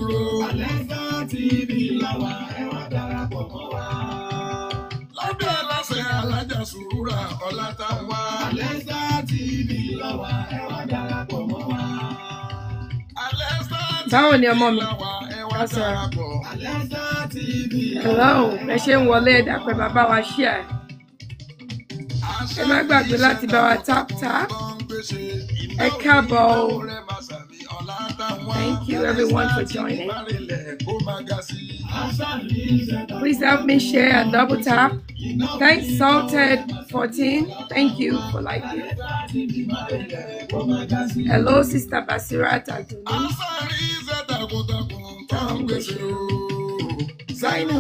dúró. Alesta TV làwà, ẹ wá darapọ̀ mọ́ wa. Lábẹ́ aláṣẹ alájà Sùúrà Ọlátàwá. Alesta TV làwà, ẹ wá darapọ̀ mọ́ wa. Alesta TV Báwo ni ọmọ mi? làwà, ẹ wá Ká sọ̀rọ̀. darapọ̀. Alesta TV Hello, ẹ ṣe ń wọlé, ẹ dápẹ́ bàbá wa share. Ẹ má gbàgbé láti bá wa tap tap. Ẹ káàbọ̀ o. Thank you everyone for joining. Please help me share and double tap. Thanks Salted 14. Thank you for liking. Hello, Sister Basirat Aduni. Zainu.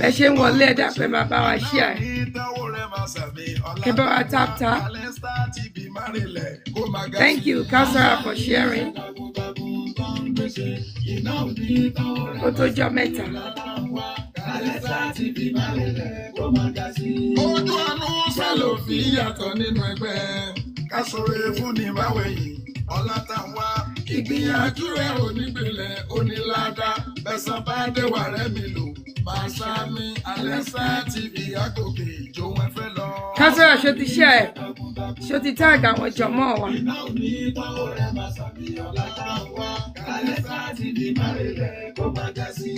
Bẹ́ ṣe ń wọlé, ẹ dápẹ́ máa bá wa share. Kẹ́ bá wa tap tap. Thank you, Kausara, for sharing. Ó tó jọ́ mẹ́ta. Ojú àánú sálò fi yàtọ̀ nínú ẹgbẹ́. Ká sọ̀rọ̀ fún ní báwẹ̀yìn. Ọlátàwá ìgbìyànjú rẹ̀ onígbìlẹ̀ onílàdá. Bẹ̀sán bá dé wà rẹ̀ mi lò. Máa sá mi Alesta TV àgòkè ìjó wọn fẹ́ lọ. Kausara, ṣó ti share? Ṣó ti tag àwọn jọmọ́ wa? Iná ò ní tọ́wọ́ rẹ̀ máa sàmì Ọlátàwá. Alesta TV má relẹ̀ kó má ga sí.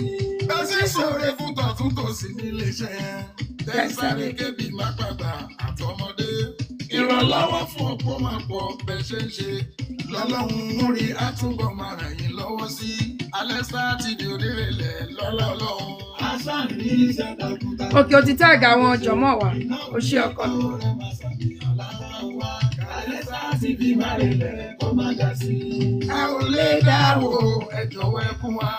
Bẹ́sí sọ̀rọ̀ fún tọ̀tún tòsì nílé iṣẹ́. Tẹ́sáré kébì má pàgbà àtọmọdé. Ìrànlọ́wọ́ fún ọ̀pọ̀ máa pọ̀ bẹ́ẹ̀ ṣe ń ṣe. Lọ́lọ́run ń rí àtúbọ̀ máa ràn yín lọ́wọ́ sí. Alesta TV onírèlẹ̀ lọ́lá Ọlọ́run. Okay, o ti tag àwọn jọmọ́ wa. O ṣé ọkọ mi. A ò lè dáwọ́, ẹ jọ̀wọ́ ẹ fún wa.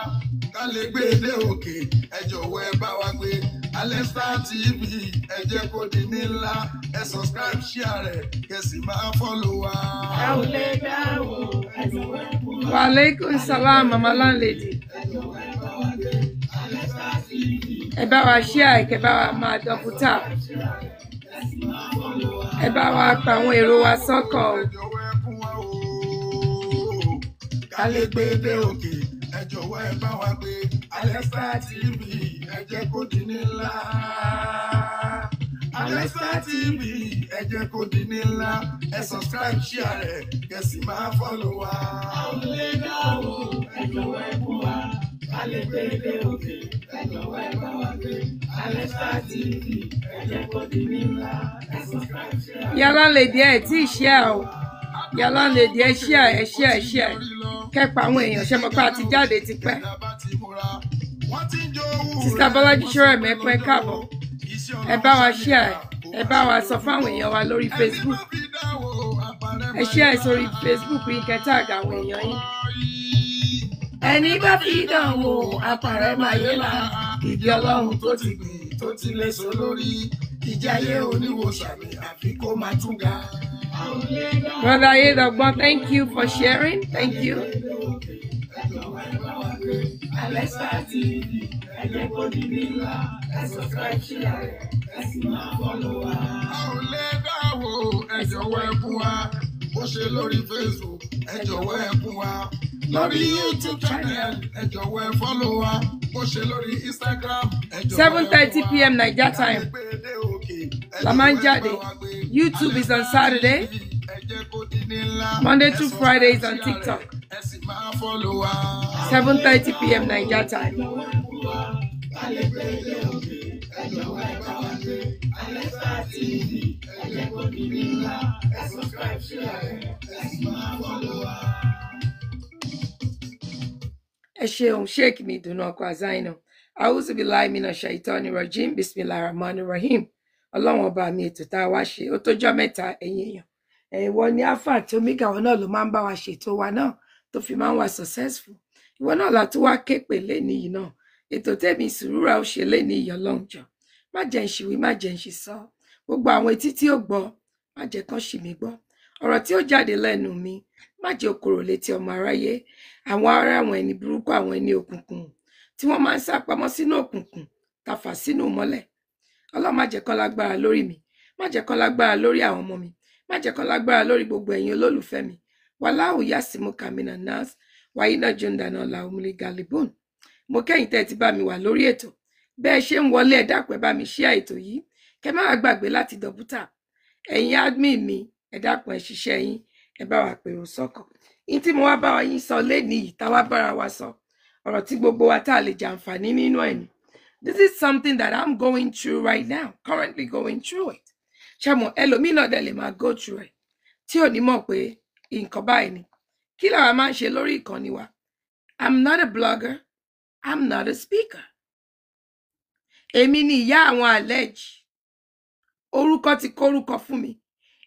Ká lè gbé e dé òkè, ẹ jọ̀wọ́ ẹ bá wa gbé. Alesta TV ẹ jẹ́ kó di ní ńlá. Ẹ subscribe, share rẹ̀, kẹ́ sì máa follow wa. A ò lè dáwọ́, ẹ jọ̀wọ́ ẹ fún wa. Wa alaikum salam, Mama Landlady. Ẹ bá wa share, kẹ́ bá wa máa double tap. Ẹ bá wa pa àwọn èrò wa sọ́kàn o. Ẹ jọ̀wọ́ ẹ fún wa o. Ká lè gbé e dé òkè, ẹ jọ̀wọ́ ẹ bá wa gbé. Alesta TV ẹ jẹ́ kó di ní ńlá. Alesta TV ẹ jẹ́ kó di ní ńlá. Ẹ subscribe, share rẹ̀, kẹ́ sì máa follow wa. A ò lè dáwọ́, ẹ jọ̀wọ́ ẹ fún wa. Ká lè gbé e dé òkè, ẹ jọ̀wọ́ ẹ bá wa gbé. Alesta TV ẹ jẹ́ kó di ní ńlá. Ẹ subscribe, share. Ìyá Landlady, ẹ tí ì share o. Ìyá Landlady, ẹ share, ẹ share, ẹ share. Kẹ́ pa àwọn èèyàn, ṣe mọ̀ pé a ti jáde tipẹ́. Sister Bọ́lájí Ṣọ́rẹ̀mí, ẹ pẹ́ káàbọ̀. Ẹ bá wa share, ẹ bá wa sọ fáwọn èèyàn wa lórí Facebook. Ẹ share sórí Facebook yín, kẹ́ tag àwọn èèyàn yín. Ẹni bá fi dán wò, apàrẹ̀ máa yé la. Ìdí Ọlọ́run tó ti gbìn tó ti lè so lórí. Ìjáyé oníwòsàn àfi kó máa tún ga. A ò lè dáwọ́. Brother Ayédọ̀gbọ́n, thank you for sharing. Thank you. Ẹ jọ̀wọ́ ẹ bá wa gbé. Alesta TV ẹ jẹ́ kó di ní ńlá. Ẹ subscribe, share rẹ̀, ẹ sì máa follow wa. A ò lè dáwọ́, ẹ jọ̀wọ́ ẹ fún wa. Bó ṣe lórí Facebook, ẹ jọ̀wọ́ ẹ fún wa. Lórí YouTube channel, ẹ jọ̀wọ́ ẹ follow wa. Bó ṣe lórí Instagram, ẹ jọ̀wọ́ ẹ fún wa. 7:30 p.m. Naija time Ká lè gbé e dé òkè, ẹ la máa ń jọ̀wọ́ ẹ jáde. bá wa gbé. YouTube is on Saturday. Ẹ jẹ́ kó di ní ńlá. Monday Ẹ to Friday is on subscribe, share TikTok. rẹ̀, ẹ sì máa follow wa. 7:30 p.m. Naija time. Ẹ jọ̀wọ́ ẹ fún wa. Ká lè gbé e dé òkè, ẹ jọ̀wọ́ ẹ bá wa gbé. Alesta TV ẹ jẹ́ kó di ní ńlá. Ẹ subscribe, share rẹ̀, ẹ sì máa follow wa. Ẹ ṣeun, Sheikh mi dùnú ọkọ Azaina. Auzubillahi minash shaitani rajim. Bismillahir rahmanir rahim. Ọlọ́run ọba mi, ètò tá a wá ṣe ó tójọ́ mẹ́ta, ẹ̀yin èèyàn. Ẹ̀yin wọ ní Alpha àti Omega, wọn náà ló máa ń bá wa ṣètò wa náà tó fi máa ń wà successful. Ìwọ náà la tún wá ké pè léni yìí náà. Ètò tèmi Sùúrà ó ṣe léni yìí, Ọlọ́run jọ. Má jẹ́ ń ṣìwí, má jẹ́ ń ṣì sọ. Gbogbo àwọn etí tí ó gbọ́, má jẹ́ kán ṣì mí gbọ́. Ọ̀rọ̀ tí ó jáde lẹ́nu mi, má jẹ́ ó korò létí ọmọ aráyé. Àwọn ará, àwọn ẹni burúkú, àwọn ẹni òkùnkùn tí wọ́n máa ń sá pamọ́ sínú òkùnkùn tàfà sínú mọ́lẹ̀. Ọlọ́run, má jẹ́ kán lágbára lórí mi, má jẹ́ kán lágbára lórí àwọn ọmọ mi, má jẹ́ kán lágbára lórí gbogbo ẹ̀yin olólùfẹ́ mi. Wàláhù yasimuka minan nas. Wa inna jundana lahumul ghalibun. Mo kẹ́yìn tẹ́ ti bá mi wà lórí ètò. Bẹ́ẹ̀ ṣe ń wọlé, ẹ dákun ẹ bá mi share ètò yìí. Kẹ́ má wá gbàgbé láti double tap. Ẹ̀yin admin mi, ẹ dákun ẹ ṣiṣẹ́ yín, ẹ bá wa pèrò sọ́kọ̀. Ní tí mo wá bá wa yín sọ lénìí yìí, tá wá bára wa sọ, ọ̀rọ̀ tí gbogbo wa tá a lè jàǹfààní nínú ẹ̀ ni. This is something that I'm going through right now, currently going through it. Ṣé mo ẹlòmíì náà dẹ̀ lè máa go through ẹ̀ tí ò ní mọ̀ pé nǹkan báyìí ni. Kí làwa máa ń ṣe lórí ìkànnì wa? I'm not a blogger, I'm not a speaker. Èmi ni ìyá àwọn allege. Orúkọ ti kórúkọ fún mi.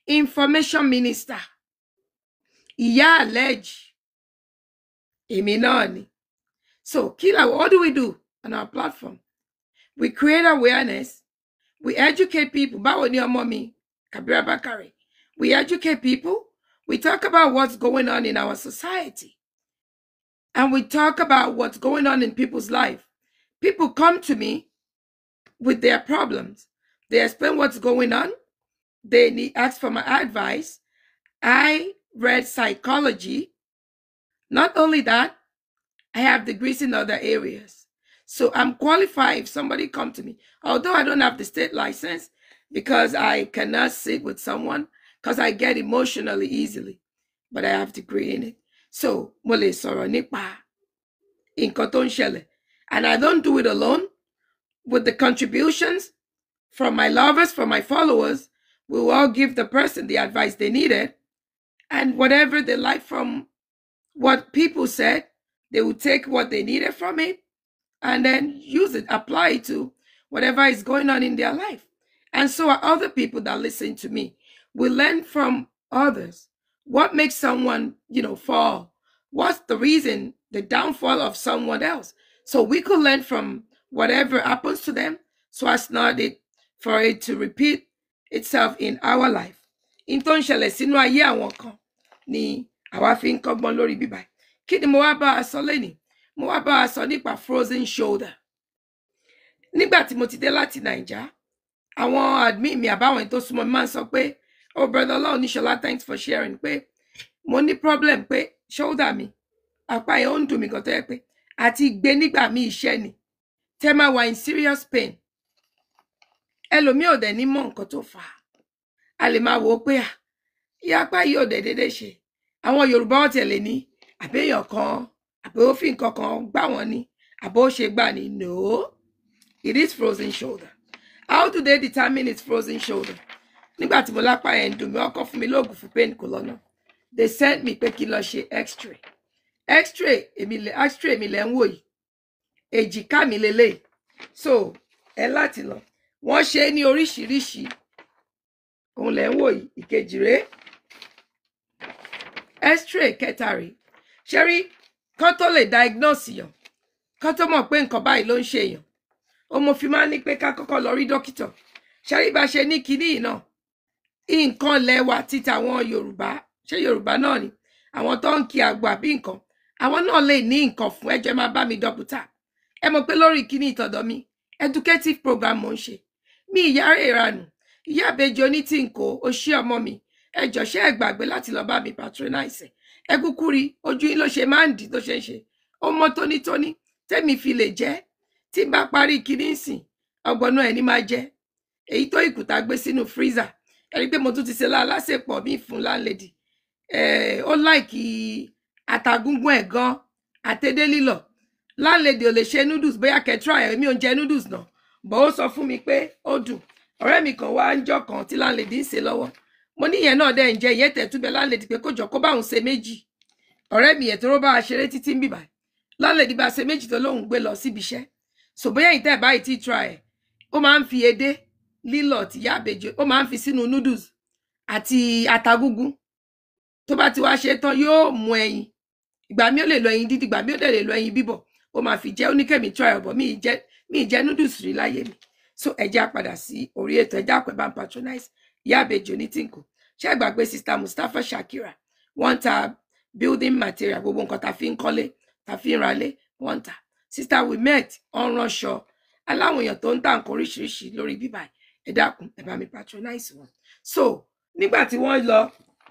Information minister. Ìyá allege. Èmi náà ni. So kí làwa, what do we do on our platform? We create awareness. We educate people. Báwo ni ọmọ mi? Kabira Bakare. We educate people. We talk about what's going on in our society. And we talk about what's going on in people's life. People come to me with their problems. They explain what's going on. They ask for my advice. I read psychology. Not only that, I have degrees in other areas. So I'm qualified if somebody come to me. Although I don't have the state license because I cannot sit with someone because I get emotionally easily, but I have degree in it. So mo lè sọ̀rọ̀ nípa nǹkan tó ń ṣẹlẹ̀. And I don't do it alone. With the contributions from my lovers, from my followers, we will all give the person the advice they needed. And whatever they like from what people said, they will take what they needed from it and then use it, apply it to whatever is going on in their life. And so are other people that listen to me. We learn from others. What makes someone, fall? What's the reason, the downfall of someone else? So we could learn from whatever happens to them so as not for it to repeat itself in our life. In tó ń ṣẹlẹ̀ sínú ayé àwọn kan ni àwa fi ń kọ́gbọ́n lórí bíbá. Kí ni mo wá bá a sọ lénìí? Mo wá bá a sọ nípa frozen shoulder. Nígbà tí mo ti dé láti Naija, àwọn admin mi àbáwọn tó súnmọ́ mi máa ń sọ pé, oh brother Ọlọ́run thanks for sharing pé mo ní problem pé shoulder mi, apá yẹn ó ń dùn mí gan tó yẹ pé àti gbé nígbà míì iṣẹ́ ni. Tẹ́ máa wà in serious pain. Ẹlòmíì ò dẹ̀ ní mọ̀ nǹkan tó fà á. A lè máa wò ó pé ìyá apá yìí ò dẹ̀ déédéé ṣe. Àwọn Yorùbá wọn tiẹ̀ lè ní àbẹ́yàn kan, àbẹ́ ó fi nǹkan kan gbá wọn ni, àbó ṣe gbà ní. No, it is frozen shoulder. How do they determine it's frozen shoulder? Nígbà tí mo lápá yẹn ń dùn mí, ọkọ fún mi lóògùn fún pain kò lọ́nà. They sent me pé kí n lọ ṣe x-ray. X-ray èmi lè x-ray mi lẹ́ ń wò yìí. Èjìká mi lélẹ́yìí. So ẹ láti lọ. Wọ́n ṣe é ní oríṣiríṣi. Òun lẹ́ ń wò yìí. Ìkejì rèé. X-ray kẹta rèé. Ṣé rí kán tó lè diagnose yàn, kán tó mọ̀ pé nǹkan báyìí ló ń ṣe èèyàn. Ó mo fi máa ń ní pé ká kọ́kọ́ lọ rí dókítà. Ṣé rí bá ṣe ní kinní yìí náà? Nǹkan lẹ́wà títa àwọn Yorùbá, ṣé Yorùbá náà ni? Àwọn tó ń kí àgbo àbí nǹkan. Àwọn náà lè ní nǹkan fún ẹjọ́ máa bá mi double tap. Ẹ mọ̀ pé lórí kinní ìtọ̀dọ̀ mi, educative program mo ń ṣe. Mi ìyá rẹ̀ ìranù, ìyá àbẹjọ ní tí n kò, ó ṣí ọmọ mi. Ẹ jọ̀ọ́ ṣé ẹ gbàgbé láti lọ bá mi patronize. Ẹ kúkú rí ojú yín ló ṣe máa ń dì tó ṣe ń ṣe. Ó mọ́ tónítóní, tẹ́mi fi lè jẹ́. Tí n bá parí kinní ìsìn, ọgbọ̀nà ẹ̀ ní máa jẹ́. Èyí tó ìkùtà gbé sínú freezer. Ẹ rí pé mo tún ti ṣe lálásèpọ̀ mi fún landlady. Ó láìkí àtàgúngún ẹ̀ gan, àtẹ̀dé lílọ̀. Landlady ò lè ṣe noodles bóyá kẹ́ try ẹ̀, èmi ò ń jẹ noodles náà. But ó sọ fún mi pé ó dùn. Ọ̀rẹ́ mi kan wá ń jọ́ kan tí landlady ń ṣe lọ́wọ́. Mo ní ìyẹn náà dẹ̀ ń jẹ ìyẹn tẹ̀ túbẹ̀ landlady pé kó jọ kó bá òun ṣe méjì. Ọ̀rẹ́ mi yẹn tó bá wa ṣeré títí ń bìbà. Landlady bá ṣe méjì tó lóun gbé lọ síbi iṣẹ́. So bóyá ìtẹ́ báyìí tí try ẹ̀, ó máa ń fi edé lílọ̀ tí ìyá àbèjì, ó máa ń fi sínú noodles àti àtàgúngún. Tó bá ti wá ṣe tán yóò mú ẹyin. Ìgbà mi ó lè lo ẹyin dídì, ìgbà mi ó dẹ̀ lè lo ẹyin bíbọ̀. Ó máa fi jẹ́ oníkẹ́mi try ọ̀bọ̀ mi ì jẹ noodles rí láyé mi. So ẹ jẹ́ á padà sí orí ètò, ẹ jẹ́ àpẹ bá ń patronize ìyá àbèjì onítìǹkù. Ṣé ẹ gbàgbé Sister Mustapha Shakira? Wọ́n ń ta building material, gbogbo nǹkan ta fi ń kọ́lé, ta fi ń ralé, wọ́n ń ta. Sister we met, ọ̀n ránṣọ. Aláwọn èèyàn tó ń ta nǹkan oríṣiríṣi lórí bíbá ẹ dákun, ẹ bá mi patronize wọn. So nígbà tí wọ́n lọ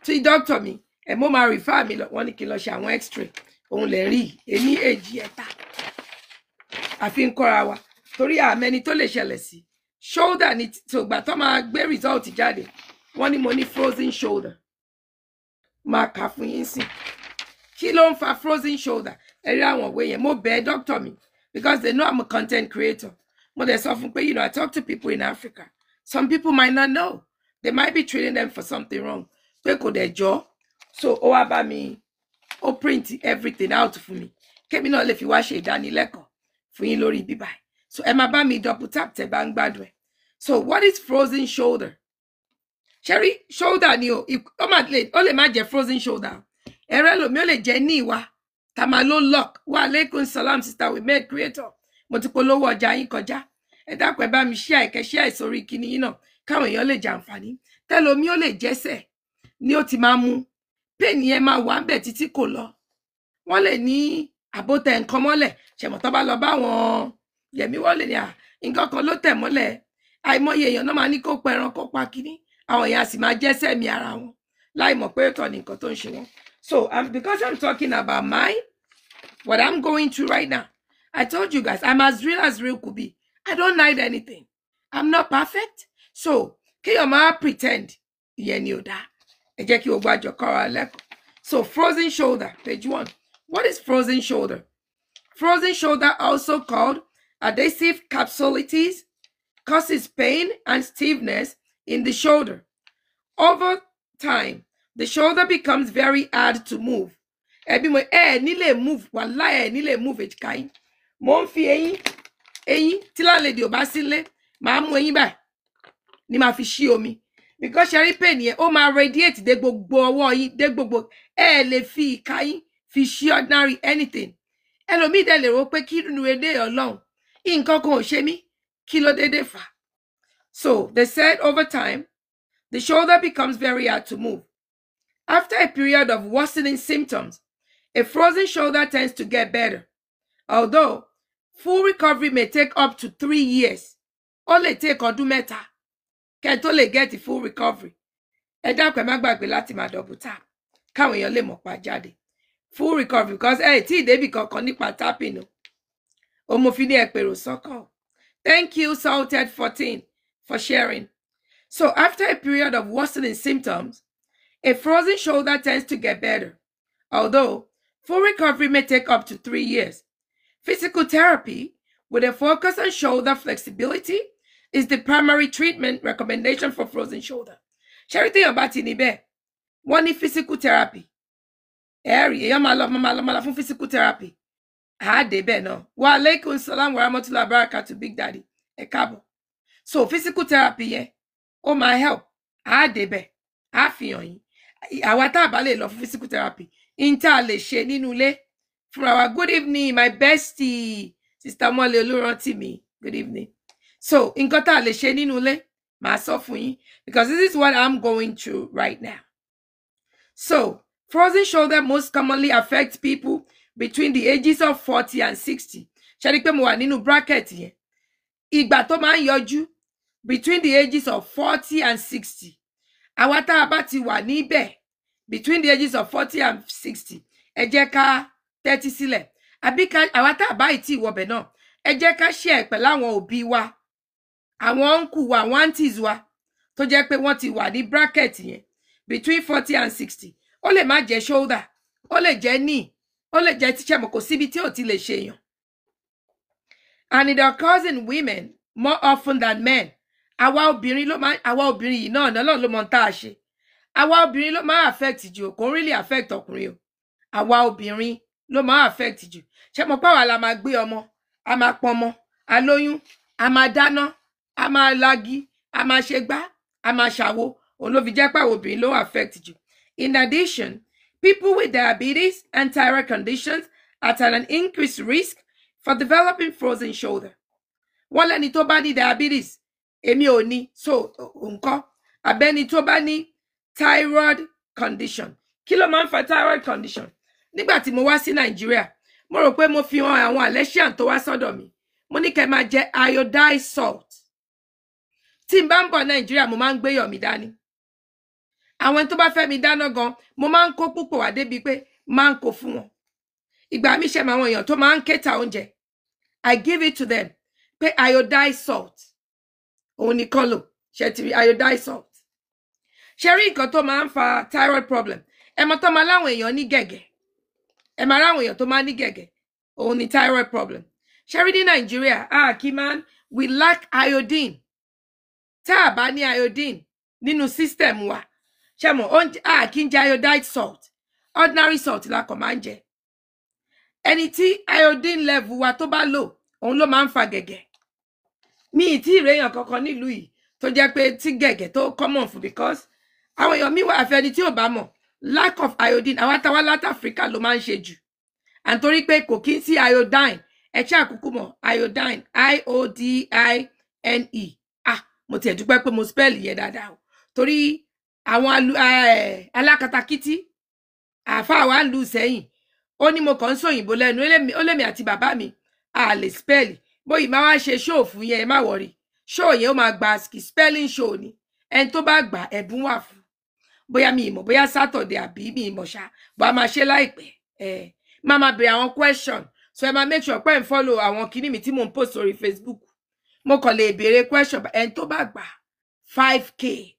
tí doctor mi, ẹ mo máa refer mi lọ, wọ́n ní kí n lọ ṣe àwọn x-ray. Òun lè rí ení, èjì, ẹ̀ta. Àfi ń kọ́ra wa torí àmẹ́ni tó lè ṣẹlẹ̀ sí. Shoulder ni tògbà tó máa gbé result jáde, wọ́n ní mo ní frozen shoulder. Máa kà fún yín sí kí ló ń fa frozen shoulder. Ẹ rí àwọn òwe yẹn. Mo bẹ̀ doctor mi because they know I'm a content creator. Mo dẹ̀ sọ fún pé, I talk to people in Africa, some people might not know, they might be treating them for something wrong, pé kò dẹ̀ jọ. So ó wá bá mi, ó print everything out fún mi kémi náà lè fi wá ṣe ìdánilẹ́kọ̀ọ́ fún yín lórí bíbá. So ẹ máa bá mi double tap tẹ́ bá ń gbádùn ẹ̀. So what is frozen shoulder? Ṣẹ́rí, shoulder ni o. Ó lè má jẹ́ frozen shoulder. Ẹ̀rọ ẹlòmíì, ó lè jẹ́ ní ìwà tá máa ló lock. Wa aleykum salam, sister we made creator. Mo ti polówó ọjà yín kọjá. Ẹ dákun, ẹ bá mi share, ìkẹ́ share sórí kíní yín náà káwọn èèyàn lè jàǹfààní. Tẹlomi, ó lè jẹ́sẹ̀ ni ó ti máa mú pain yẹn, máa wà ń bẹ̀ títí kò lọ. Wọ́n lè ní àbótẹ nǹkan mọ́lẹ̀. Ṣẹ̀mọ̀ tó bá lọ bá wọn yẹ̀mí, wọ́n lè ní à nǹkan kan ló tẹ̀ mọ́lẹ̀. Àìmọye èèyàn náà máa ní kó pẹran, kó pa kíní, àwọn èèyàn á sì máa jẹ́sẹ̀ mi ara wọn láì mọ̀ pé ọ̀tọ̀ ní nǹkan tó ń ṣe wọ́n. So because I'm talking about my what I'm going through right now, I told you guys I'm as real as real could be. I don't hide anything. I'm not perfect, so kéèyàn máa pretend, ìyẹn ni ò dáa. Ẹ jẹ́ kí gbogbo àjọ kọ́ra lẹ́kọ̀ọ́. So frozen shoulder, page 1. What is frozen shoulder? Frozen shoulder, also called adhesive capsulitis, causes pain and stiffness in the shoulder. Over time, the shoulder becomes very hard to move. Ẹbí mo ẹ ní lè move, wàláhì, ẹ ní lè move èjìká yín. Mo ń fi eyín, eyín tí láǹlẹ̀dì ò bá sílé, màá mú eyín báyìí ni màá fi ṣí omi, because ṣe rí pain yẹn, ó máa radiate dé gbogbo ọwọ́ yín, dé gbogbo. Ẹ lè fi ìka yín fi ṣí ordinary anything. Ẹlòmíì dẹ̀ lè rò pé kí nínú èdè Ọlọ́run, nǹkan kan ò ṣe mí, kí ló dédé fà á? So they said over time, the shoulder becomes very hard to move. After a period of worsening symptoms, a frozen shoulder tends to get better, although full recovery may take up to 3 years. Ó lè take ọdún 3 kẹ́ tó lè get the full recovery. Ẹ dákun, ẹ má gbàgbé láti máa double tap káwọn èèyàn lè mọ̀ pa jáde. Full recovery, because ẹ tí ì débì kankan nípa tapping o. Òmòfin ní ẹ pèrò sọ́kàn. Thank you, Salted 14, for sharing. So after a period of worsening symptoms, a frozen shoulder tends to get better, although full recovery may take up to 3 years. Physical therapy with a focus on shoulder flexibility is the primary treatment recommendation for frozen shoulder. Ṣẹ́rí, téèyàn bá ti ní bẹ́ẹ̀, wọ́n ní physical therapy. Ẹ̀ẹ́rì èèyàn máa lọ, máa lọ, máa lọ fún physical therapy. Àádé bẹ́ẹ̀ náà. Wa aleykum salam wa rahmatullahi wa barakatuh, big daddy. Ẹ káàbọ̀. So physical therapy yẹn, ó máa help. Àádé bẹ́ẹ̀. Á fi hàn yín. Àwa tá a bá lè lọ fún physical therapy, in tá a lè ṣe nínú ilé fúnra wa. Good evening, my bestie, Sister Mọ́lẹ̀ Olúrántí mi. Good evening. So nǹkan tá a lè ṣe nínú ilé, màá sọ fún yín because this is what I'm going through right now. So frozen shoulder most commonly affects people between the ages of 40 and 60. Ṣe rí i pé mo wà nínú bracket yẹn? Ìgbà tó máa ń yọjú, between the ages of 40 and 60. Àwa tá a bá ti wà níbẹ̀, between the ages of 40 and 60, ẹ jẹ́ ká tẹ́tí sílẹ̀. Àbí ká àwa tá a bá ì tí ì wọbẹ̀ náà, ẹ jẹ́ ká share pẹ̀lú àwọn òbí wa, àwọn uncle wa, àwọn aunties wa tó jẹ́ pé wọ́n ti wà ní bracket yẹn, between 40 and 60. Ó lè má jẹ́ shoulder, ó lè jẹ́ knee, ó lè jẹ́ tíṣẹ́ mọ̀, kò síbi tí ò ti lè ṣe èèyàn. And it occurs in women more often than men. Àwa obìnrin ló máa, àwa obìnrin yìí náà náà ló mọ ohun tá a ṣe. Àwa obìnrin ló máa affect jù. Kò ń really affect ọkùnrin o. Àwa obìnrin ló máa affect jù. Ṣé mo pàwọn la máa gbé ọmọ, a máa pọnmọ, a lóyún, a máa dáná, a máa lagi, a máa ṣe gbá, a máa ṣàwo. Òun ló fi jẹ́ pé àwọn obìnrin ló affect jù. In addition, people with diabetes and thyroid conditions are at an increased risk for developing frozen shoulder. Wọ́n lẹ́ni tó bá ní diabetes, èmi ò ní, so nǹkan abẹ́ni tó bá ní thyroid condition. Kí ló máa ń fa thyroid condition? Nígbà tí mo wá sí Nàìjíríà, mo rò pé mo fi hàn àwọn Alesian tó wá sọ́dọ̀ mi, mo ní kẹ́ máa jẹ iodized salt. Tí n bá ń bọ̀ Nàìjíríà, mo máa ń gbé yọ̀ mi dání. Àwọn tó bá fẹ́ mi dáná gan, mo máa ń kó púpọ̀ wá débi pé máa ń kó fún wọn. Ìgbà mi ṣe mọ àwọn èèyàn tó máa ń cater oúnjẹ, I give it to them pé iodized salt òun nìkan lò. Ṣe ti rí iodized salt? Ṣe rí nǹkan tó máa ń fa thyroid problem? Ẹ mọ tó máa láwọn èèyàn ní gẹ̀gẹ̀, ẹ máa ráwọn èèyàn tó máa ní gẹ̀gẹ̀, òun ni thyroid problem. Ṣe rí ní Nàìjíríà, a kì í máa ń, we lack iodine. Tá a bá ní iodine nínú system wa, ṣe mọ oúnjẹ, a kì í jẹ iodized salt, ordinary salt la kàn máa ń jẹ. Ẹni tí iodine level wa tó bá low, òun ló máa ń fa gẹ̀gẹ̀. Mi ì tí ì réyàn kankan nílùú yìí tó jẹ́ pé tí gẹ̀gẹ̀ tó common fún, because àwọn èèyàn mi wà, àfẹni tí ò bá mọ̀, lack of iodine. Àwa táwa láti Africa ló máa ń ṣe jù, and torí pé kò kí ń sí iodine. Ẹ ṣe àkókò mọ̀ iodine, iodine. Ah, mo tiẹ̀ dúpẹ́ pé mo spell yẹn dáadáa o, torí àwọn alákatakítí àáfàá wa ń lù sẹ́yìn, ó ní mo kàn ń sòyìnbó lẹ́nu, ó lémi àti bàbá mi a lè spell. Bóyì máa wá ṣe show fún yẹn, ẹ má worry, show yẹn ó máa gba spelling show ni. Ẹni tó bá gbà, ẹ̀bùn wà fún. Bóyá mi ìmọ̀, bóyá Saturday àbí mi ìmọ̀ ṣá, bó a máa ṣe láìpẹ́. Ẹ máa máa béèrè àwọn question, so ẹ máa make sure pé ẹ ń follow àwọn kinní mi tí mò ń post sórí Facebook. Mo kàn lè béèrè question. Ẹni tó bá gbà, 5K,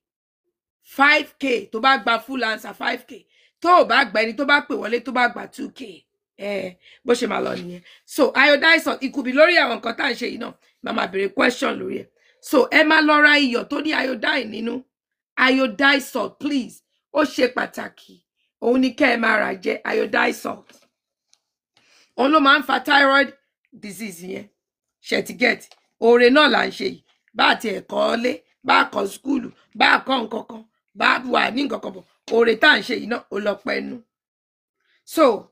5K. Tó bá gba full answer, 5K. Tó o bá gba, ẹni tó bá pè wọlé tó bá gba, 2K. Ẹ bó ṣe máa lọ nìyẹn. So iodized salt ìkùbí lórí àwọn nǹkan tá à ń ṣe yìí náà, máa máa béèrè question lórí ẹ. So ẹ máa lọ ra iyọ̀ tó ní iodine nínú, iodized salt, please. Ó ṣe pàtàkì, òun ni kẹ́ ẹ máa rà jẹ. Iodized salt, òun ló máa ń fa thyroid disease yẹn. Ṣe ti get? Oore náà là ń ṣe yìí. Bá àti ẹ̀kọ́ lé, bá a kọ́ school, bá a kọ́ nǹkan kan, bá a wà ní nǹkan kan bọ̀, oore tá à ń ṣe yìí náà, ó lọ pẹ́nu. So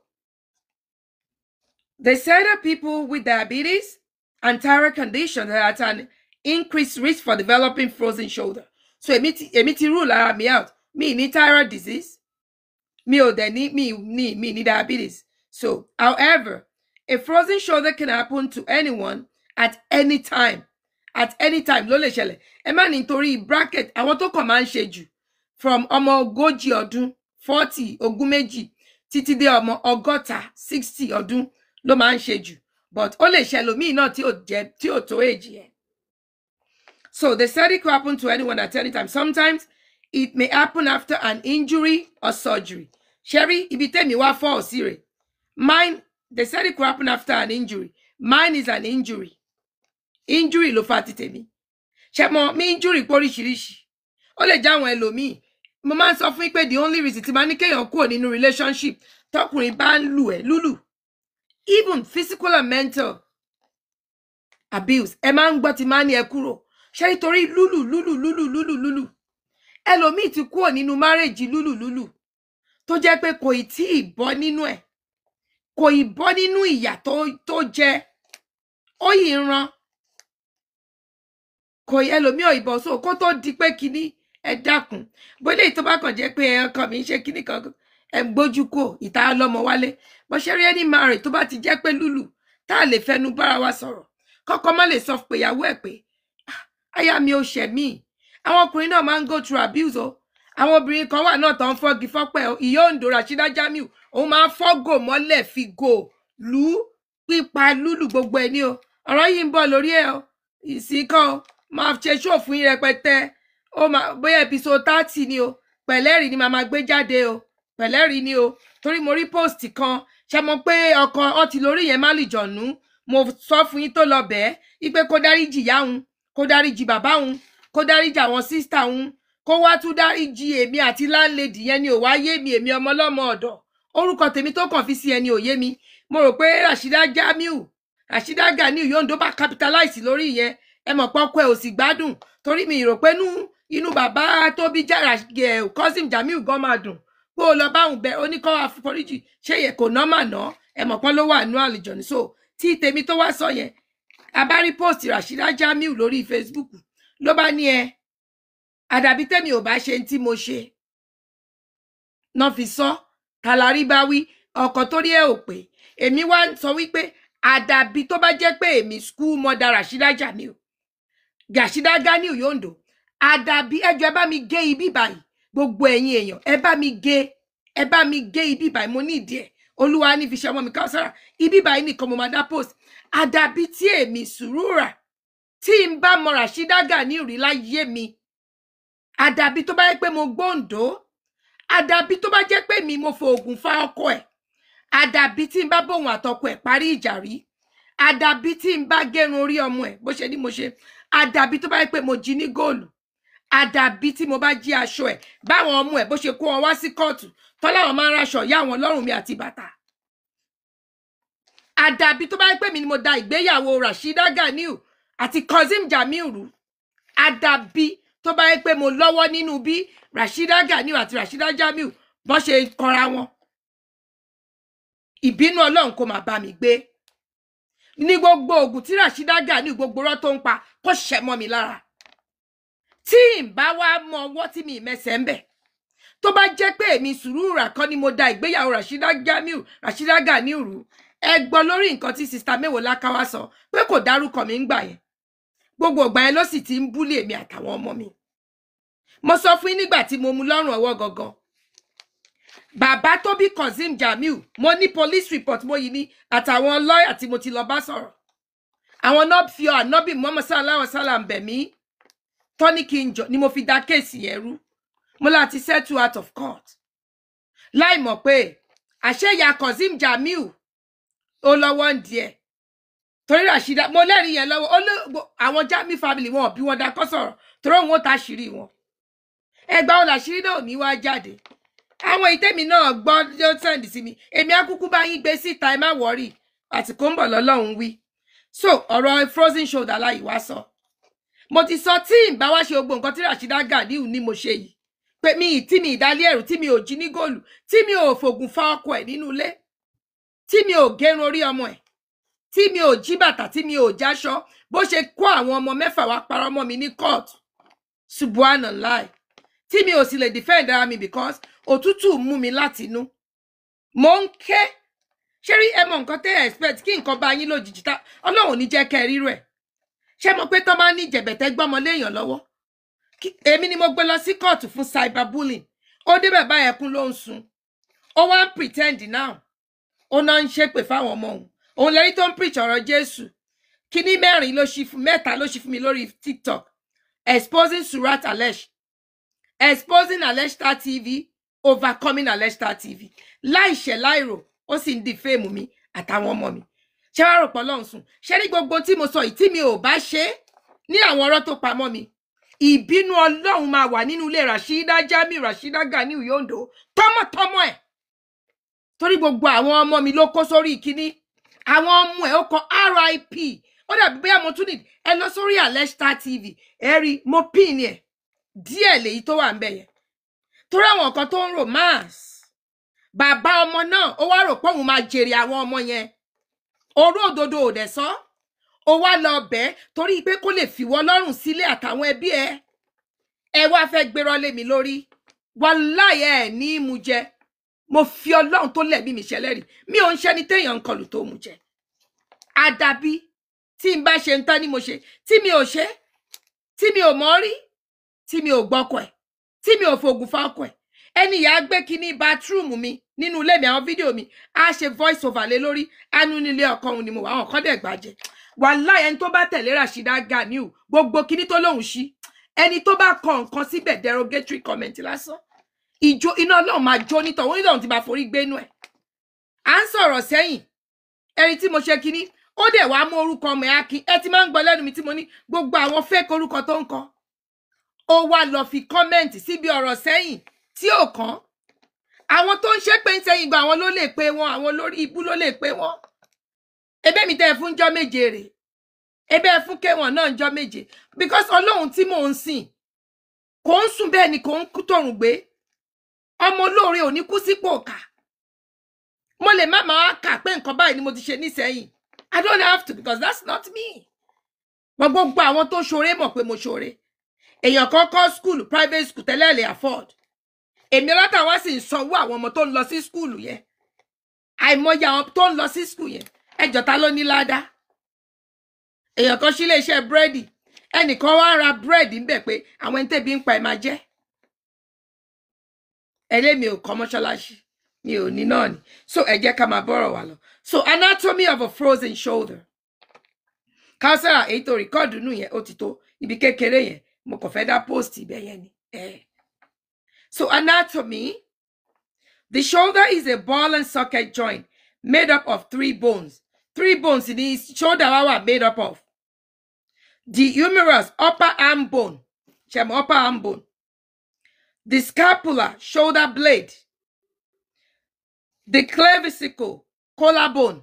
they said that people with diabetes and thyroid conditions are at an increased risk for developing frozen shoulder. So èmi ti rule ara mi out. Mi ní thyroid disease. Mi ò dẹ̀ ní mi ní diabetes. So, however, a frozen shoulder can happen to anyone at any time. At any time ló lè ṣẹlẹ̀. Ẹ má ní nítorí bracket, àwọn tó kàn máa ń ṣe jù, from ọmọ 40 ọdún, 40, 20, títí dé ọmọ 60, 60 ọdún ló máa ń ṣe jù, but ó lè ṣẹlòmíì náà tí ò jẹ tí ò tó èjì yẹn. So they said it could happen to anyone at any time. Sometimes it may happen after an injury or surgery. Sherry, ibi tẹ́mi wá fọ́ sí rẹ̀. Mine, they said it could happen after an injury. Mine is an injury. Injury ló fa ti tèmi. Ṣé mo mi injury póríṣiríṣi. Ó lè jẹ́ àwọn ẹlòmíì. Mo máa ń sọ fún yín pé the only reason tí máa ní kéèyàn kúrò nínú relationship, tọkùnrin bá ń lù ẹ́ lúlù, even physical and mental abuse, ẹ máa ń gbọ́ tí máa ní ẹ kúrò. Ṣé nítorí lúlù lúlù lúlù lúlù lúlù, ẹlòmíì ti kúrò nínú marriage lúlù lúlù, tó jẹ́ pé kò ì tí ì bọ́ nínú ẹ̀, kò ì bọ́ nínú ìyà tó jẹ, ó yìí ń ran kò ẹlòmíì ò ìbọn. So kó tó di pé kinní, ẹ dákun, bóyá èyí tó bá kàn jẹ́ pé ẹ ọkàn mi ń ṣe kinní kan, ẹ gbójú kò ìta ọlọ́mọ wálé. Bó ṣe rí, ẹni marriage tó bá ti jẹ́ pé lúlù, tá a lè fẹnu bára wa sọ̀rọ̀, kọ́kọ́ má lè sọ pé ìyàwó ẹ̀ pé, "Ah, aya mi ò ṣẹ̀ mí." Àwọn ọkùnrin náà máa ń go through abuse o. Àwọn obìnrin kan wà náà tó ń fọ́gi fọ́pẹ́ o. Ìyá Òǹdó Rashida Jamiu, òun máa ń fọ́gò mọ́lẹ̀, fi gò lù ú, pípa lúlù gbogbo ẹ̀ ní o. Ọ̀rọ̀ yìí ń bọ̀ lórí ẹ̀ o. Ìsìnkan o máa ṣe ṣòfin yín rẹpẹtẹ. Ó máa bóyá episode 30 ni o, pẹ̀lẹ́rì ni màá máa gbé jáde o, pẹ̀lẹ́rì ni o, torí mo rí post kan. Ṣe mọ̀ pé ọkọ ọ ti lórí yẹn má lè jọ̀nú. Mo sọ fún yín tó lọ bẹ́ẹ̀ wípé kó dáríjì ìyá òun, kó dáríjì bàbá òun, kó dáríjì àwọn sister òun, kó wá tún dáríjì èmi àti landlady yẹn ni ò wá yé mi. Èmi ọmọ ọlọ́mọ ọ̀dọ̀, orúkọ tèmi tó kàn fi sí ẹni ò yé mi. Mo rò pé Rashida Jamiu, Rashida Ganiu Yondo bá capitalize lórí ìyẹn. Ẹ mọ̀ pé ọkọ ẹ̀ ò sì gbádùn, torí mi rò pé inú bàbá tó bí cousin Jamiu gan máa dùn pé ó lọ báwọn bẹ oníkọ́ àforíjì. Ṣé yẹ kò nọ́mà ná? Ẹ mọ̀ pọ́n ló wà nú àlìjọ ní. So tí tèmi tó wá sọ yẹn, a bá rí post Rashida Jamiu lórí Facebook, ló bá ní ẹ àdàbí tèmi ò bá ṣe tí mo ṣe náà fi sọ tàlárí bá wí ọkọ torí ẹ ò pé. Èmi wá ń sọ wípé àdàbí tó bá jẹ́ pé èmi school mother Rashida Jamiu, Rashida Ganiu Yondo, àdàbí ẹjọ ẹ bá mi gé ibi báyìí. Gbogbo ẹ̀yin èèyàn, ẹ bá mi gé, ẹ bá mi gé ibi báyìí, mo ní ìdí ẹ. Olúwa ní fi ṣe ọmọ mi Kausara, ibi báyìí nìkan mo máa dá post. Àdàbí tí èmi Sùúrùrà tí n bá mọ Rashida Ganiu rí láyé mi, àdàbí tó bá jẹ́ pé mo gbóǹdó, àdàbí tó bá jẹ́ pé mi mo fo oògùn fa ọkọ ẹ̀, àdàbí tí n bá bóun àtọkọ ẹ̀ parí ìjà rí, àdàbí tí n bá gẹrun orí ọmọ ẹ̀ bó ṣe ní mo ṣe, àdàbí tó bá jẹ́ pé mo jí ní góòlù, àdàbí tí mo bá jí aṣọ ẹ̀ báwọn ọmọ ẹ̀ bó ṣe kó wọn wá sí kóòtù tọ́láwọn máa ń raṣọ ìyá àwọn lọ́rùn mi àti bàtà, àdàbí tó bá jẹ́ pé mi ni mo da ìgbéyàwó Rashida Ganiu àti Kazeem Jamiu rú, àdàbí tó bá jẹ́ pé mo lọ́wọ́ nínú bí Rashida Ganiu àti Rashida Jamiu bọ́n ṣe kọra wọn, ìbínú Ọlọ́run kò máa bá mi gbé. Ní gbogbo oògùn tí Rashida Ganiu gbogbo rọ́ tó ń pa kó ṣẹ̀ mọ́ mi lára. Tí n bá wá mọ ọwọ́ tí mi mẹsẹ̀ ń bẹ̀, tó bá jẹ́ pé èmi Sùúrùrà kan ni mo da ìgbéyàwó Rashida Jamiu Rashida Ganiu rú, ẹ gbọ́ lórí nǹkan tí sista Mewolaka wá sọ pé kò dárúkọ mi ń gbà yẹn. Gbogbo ìgbà yẹn ló sì ti ń búlé èmi àtàwọn ọmọ mi. Mo sọ fún yín nígbà tí mo mú lọ́rùn ọwọ́ gangan, bàbá tó bí Kazeem Jamiu, mo ní police report mo yìí ní àtàwọn lọ́ọ̀yà tí mo ti lọ bá sọ̀rọ̀, àwọn náà fi ànábì Muhammad sallallahu alaihi wasallam bẹ̀ mí tọ́ní kí n jọ ni mo fi da kéèsì yẹn rú. Mo láti settle out of court láì mọ̀ pé àṣẹ ìyá Kazeem Jamiu ó lọ́wọ́ ń díẹ̀ torí Rashida mo lẹ́rìí yẹn lọ́wọ́. Ó lé àwọn Jamiu family wọn bí wọn dakọ́ sọ̀rọ̀ torí òun ó ta àṣírí wọn. Ẹgbàá wọn làṣírí náà ò ní wá jáde. Àwọn ìtẹ́mi náà gbọ́ ló send sí mi, èmi á kúkú bá yín gbé síta, ẹ má wọ́rì, àsìkò ń bọ̀ lọ́lọ́run wí. So ọ̀rọ̀ frozen shoulder láyìí wá sọ, mo ti sọ tí n bá wá ṣe gbogbo nǹkan tí Rashida Ganiu ní mo ṣe yìí, pé mi ì tí mi ìdálé ẹ̀rù, tí mi ò jí ní góòlù, tí mi ò fògùn fa ọkọ ẹ̀ nínú ilé, tí mi ò gẹrun orí ọmọ ẹ̀, tí mi ò jí bàtà, tí mi ò jáṣọ, bó ṣe kó àwọn ọmọ mẹ́fà wá parọ́ mọ́ mi ní court, subhanallah, tí mi ò sì lè defend ara mi because òtútù mú mi láti inú, mo ń ké. Ṣé rí ẹ mọ nǹkan tẹ́ ẹ expect kí nǹkan bá yín lójijì, tá Ọlọ́run ò ní jẹ́ kẹ́ ẹ rírò ẹ̀. Ṣé mo pé tán máa ní jẹ̀bẹ̀tẹ́ gbọ́mọ léèyàn lọ́wọ́? Èmi ni mo gbé lọ sí kóòtù fún cyberbullying. Ó débẹ̀ báyẹn kún ló ń sun, ó wá ń pretend now, ó náà ń ṣépè fáwọn ọmọ òun, òun lẹ́rí tó ń preach ọ̀rọ̀ Jésù. Kíní mẹ́rin ló ṣí fún, mẹ́ta ló ṣí fún mi lórí TikTok: exposing Surat Alesh, exposing Aleshtar TV, overcoming Aleshtar TV. Láìṣẹ̀ láìrò, ó sì ń defame mi àtàwọn ọmọ mi. Ṣé wàá rò pọ̀ lọ́hùn sùn? Ṣé ní gbogbo tí mo sọ yìí, tí mi ò bá ṣe é ní àwọn ọ̀rọ̀ tó pamọ́ mi, ìbínú Ọlọ́run máa wà nínú ilé Rashida Jamiu Rashida Ganiu Yondo tọmọtọmọ ẹ̀, torí gbogbo àwọn ọmọ mi ló kó sórí ìkíní. Àwọn ọmọ ẹ̀ ó kọ RIP, ó dàbí bóyá mo tún ní ẹ lọ sórí Aleshtar TV, ẹ rí mo pin ẹ díẹ̀ lèyí tó wà ń bẹ̀ yẹn, torí àwọn nǹkan tó ń romance bàbá ọmọ náà, ó wá rò pé òun máa jèrè àwọn ọmọ yẹn. Orú òdodo ò dẹ̀ sọ, ó wá lọ bẹ́ẹ̀ torí pé kó lè fìwọ́ lọ́rùn sílé àtàwọn ẹbí ẹ. Ẹ wá fẹ́ gbérọ́ lé mi lórí, wàláì ẹ ní í mu jẹ. Mo fi Ọlọ́run tó lẹ̀mí mi ṣẹlẹ́rìí, mi ò ń ṣẹ́ni téèyàn ń kọlù tó mu jẹ. Àdàbí tí n bá ṣe ń tán ni mo ṣe, tí mi ò ṣe, tí mi ò mọ̀ rí, tí mi ò gbọ́kọ ẹ̀, tí mi ò fògùn fa ọkọ ẹ̀. Ẹni ìyá gbé kinní bathroom mi nínú ilé mi, àwọn fídíò mi, á ṣe voice over lé lórí, á nú nílé ọkọ òun ni mo wà, àwọn kan dẹ̀ gbàjẹ́. Wàláì ẹni tó bá tẹ̀lé Rashida Ganiu, gbogbo kinní tó lóhùn sí, ẹni tó bá kọ nǹkan síbẹ̀, derogatory comment lásán, ìjó iná Ọlọ́run máa jó nítọ̀ onítọ̀hún ti máa forí gbénú ẹ̀. À ń sọ̀rọ̀ sẹ́yìn, ẹni tí mo ṣe kinní, ó dẹ̀ wá mú orúkọ ọmọ ẹ̀ Akin, ẹ ti máa ń gbọ́ lẹ́nu mi tí mo ní gbogbo àwọn fake orúkọ tó ń kọ, ó wá lọ fi comment síbi ọ̀rọ̀ sẹ́yìn tí ò kàn. Àwọn tó ń ṣépè ń sẹ́yìn gan, àwọn ló lè pe wọn, àwọn lórí ibú ló lè pe wọn. Ebe mi tẹ́ ẹ fún jọ́ méje rè, ebe ẹ fún kéwọn náà jọ́ méje, because Ọlọ́run tí mò ń sìn kò ń sùn, bẹ́ẹ̀ ni kò ń kú tọ̀rùn gbé. Ọmọ olóore ò ní kú sípò kà. Mo lè má máa kà pé nǹkan báyìí ni mo ti ṣe nísẹ́yìn. I don't have to, because that's not me. Wọ́n gbogbo àwọn tó ṣoore mọ̀ pé mo ṣoore. Èèyàn kan kọ́ school, private school tẹ́lẹ̀ lè afford, èmi ọlọ́tàwọn sì ń sanwó àwọn ọmọ tó ń lọ sí school yẹn. Àìmọye àwọn tó ń lọ sí school yẹn, ẹjọ́ ta ló ní ládàá? Èèyàn kan sí iléeṣẹ́ búrẹ́dì, ẹnìkan wá ra búrẹ́dì ńbẹ̀ pé àwọn ẹni tẹ́bi ń pa ẹ̀ máa jẹ́. Ẹlẹ́mi ò kọ́ mọ́ṣáláṣí, Mi ò ní náà ni. So ẹ jẹ́ ká máa bọ́rọ̀ wá lọ. So anatomy of a frozen shoulder. Kánsẹ́rà, èyí tó record nù yẹn ó ti tó. Ibi kékeré yẹn mo kàn fẹ́ dá post ibẹ̀ yẹn ni. So anatomy, the shoulder is a ball and socket joint made up of three bones. Three bones ní shoulder wa wà made up of. The humerus, upper arm bone, ṣẹ̀mọ̀ upper arm bone. The scapula, shoulder blade. The clavicle, collarbone.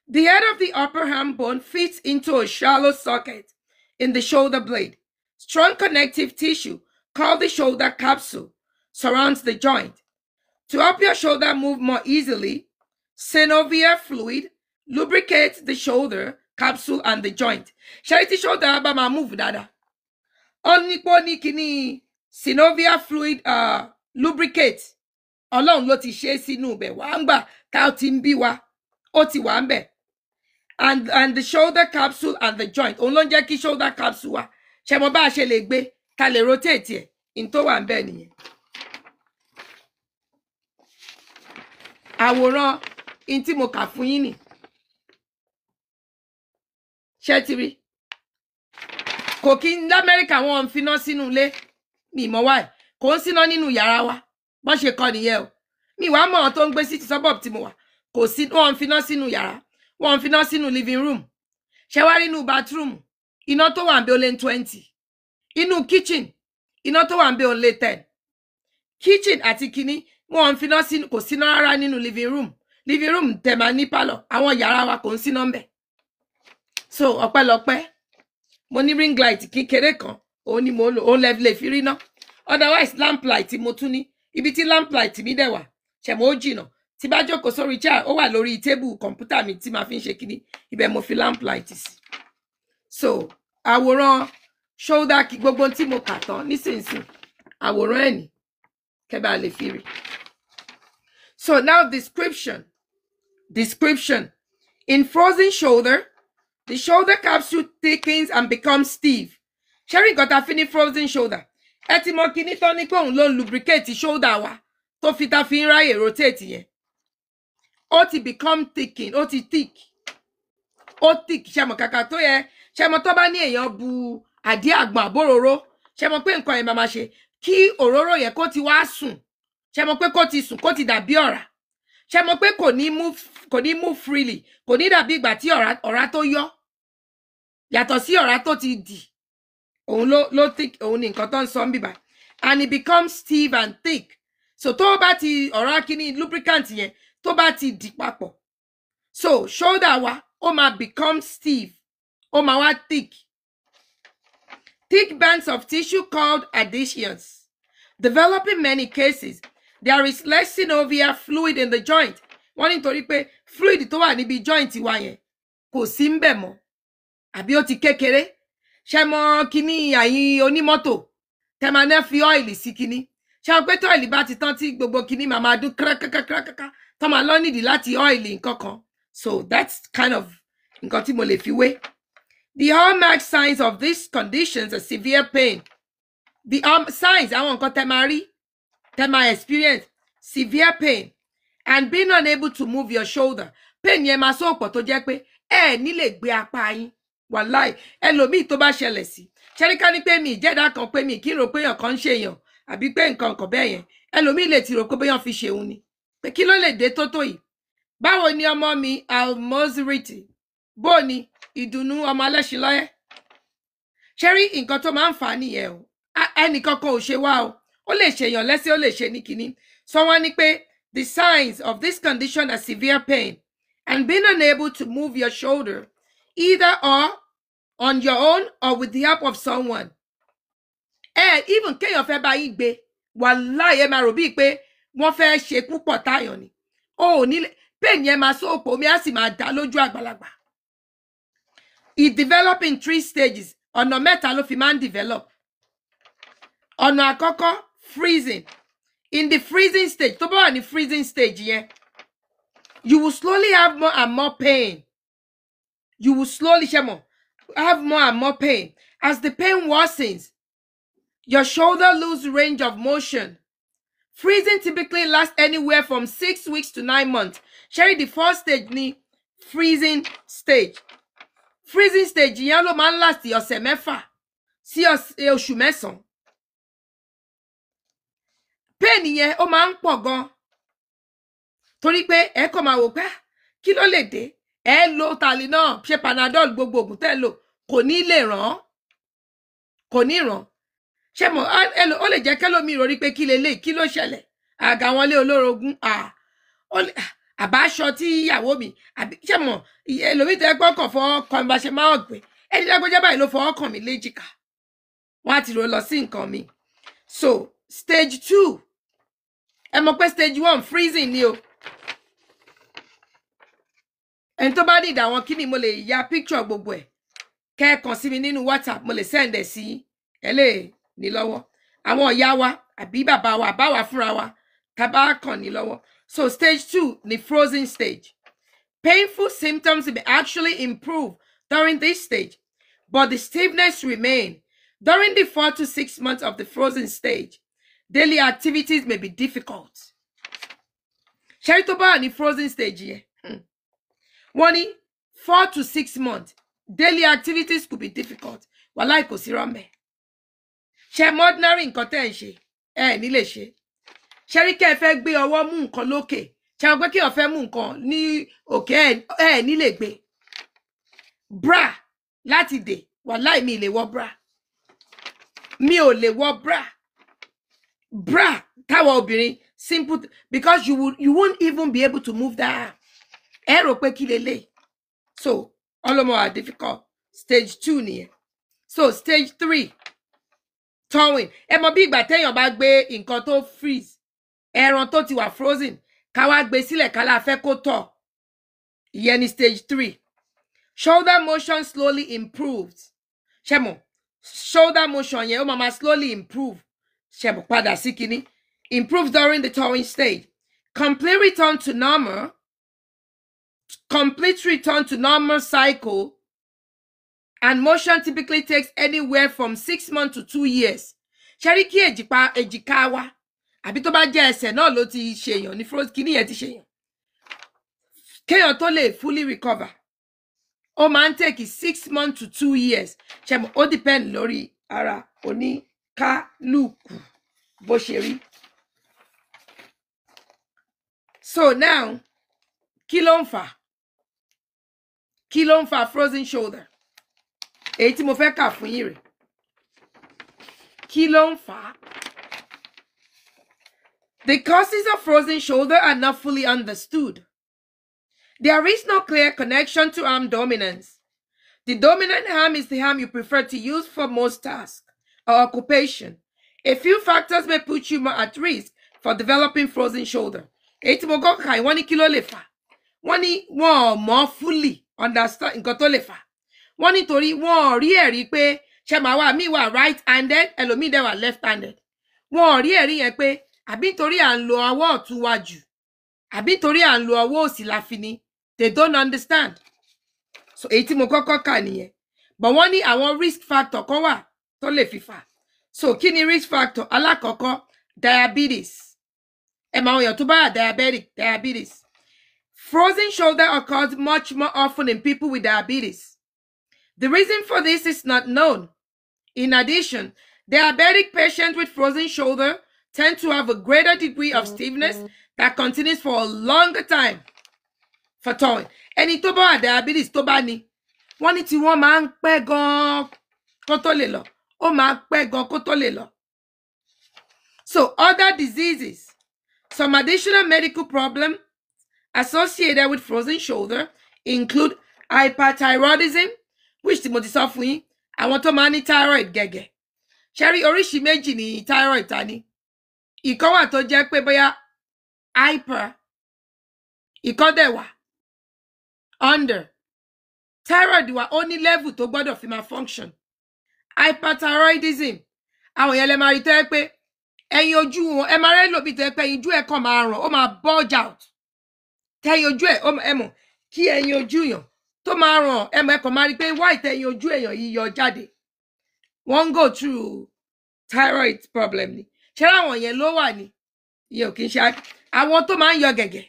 The head of the upper arm bone fits into a shallow socket in the shoulder blade. Strong connective tissue, called the shoulder capsule, surrounds the joint. To help your shoulder move more easily, synovial fluid lubricates the shoulder capsule and the joint. Ṣé tí shoulder bá máa move dáadáa? Ó ní pé ó ní kíní synovial fluid lubricate. Ọlọ́run ló ti ṣe é sínú ibẹ̀ wá ń gbà tá ó ti ń bí wa. Ó ti wà ń bẹ̀. And the shoulder capsule and the joint. Òun ló ń jẹ́ kí shoulder capsule wa. Ṣé mo bá a ṣe lè gbé ká lè rotate ẹ̀? In tó wà ń bẹ̀ nìyẹn. Àwòrán in tí mo kà fún yín nì. Ṣé ti rí? Kò kí n l'Amẹ́ríkà wọn ń finá sínú ilé. Mi mọ̀ why. Kò ń síná nínú yàrá wa. Bọ́n ṣe kọ nìyẹn o. Mi wàá mọ̀ ọ́n tó ń gbé sí ti suburb tí mo wà. Kò sí, wọ́n ń finá sínú yàrá. Wọ́n ń finá sínú living room. Ṣé wá rí inú bathroom? Iná tó wà ń bẹ ó lé ní 20. Inú kitchen, iná tó wà ń bẹ ó lé 10. Kitchen àti kinní, wọ́n ń finá sínú, kò síná rárá nínú living room. Living room tẹ̀ máa ní pálọ̀. Àwọn yàrá wa kò ń síná ń bẹ̀. So ọpẹ́lọpẹ́, mo ní ring light kékeré kan, òun ni mo ń lò, òun lè fi rí ná. Otherwise lamp light mo tún ní. Ibi tí lamp light mi dẹ̀ wà, ṣẹ̀mọ́ ó jìnà. Tí bá jókòó sórí chair, ó wà lórí table kọ̀ǹpútà mi tí màá fi ń ṣe kinní. Ibẹ̀ mo fi lamp light sí. So àwòrán shoulder kí gbogbo tí mo kà tán nísinsìnyí, àwòrán ẹ̀ ní kẹ́ bá lè fi rí. So now description. Description. In frozen shoulder, the shoulder capsule thickens and becomes stiff. Ṣé rí nǹkan tá a fi ní frozen shoulder? Ẹ ti mọ kíní tán ní pé òun ló ń lubricate shoulder wa tó fi ta fi ń ráyè rotate yẹn. Ó ti become thickened, ó ti thick. Ó thick, ṣe mọ̀ kàkà tó yẹ, ṣe mọ̀ tó bá ní èèyàn bu àdí àgbọn àbóròró, ṣe mọ̀ pé nǹkan yẹn máa ma ṣe kí òróró yẹn kó ti wá sùn, ṣe mọ̀ pé kó ti sùn, kó ti dàbí ọ̀rá. Ṣe mọ̀ pé kò ní move freely, kò ní dàbí ìgbà tí ọ̀rá tó yọ. Yàtọ̀ sí ọ̀rá tó ti dì. Òun ló thick, òun ni nǹkan tó ń sọ ń bíbá. And it becomes stiff and thick. So tó bá ti ọ̀rá kíní lubricant yẹn tó bá ti dì papọ̀. So shoulder wa ó máa become stiff, ó máa wá thick. Thick bands of tissue called adhesions develop in many cases. There is less synovial fluid in the joint. Wọ́n ní nítorí pé fluid tó wà níbi joint wa yẹn kò sí ń bẹ̀ mọ́. Àbí ó ti kékeré. Ṣé mọ kíní àyín onímọ́tò tẹ máa ná fi oil sí kíní. Ṣé o pé tí oil bá ti tán tí gbogbo kíní máa máa dún krákákákákáká tó máa lọ nídìí láti oil nǹkan kan. So that's kind of nǹkan tí mo lè fi wé. The hallmark signs of these conditions are severe pain. The signs, àwọn nǹkan tẹ máa rí, tẹ máa experience, severe pain and being unable to move your shoulder. Pain yẹn máa sọ̀pọ̀ tó jẹ́ pé ẹ ní lè gbé apá yín. Wàláì, ẹlòmíì tó bá ṣẹlẹ̀ sí. Ṣẹ́ríká ní pé mi ìjẹ́dá kan pé mi kí n rò pé èèyàn kan ń ṣe èèyàn àbí pé nǹkan kan bẹ́ẹ̀ yẹn. Ẹlòmíì lè ti rò pé bóyá fi ṣeun ni. Pé kí ló lè dé tó tó yìí? Báwo ni ọmọ mi Almoziriti? Bó ni ìdùnnú ọmọ Alẹ́ṣinlọ́yẹ́? Ṣé rí nǹkan tó máa ń fà á nìyẹn o? Ẹnìkan kan ò ṣe wá o. Ó lè ṣèyàn lẹ́sẹ̀, ó lè ṣe ní kinní. Sọ wọ́n ní pé the signs of this condition are severe pain and being unable to move your shoulder, either or on your own or with the help of someone. Ẹ even kéèyàn fẹ́ bá yín gbé, wàláhì ẹ máa rò bíi pé wọ́n fẹ́ ṣe púpọ̀ táyàn ni. O ò ní pain yẹn máa sóòpọ̀, omi á sì máa dá lójú àgbàlagbà. It develop in three stages. Ọ̀nà mẹ́ta ló fi máa ń develop. Ọ̀nà àkọ́kọ́, freezing. In the freezing stage, tó bá wà ní freezing stage yẹn, you will slowly have more and more pain. You will slowly, ṣe mọ̀, have more and more pain. As the pain worsens, your shoulder lose range of motion. Freezing typically lasts anywhere from 6 weeks to 9 months. Ṣé ẹ rí, the first stage ni freezing stage. Freezing stage yẹn ló máa ń last ọ̀sẹ̀ 6 sí oṣù 9. Pain yẹn, ó máa ń pọ̀ gan, torí pé ẹ kàn máa wò pé, "Ah, kí ló lè dé?" Ẹ lo tàlí náà, ṣe Panadol, gbogbo ògùn tẹ́ lò kò ní lè ràn án, kò ní ràn. Ṣé mo ó lè jẹ́ kẹ́lómi rò pé kí leléyìí, kí ló ṣẹlẹ̀? Àgà wọn lé olórogún, àbáṣọ tí ìyàwó mi àbí. Ṣé mo ẹlòmíì tẹ́ gbọ́ kàn fọwọ́ kan bá ṣe máa ń gbé ẹni lágbájá báyìí ló fọwọ́ kàn mí léjìká, wọ́n á ti rò lọ sí nǹkan mi. So stage two, ẹ mọ̀ pé stage one freezing ni o. Ẹni tó bá ní ìdá àwọn kíni, mo lè ya picture gbogbo ẹ̀, kẹ́ ẹ kàn sí mi nínú WhatsApp, mo lè send ẹ̀ sí ẹ, lè ní lọ́wọ́ àwọn ìyá wa àbí bàbá wa àbáwa fúnra wa tá a bá kàn ní lọ́wọ́. So stage two ni frozen stage. Painful symptoms may actually improve during this stage, but the stiffness remain. During the 4 to 6 months of the frozen stage, daily activities may be difficult. Ṣé ẹ rí, tó bá wà ní frozen stage yẹn, wọ́n ní 4 to 6 months, daily activities could be difficult. Wàláì, kò sí rọ́mẹ̀. Ṣe mọ ordinary nǹkan tẹ́ ẹ̀ ń ṣe, ẹ ní lè ṣe. Ṣe rí, kẹ́ ẹ fẹ́ gbé ọwọ́ mú nǹkan lókè, ṣe àwọn pé kí ọ fẹ́ mú nǹkan ní òkè, ẹ ní lè gbé bra láti dè. Wàláì, mi lè wọ bra, mi ò lè wọ bra. Bra táwọn obìnrin, simple, because you won't even be able to move that arm. Ẹ rò pé kí lélẹ̀. So ọlọmọ are difficult. Stage two nìyẹn. So stage three, thawing. Ẹ mọ bí ìgbà téèyàn bá gbé nǹkan tó freeze, ẹran tó ti wà frozen, ká wá gbé sílẹ̀, ká la fẹ́ kó tọ̀. Ìyẹn ni stage three. Shoulder motion slowly improved. Ṣé mọ̀, shoulder motion yẹn, ó máa ma slowly improve. Ṣé mọ̀, padà sí kinní, improve during the thawing stage. Complete return to normal cycle and motion typically takes anywhere from 6 months to 2 years. Ṣe rí, kí èjìká èjìká wa àbí tó bá jẹ́ ẹsẹ̀ náà ló ti ṣèyàn ní frozen, kíní yẹn ti ṣèyàn, kéèyàn tó lè fully recover, ó máa ń take 6 months to 2 years. Ṣe mọ̀, ó depend lórí ara oníkálukú bó ṣe rí. So now, kí ló ń fà? Kí ló ń fa frozen shoulder? Èyí tí mo fẹ́ kà fún yín rèé. Kí ló ń fà á? The causes of frozen shoulder are not fully understood. There is no clear connection to arm dominance. The dominant arm is the arm you prefer to use for most tasks or occupation. A few factors may put you more at risk for developing frozen shoulder. Èyí tí mo kọ́ kà yìí, wọ́n ní kí ló lè fà? Wọ́n ní wọn ò mọ̀ fully understand nǹkan tó lè fà. Wọ́n nítorí wọn ò rí ẹ̀rí pé, ṣe máa wà míì wà right handed, ẹlòmíì dẹ̀ wà left handed. Wọn ò rí ẹ̀rí yẹn pé àbí nítorí à ń lo ọwọ́ ọ̀tún wa jù, àbí nítorí à ń lo ọwọ́ òsì la fi ní. They don't understand. So èyí tí mo kọ́kọ́ kà nìyẹn. But wọ́n ní àwọn risk factor kan wà tó lè fi fà. So kí ni risk factor? Alákọ̀ọ́kọ́, diabetes. Ẹ mọ àwọn èèyàn tó bá wà diabetic, diabetes. Frozen shoulder occurs much more often in people with diabetes. The reason for this is not known. In addition, diabetic patients with frozen shoulder tend to have a greater degree of stiffness that continues for a longer time for thawing. Ẹni tó bá wà diabetes, tó bá ní, wọ́n ní tí wọ́n máa ń pẹ́ gan-an kó tó lè lọ. Ó máa ń pẹ́ gan kó tó lè lọ. So other diseases, some additional medical problems associated with frozen shoulder include hyperthyroidism, which tí mo ti sọ fún yín, àwọn tó máa ń ní thyroid gẹ̀gẹ̀. Ṣé rí, oríṣi méjì ní thyroid ta ní. Ìkan wà tó jẹ́ pé bóyá hyper, ìkan dẹ̀ wà under. Thyroid wa, ó ní level tó gbọ́dọ̀ fi máa function. Hyperthyroidism, àwọn yẹn lè máa rí tó yẹ pé ẹyin ojú wọn, ẹ máa rẹ́ lòbí tó yẹ pé ẹyin ojú ẹ̀ kàn máa ràn, ó máa bulge out. Tẹ́yin ojú ẹ̀, ẹ mọ̀ kí ẹyin ojú yàn tó máa ràn, ẹ mọ̀, ẹ kàn máa rí pé white ẹyin ojú èèyàn yìí yọ jáde. Wọ́n ń go through thyroid problem ni. Ṣé àwọn yẹn ló wà ní Ìyẹn ò kì í ṣe àwọn tó máa ń yọ gẹ̀gẹ̀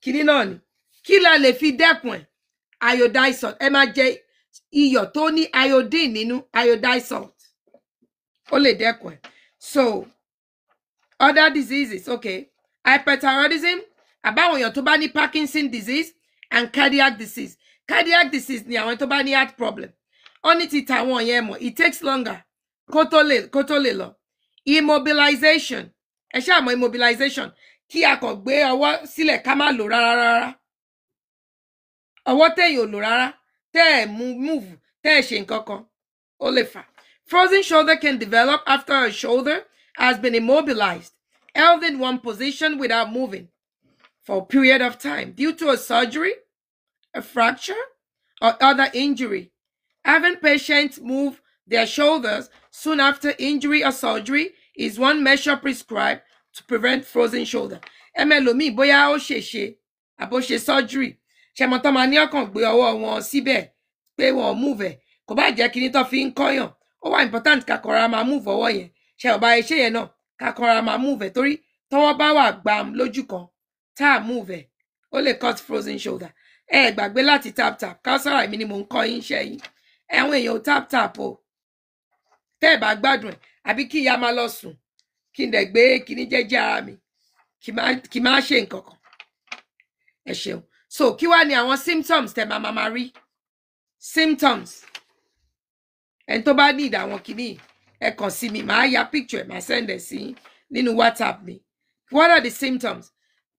kínní náà ni. Kí la lè fi dẹ́kun ẹ̀? Iodine salt. Ẹ máa jẹ iyọ̀ tó ní iodine nínú, iodine salt, ó lè dẹ́kun ẹ̀. So other diseases, okay, hyperthyroidism, àbáwọn èèyàn tó bá ní Parkinson disease and cardiac disease. Cardiac disease ni àwọn tó bá ní heart problem. Ó ní ti tàwọn yẹn mọ̀, it takes longer kó tó lè lọ. Immobilization, ẹ ṣáà mọ̀ immobilization, kí a kàn gbé ọwọ́ sílẹ̀ ká má lò rárá rárá. Ọwọ́ téèyàn ò lò rárá, tẹ́ ẹ̀ move, tẹ́ ẹ̀ ṣe nǹkan kan, ó lè fà. Frozen shoulder can develop after a shoulder has been immobilized, held in one position without moving for a period of time due to a surgery, a fracture, or other injury. Having patients move their shoulders soon after injury or surgery is one measure prescribed to prevent frozen shoulder. Ẹmẹlòmíì, bóyá ó ṣèṣe àbó ṣe surgery, ṣẹmọ tó máa ní ọkàn gbé ọwọ́ wọn síbẹ̀ pé wọn ò move ẹ̀, kò bá jẹ́ kinní tó fi ń kọ́yàn. Ó wà important kakọra máa move ọwọ́ yẹn. Ṣe ọba iṣẹ́ yẹn náà, kakọra máa move ẹ̀, torí tọwọ́ bá wà gbàm lójú kan tá a move ẹ̀, ó lè cause frozen shoulder. Ẹ gbàgbé láti tap tap. Kására, èmi ni mò ń kọ́ yín iṣẹ́ yín. Àwọn èèyàn ò tap tap o. Tẹ́ ẹ bá gbádùn ẹ̀, àbí kí ìyá máa lọ sùn, kí n dẹ̀ gbé kíní jẹ́jẹ́ ara mi, kí má ṣe nǹkan kan. Ẹ ṣeun. So kí wá ni àwọn symptoms tẹ́ máa rí? Symptoms, ẹni tó bá need àwọn kíní, ẹ kàn sí mi, màá ya picture ẹ, màá send ẹ sí nínú WhatsApp mi. What are the symptoms?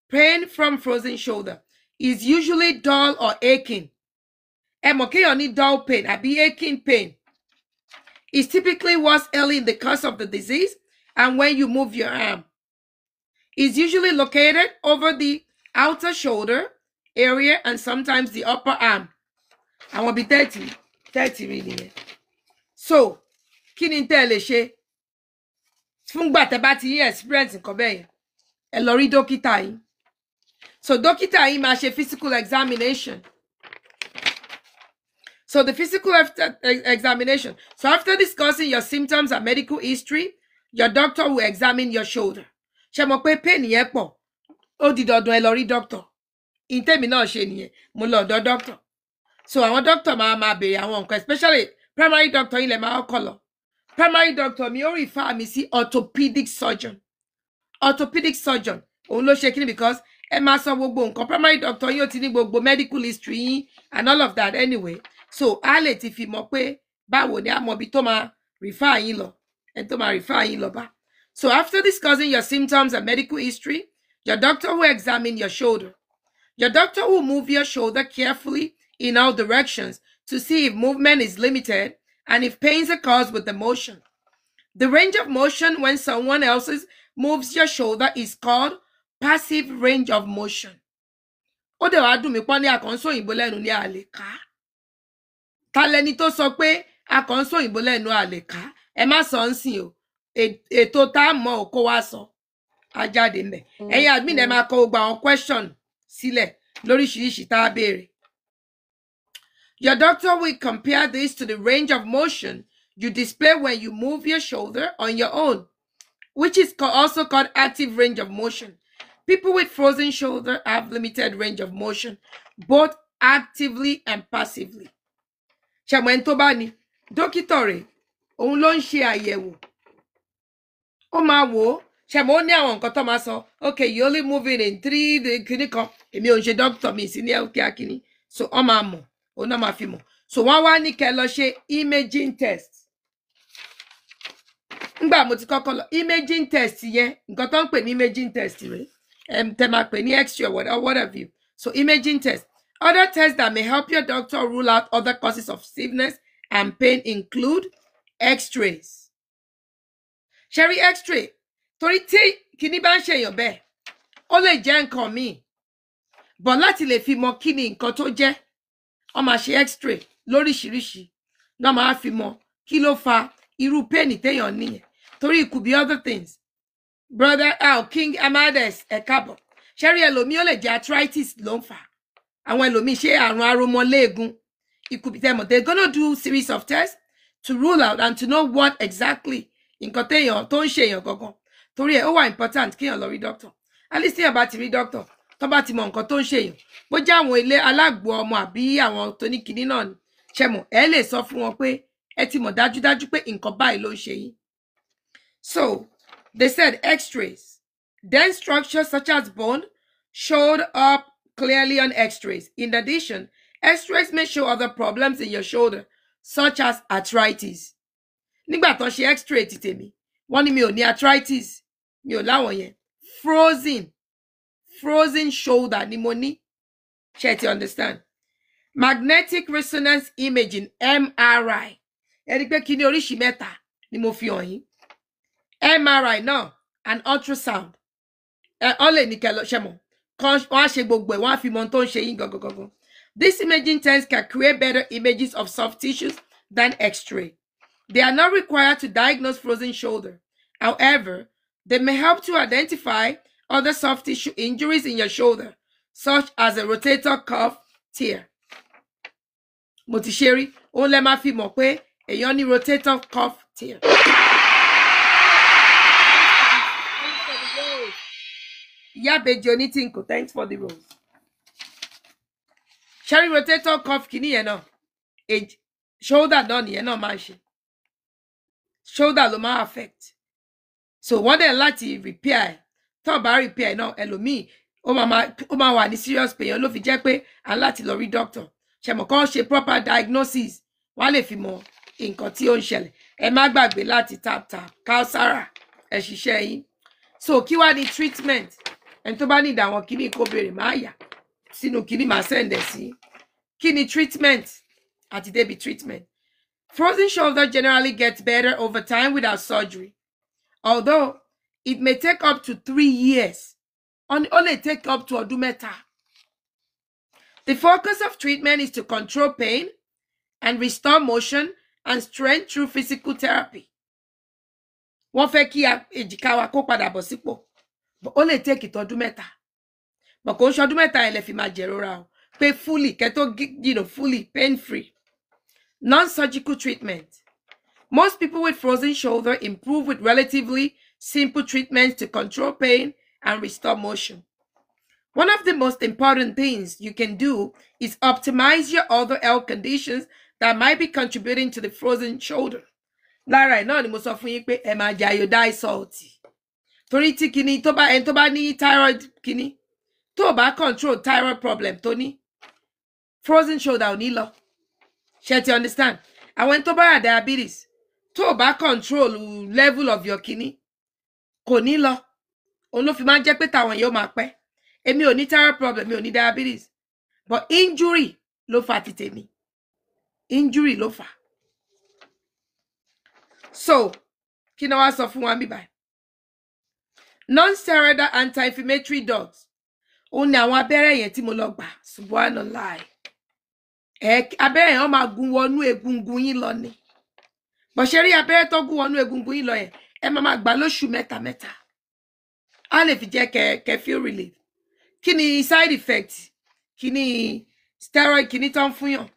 Pain from frozen shoulder is usually dull or aching. Ẹ mọ̀ kéèyàn ní dull pain àbí aching pain. Is typically worse early in the course of the disease and when you move your arm. Is usually located over the outer shoulder area and sometimes the upper arm. Àwọn bíi 30 30 rí nìyẹn. So kí ni tẹ́ ẹ lè ṣe fúngbà tẹ́ bá ti yín experience nǹkan bẹ́ẹ̀ yẹn? Ẹ lọ rí dókítà yín. So dókítà yín máa ṣe physical examination. So the physical examination. So after discussing your symptoms and medical history, your doctor will examine your shoulder. Ṣe mọ̀ pé pain yẹn pọ̀, ó di dandan ẹ lọ rí doctor. Ìtẹ́mi náà ṣe nìyẹn, mo lọ ọ̀dọ̀ doctor. So àwọn doctor máa béèrè àwọn nǹkan, especially primary doctor yín lẹ máa kọ́ lọ. Primary doctor mi, ó refer mi sí orthopedic surgeon. Orthopedic surgeon òun ló ṣe kíni, because ẹ máa sọ gbogbo nǹkan. Primary doctor yín ó ti ní gbogbo medical history yín and all of that anyway, so a lè ti fi mọ̀ pé báwo ni a mọ ibi tó máa refer yín lọ, ẹni tó máa refer yín lọ bá. So after discussing your symptoms and medical history, your doctor will examine your shoulder. Your doctor will move your shoulder carefully in all directions to see if movement is limited and if pains are caused with the motion. The range of motion when someone else moves your shoulder is called passive range of motion. Ó dẹ̀ wá dùn mí pọ́n ní àkànṣe òyìnbó lẹ́nu ní àlè ká. Ta lẹni tó sọ pé àkànṣe òyìnbó lẹ́nu àlè ká? Ẹ má sọ ń sìn o. Ètò tá a mọ̀ ò kó wá sọ. Á jáde ńbẹ̀. Ẹ̀yin admin, ẹ máa kọ gbogbo àwọn question sílẹ̀ lóríṣiríṣi tá a béèrè. Your doctor will compare this to the range of motion you display when you move your shoulder on your own, which is also called active range of motion. People with frozen shoulder have limited range of motion, both actively and passively. Ṣẹ̀mọ̀ ẹni tó bá ní dókítà rẹ̀, òun ló ń ṣe àyẹ̀wò. Ó máa wò ó. Ṣẹ̀mọ̀ ó ní àwọn nǹkan tó máa sọ, "Okay, you only move it in three the kìíní kan." Èmi ò ń ṣe dókítà mi sí ní healthcare kìíní. So wọ́n máa mọ̀, òun náà máa fi mọ̀. So wọ́n wá ní kẹ́ lọ ṣe imaging test. Ngbà mo ti kọ́kọ́ lọ imaging test yẹn, nǹkan tó ń pè ní imaging test rẹ̀, tẹ́ máa pè ní x-ray or what have you. So imaging test. Other tests that may help your doctor rule out other causes of stiffness and pain include x-rays. Ṣe rí x-ray, torí tí kinní bá ń ṣèyàn bẹ́ẹ̀, ó lè jẹ́ nǹkan míì, but láti lè fi mọ kí ni nǹkan tó jẹ́, wọ́n máa ṣe x-ray lóríṣiríṣi náà, máa fi mọ kí ló fa irú pain téèyàn níyẹn, torí it could be other things. Brother al King Amades, ẹ káàbọ̀. Ṣẹ́rí ẹlòmíì, ó lè jẹ́ arthritis ló ń fà á. Àwọn ẹlòmíì ṣe àrùn aromọléegun. It could be them. They're gonna do series of tests to rule out and to know what exactly nǹkan téèyàn tó ń ṣe èèyàn gangan. Torí ẹ̀, ó wà important kéèyàn lọ rí doctor. At least téèyàn bá ti rí doctor, tó bá ti mọ nǹkan tó ń ṣèyàn, bó jẹ́ àwọn ilé alágbo ọmọ àbí àwọn tó ní kinní náà ni, ṣe mọ̀, ẹ lè sọ fún wọn pé ẹ ti mọ̀ dájúdájú pé nǹkan báyìí ló ń ṣe yín. So they said x-rays. Dense structures such as bone showed up clearly on x-rays. In addition, x-rays may show other problems in your shoulder, such as arthritis. Nígbà tó ṣe x-ray ti tèmi, wọ́n ní mi ò ní arthritis, mi ò láwọn yẹn. Frozen shoulder ni mo ní. Ṣé ti understand? Magnetic resonance imaging, MRI. Ẹ rí i pé kí ni oríṣi mẹ́ta ni mo fi hàn yín. MRI náà and ultrasound. Ẹ ọ lè ní kẹ́ lọ ṣe mọ̀. Wọ́n á ṣe gbogbo ẹ̀, wọ́n á fi mọ ohun tó ń ṣe yín gangan gangan. This imaging test can create better images of soft tissues than X-ray. They are not required to diagnose frozen shoulder. However, they may help to identify other soft tissue injuries in your shoulder, such as a rotator cuff tear. Mo ti ṣe rí, òun lẹ máa fi mọ̀ pé èèyàn ní rotator cuff tear. Thanks for the rose. Ìyá Ìbejì Onítìǹkù, thanks for the rose. Ṣẹ́rí rotator cuff kìíní yẹn náà, shoulder náà nìyẹn náà máa ń ṣe. Shoulder ló máa affect. So wọ́n dẹ̀ láti repair ẹ̀. Tó bá repair ẹ̀ náà, ẹlòmíì ó máa wà ní serious pain. Ló fi jẹ́ pé à ń láti lọ rí doctor. Ṣe mọ̀ kán ṣe proper diagnosis, wọ́n á lè fi mọ nǹkan tí ó ń ṣẹlẹ̀. Ẹ má gbàgbé láti tap tap Kausara, ẹ ṣiṣẹ́ yín. So kí wá ní treatment? Ẹni tó bá ní ìdàwọn kíní kó béèrè, máa yà sínú kíní, máa send ẹ̀ sí. Kí ni treatment? Àti débi treatment. Frozen shoulder generally gets better over time without surgery, although it may take up to 3 years. Ó lè take up to ọdún 3. The focus of treatment is to control pain and restore motion and strength through physical therapy. Wọ́n fẹ́ kí èjìká wa kó padà bọ̀ sípò. But ó lè take ìtọ́dún 3. But kò ń ṣọdún 3 yẹn lè fi máa jẹ̀rora o. Pé fully kẹ́ tó fully pain free. Non-surgical treatment. Most people with frozen shoulder improve with relatively simple treatments to control pain and restore motion. One of the most important things you can do is optimize your other health conditions that might be contributing to the frozen shoulder. Lára ẹ̀ náà ni mo sọ fún yín pé ẹ máa jẹ iodine salt. Torí tí kinní tó bá, ẹni tó bá ní thyroid kinní, tó bá control thyroid problem tó ní, frozen shoulder ò ní lọ. Ṣé ti understand? Àwọn ẹni tó bá yà diabetes, tó bá control level of your kinní, kò ní lọ. Òun ló fi máa ń jẹ́ pé tàwọn yóò máa pẹ́. Èmi ò ní thyroid problem, mi ò ní diabetes, but injury ló fà ti tèmi. Injury ló fà. So, kí ni wàá sọ fún wa bí báyìí? Non-steroidal anti-inflammatory drugs. Òun ni àwọn abẹ́rẹ́ yẹn tí mo lọ gbà. Subhanallah. Ẹ abẹ́rẹ́ yẹn, wọ́n máa gún wọnú egungun yín lọ ni. Bó ṣe rí abẹ́rẹ́ tó gún wọnú egungun yín lọ yẹn, ẹ máa máa gbà lóṣù mẹ́ta mẹ́ta. Á lè fi jẹ́ kẹ́ feel relief. Kí ni side effect? Kí ni steroid kí ni tó ń fún yàn?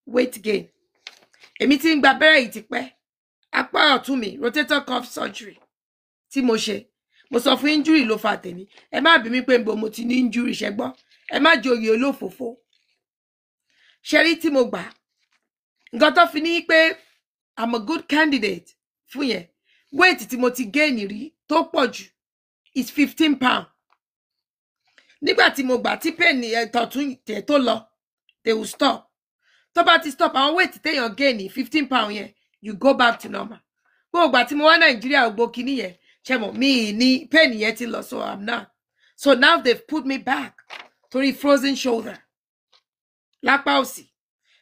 Weight gain. Èmi ti ń gba abẹ́rẹ́ yìí tipẹ́. Apá ọ̀tún mi, rotator cuff surgery tí mo ṣe. Mo sọ fún, injury ló fa tèmi. Ẹ má bí mi pé nbo mo ti ní injury, ṣẹ gbọ́. Ẹ má joyè olófòófó. Ṣe rí tí mo gbà, nǹkan tó fi ní pé I'm a good candidate fún yẹn, weight tí mo ti gain rí tó pọ̀ jù is 15 pound. Nígbà tí mo gbà tí pain ẹ̀ tọ̀tún tẹ̀ tó lọ, they will stop. Tó bá ti stop, àwọn weight téèyàn gain ní 15 pound yẹn, you go back to normal. Gbogbo ìgbà tí mo wá Nàìjíríà, ògbó kinní yẹn, ṣe mọ̀ mi ní pain yẹn ti lọ. So I'm not, so now they've put me back torí frozen shoulder lápá òsì,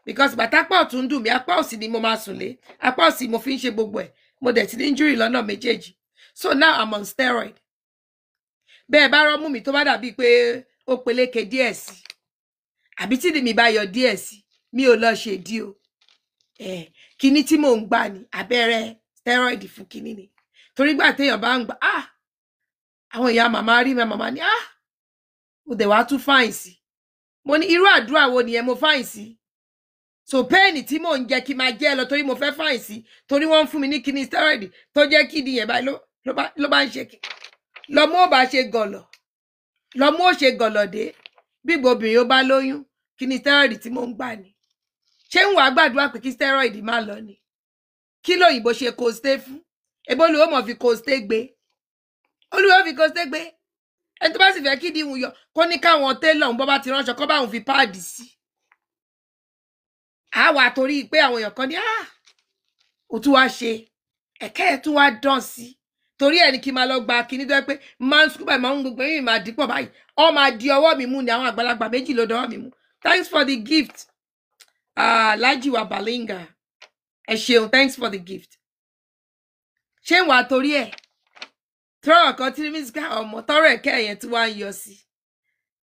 because bàtà apá ọ̀tún ń dùn mí, apá òsì ni mo máa sùn lé, apá òsì mo fi ń ṣe gbogbo ẹ̀. Mo dẹ̀ ti ní injury lọ́nà méjèèjì, so now I'm on steroid. Bẹ́ẹ̀ bá rọ́mú mi, tó bá dàbíi pé ó peléke díẹ̀ sí, àbí tí mi bá yọ díẹ̀ sí, mi ò lọ ṣe dí o. Kíní tí mò ń gbà ní abẹ́rẹ́ steroid fún kíní ni, torí gbà téèyàn bá ń gbà, ah, àwọn ìyá màmá rí mi, màmá ní, "Ah, ó dẹ̀ wá tún fine sí." Mo ní, "Irú àdúrà wo nìyẹn, mo fine sí?" So pain tí mò ń jẹ, kí máa jẹ́ lọ torí mo fẹ́ fine sí, torí wọ́n ń fún mi ní kíní steroid tó jẹ́ kí nìyẹn báyìí ló Ló bá ń ṣe kí lọmú ò bá ṣe gọlọ, lọmú ò ṣe gọlọ dé. Bí gbobìnrin ó bá lóyún, kí ni steroid tí mò ń gbà ni? Ṣé ń wàá gbàdúrà pé kí steroid má lọ ni? Kí lóyìnbó ṣe coste fún? Ebó olùwọ́ mọ̀ fi coste gbé, olùwọ́ fi coste gbé. Ẹni tó bá sì fẹ́ kí ìdíhùn yọ, kó ní káwọn télọ̀ ń bọ́ bá ti ránṣọ, kó bá òun fi páàdì sí. A wà torí pé àwọn èèyàn kan ní, ah, ó tún wá ṣe ẹ̀kẹ́ ẹ̀ tún wá dán sí, torí ẹ̀ ní kí n máa lọ gba kinní tó yẹ pé máa ń sùkúbà, máa ń gbogbo ẹ̀yìn máa dípọ̀ báyìí, ọ máa di ọwọ́ mi mú ni. Àwọn àgbàlagbà méjì ló dọwọ́ mi mú. Thanks for the gift, Alhaji wa Balinga, ẹ ṣeun, thanks for the gift. Ṣé ń wà torí ẹ̀ tọrọ kan tí mísíkà ọmọ tọrọ ẹ̀kẹ́ yẹn tí wàá ń yọ sí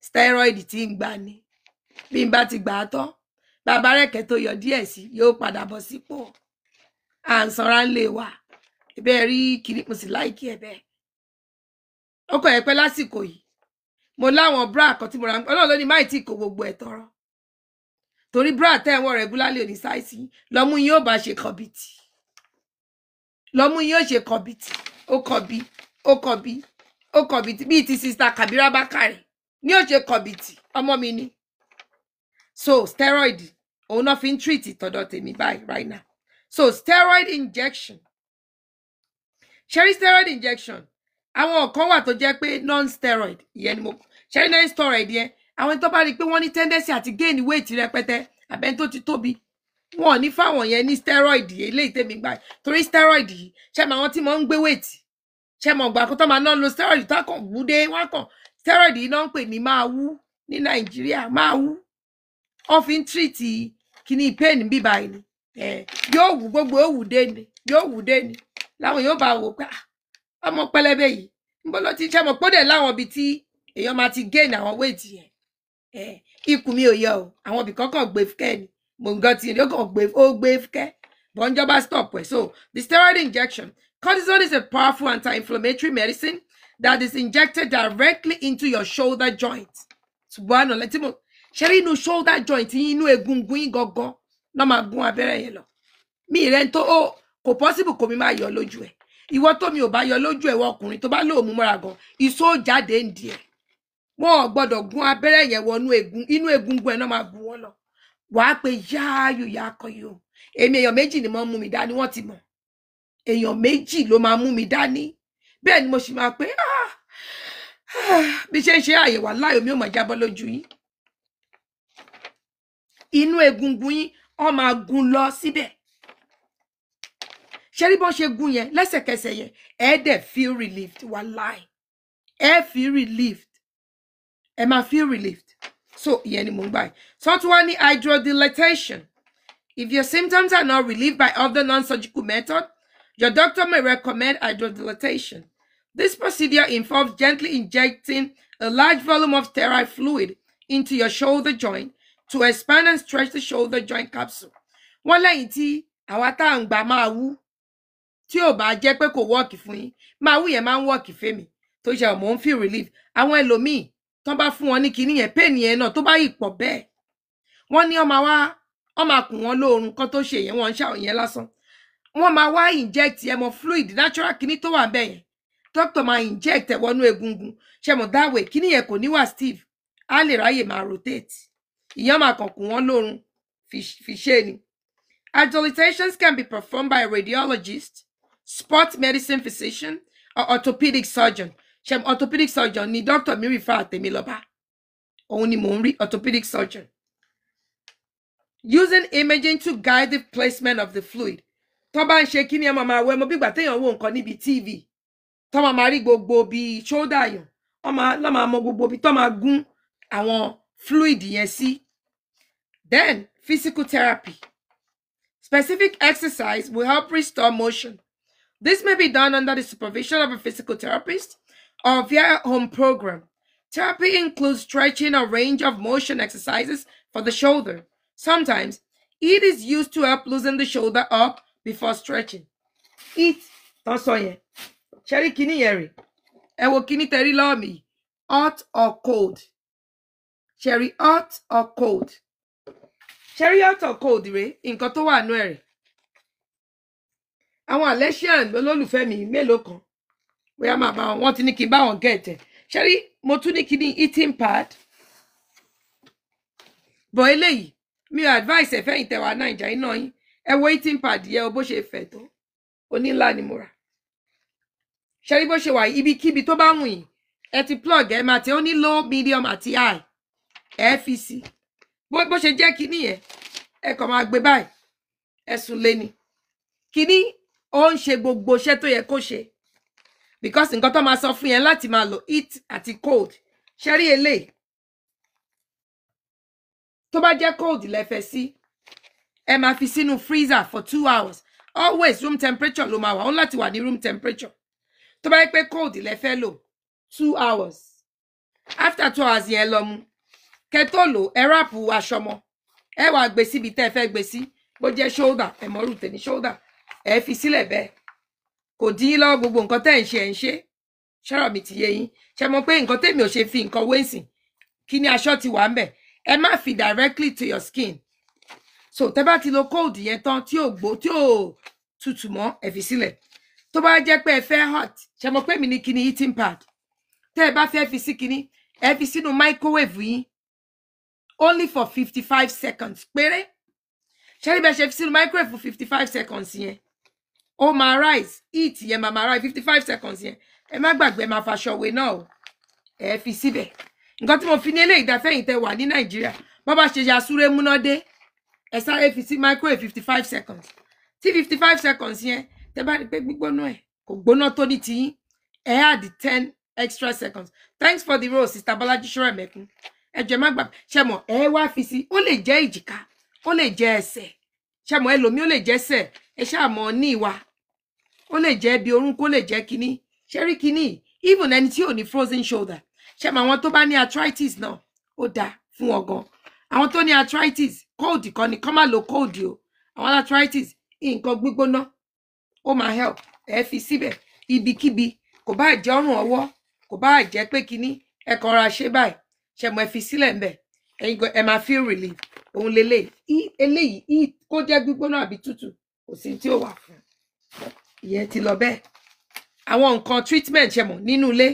steroid tí ń gbà ni? Bí n bá ti gbà á tán, bàbá rẹ̀kẹ́ tó yọ díẹ̀ sí yóò padà bọ̀ sípò. À ń sanra ń lè wà ẹbẹ rí kiri, mo sì láìkí ẹ bẹ́ẹ̀. Ó kọ ẹ pé lásìkò yìí mo láwọn bra kan tí mo ra. Ọlọ́run ló ní máì tí kò gbogbo ẹ̀ tọrọ, torí bra tẹ́ ẹ̀ wọ́n regularly ò ní size yín. Lọ́mú yín ó bá ṣe kọ̀bìtì, lọ́mú yín ó ṣe kọ̀bìtì, ó kọ̀bí, ó kọ̀bí, ó kọ̀bìtì bíi ti Sister Kabira Bakare ní ó ṣe kọ̀bìtì ọmọ mi ni. So steroid òun náà fi ń treat ìtọ̀dọ̀ tèmi báyìí right now. So steroid injection, ṣẹ́rí steroid injection, àwọn kan wà tó jẹ́ pé non-steroid, ìyẹn ni mo ṣẹ́rí. Non-steroid yẹn, àwọn tó bá rí i pé wọ́n ní tendency àti gain weight rẹpẹtẹ, àbẹ́ni tó ti tóbi, wọn ò ní fáwọn yẹn ní steroid yìí. Eléyìí tèmi gbà, torí steroid yìí, ṣé mo àwọn tí mo ń gbé weight, ṣé mo gbà kó tó máa ná lo steroid tó kàn wú dé wọn kàn. Steroid yìí náà ń pè ní máa wú ní Nàìjíríà. Máa wú, wọ́n fi ń treat kíní pain bíbá yìí ni. Yóò wú gbogbo, ó wù dé ni, yóò wù dé ni. Láwọn yóò bá wò pé, "Ah, ọmọ pẹlẹbẹ yìí ń bọ́ lọ ti ṣe mọ̀ pọ́dẹ̀ láwọn ibi tí èèyàn máa ti gain àwọn weight yẹn." Ikùn mi ò yọ o, àwọn ibì kan kàn gbé fúkẹ́ ni mò ń gan tí ó kàn gbé, ó gbé fúkẹ́ bọ́njọba stop ẹ̀. So the steroid injection, cortisone is a powerful anti-inflammatory medicine that is injected directly into your shoulder joint. Ṣùgbọ́n àná lẹ́tí mo ṣe rí inú shoulder joint yín, inú egungun yín gangan náà máa gún abẹ́rẹ́ yẹn lọ. Mi rẹ̀ ń tó ó kò possible kò mi máa yọ lójú ẹ̀. Ìwọ tó mi ò bá yọ lójú ẹ̀, ìwọ ọkùnrin tó bá lóòmù mọ́ra gan, ìṣó jáde ń di ẹ̀. Wọn ò gbọ́dọ̀ gún abẹ́rẹ́ yẹn wọnú egun, inú egungun ẹ̀ náà máa gún wọn lọ. Wàá pe yááyù yá akọ yìí o. Èmi, èèyàn méjì ni mo ń mú mi dání. Wọ́n ti mọ̀, èèyàn méjì ló máa mú mi dání. Bẹ́ẹ̀ ni mo sì máa pé, ah, ah, bí ṣe ń ṣe àyèwà láyò mi ò máa jábọ́ lójú yín. Inú egungun yín wọ́n máa gún lọ síbẹ̀. Ṣé rí bọ́n ṣe gún yẹn lẹ́sẹ̀kẹsẹ̀ yẹn, ẹ dẹ̀ feel relieved. Wàláì, ẹ feel relieved, ẹ máa feel relieved. So ìyẹn ni mò ń gbà yìí. So tún wá ní hydrodilatation. If your symptoms are not relieved by other non-surgical method, your doctor may recommend hydrodilatation. This procedure involves gently injecting a large volume of sterile fluid into your shoulder joint to expand and stretch the shoulder joint capsule. Wọ́n lẹ́yìn tí àwa tá à ń gbà máa wú, tí ò bá jẹ́ pé kò work fún yín, máa wú yẹn máa ń work fẹ́mi tó ṣe mò ń feel relief. Àwọn ẹlòmíì tán bá fún wọn ní kinní yẹn, pain yẹn náà tó bá yìí pọ̀ bẹ́ẹ̀, wọ́n ní wọ́n máa wá, wọ́n máa kùn wọ́n lóorun kan tó ṣe yẹn, wọ́n ń ṣàwọn yẹn lásán. Wọ́n máa wá inject ẹ mọ fluid natural kinní tó wà bẹ́ẹ̀ yẹn, doctor máa inject ẹ wọnú egungun. Ṣe mọ̀ that way kinní yẹn kò ní wà stiff, á lè ráyè máa rotate. Ìyẹn máa kàn kùn wọ́n lóorun fi ṣe ni. Hydrodilatations can be performed by a radiologist, sport medicine physician, or orthopedic surgeon. Ṣe orthopedic surgeon ni doctor mi refer tèmi lọ bá. Òun ni mò ń rí, orthopedic surgeon. Using imaging to guide the placement of the fluid. Tó bá ń ṣe kí ni, ẹ máa máa wẹ mọ bí ìgbà téèyàn wo nǹkan níbi TV. Tó máa máa rí gbogbo bí shoulder yàn. Wọ́n máa lọ́ máa mọ gbogbo bí tó máa gún àwọn fluid yẹn sí. Then physical therapy. Specific exercise will help restore motion. This may be done under the supervision of a physical therapist or via a home program. Therapy includes stretching a range of motion exercises for the shoulder. Sometimes it is used to help loosen the shoulder up before stretching. It tán sọ yẹn. Ṣẹ́rí kíní yẹn rè. Ẹ wo kíní tẹrí lọ́wọ́ mi yìí. Hot or cold? Ṣẹ́rí hot or cold? Ṣẹ́rí hot or cold rè, nǹkan tó wà nú ẹ̀ rè. Àwọn Alesian olólùfẹ́ mi mélòó kan. Bóyá máa bá wọn, wọ́n ti ní kí n bá wọn get ẹ̀. Ṣé rí, mo tún ní kíní heating pad, bọ̀ eléyìí mi ò advice ẹ̀ fẹ́yìn tẹwàá Naija iná yín. Ẹ wo heating pad yẹ o, bó ṣe fẹ̀ tó, onílà ni mo rà. Ṣé rí bó ṣe wà yìí, ibikíbi tó bá wù yín ẹ ti plug ẹ máa tẹ. Ó ní low, medium àti high. Ẹ fi sí bó ṣe jẹ́ kíní yẹn, ẹ kàn máa gbé báyìí, ẹ sùn lé ni. Kíní ó ń ṣe gbogbo iṣẹ́ tó yẹ kó ṣe, because nǹkan tó máa sọ fún yẹn láti máa lò heat àti cold. Ṣe rí eléyìí, tó bá jẹ́ cold lẹ fẹ́ sí, ẹ máa fi sínú freezer for 2 hours. Always room temperature ló máa wà, ó ń láti wà ní room temperature. Tó bá yẹ pé cold lẹ fẹ́ lò, 2 hours. After 2 hours yẹn, lọ mú kẹ́ tó lò, ẹ wrap aṣọ mọ́, ẹ wàá gbé síbi tẹ́ ẹ fẹ́ gbé sí. Bó jẹ́ shoulder, ẹ mọ́rù tẹ̀ ní shoulder, ẹ fi sílẹ̀ bẹ́ẹ̀, kò dín yín lọ́wọ́. Gbogbo nǹkan tẹ́ ẹ̀ ń ṣe, ẹ̀ ń ṣe. Ṣọ́rọ̀ mi ti yé yín? Ṣe mọ̀ pé nǹkan tèmi ò ṣe fi nǹkan wé sìn, kí ni aṣọ ti wà ń bẹ̀, ẹ má fi directly to your skin. So tẹ́ bá ti lo cold yẹn tán, tí ò gbó, tí ò tutù mọ́, ẹ fi sílẹ̀. Tó bá jẹ́ pé ẹ fẹ́ hot, ṣe mọ̀ pé mi ní kíní heating pad, tẹ́ ẹ bá fẹ́ fi sí kíní, ẹ fi sínú microwave yín only for 55 seconds péré. Ṣé ní bẹ́ẹ̀ ṣe fi sínú microwave for 55 seconds yẹn, ó máa rise, heat yẹn máa rise. 55 seconds yẹn, ẹ má gbàgbé, máa faṣọ wé náà o. Ẹ fi síbẹ̀. Nǹkan tí mo fi ní eléyìí dáfẹ́yìn tẹ wà ní Nàìjíríà, bọ́ bá ṣe yasúré múná dé, ẹ sáré fi sí microwave 55 seconds. Tí 55 seconds yẹn, tẹ bá rí pé gbígbóná ẹ kò gbóná tó ní tiyín, ẹ add 10 extra seconds. Thanks for the rose, Sister Bọ́lájí Ṣọ́rẹ̀mẹ́kún. Ẹ jọ̀ọ́, ẹ má gbà. Ṣe mọ̀, ẹ wá fi sí, ó lè jẹ́ ìjìká, ó lè jẹ́ ẹsẹ̀. Ṣe mọ̀, ẹlòmíì ó lè jẹ́ ẹsẹ̀, ẹ ṣáà mọ̀ ní ìwà, ó lè jẹ́ bí orúnkún, ó lè jẹ́ kínní. Ṣe rí kínní, even ẹni tí ò ní frozen shoulder, ṣe mọ̀, àwọn tó bá ní arthritis náà, ó dáa fún wọn gan. Àwọn tó ní arthritis, cold kan ni kọ́ máa lo cold o. Àwọn arthritis, nǹkan gbígbóná ó máa help. Ẹ fi síbẹ̀ ibikíbi, kò bá jẹ́ ọrùn ọwọ́, kò bá jẹ́ pé kínní, ẹ kàn ra ṣe báyìí. Ṣe mọ̀, ẹ fi sílẹ̀ ńbẹ̀, ẹ̀yin gan ẹ máa feel relief. Òun lélẹ̀ eléyìí, kó jẹ́ gbígbóná àbí tútù, kò sí tí ó wà fún ìyẹn, ti lọ bẹ́ẹ̀. Àwọn nǹkan treatment, ṣe mọ̀, nínú ilé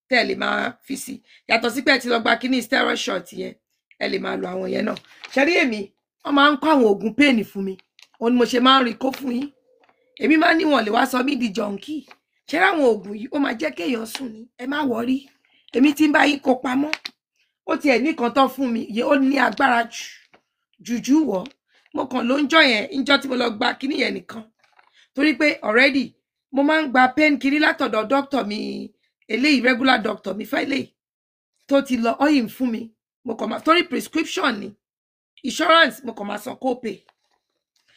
tẹ́ ẹ lè máa fi sí, yàtọ̀ sí pé ẹ ti lọ gba kíní steroid shot yẹn, ẹ lè máa lo àwọn yẹn náà. Ṣe rí èmi, wọ́n máa ń kó àwọn oògùn pain fún mi, òun ni mo ṣe máa ń rí kó fún yín. Èmi máa ń níwọ̀n lè wá sọ mí di junkie. Ṣe rí àwọn oògùn yìí, ó máa jẹ́ kéèyàn sùn ní. Ẹ má worry, èmi ti ń bá yín kó pamọ́. Ó tiẹ̀ ní kan tán fún mi yìí, ó ní agbára jù jùjú wọ̀. Mo kàn ló ń jọ yẹn, ńjọ́ tí mo lọ gba kíní yẹn nìkan, torí pé already mo máa ń gba pain kiri látọ̀dọ̀ doctor mi eléyìí, regular doctor mi fẹ́ eléyìí tó ti lọ ọyìn fún mi. Mo kàn máa, torí prescription ni, insurance, mo kàn máa san copay.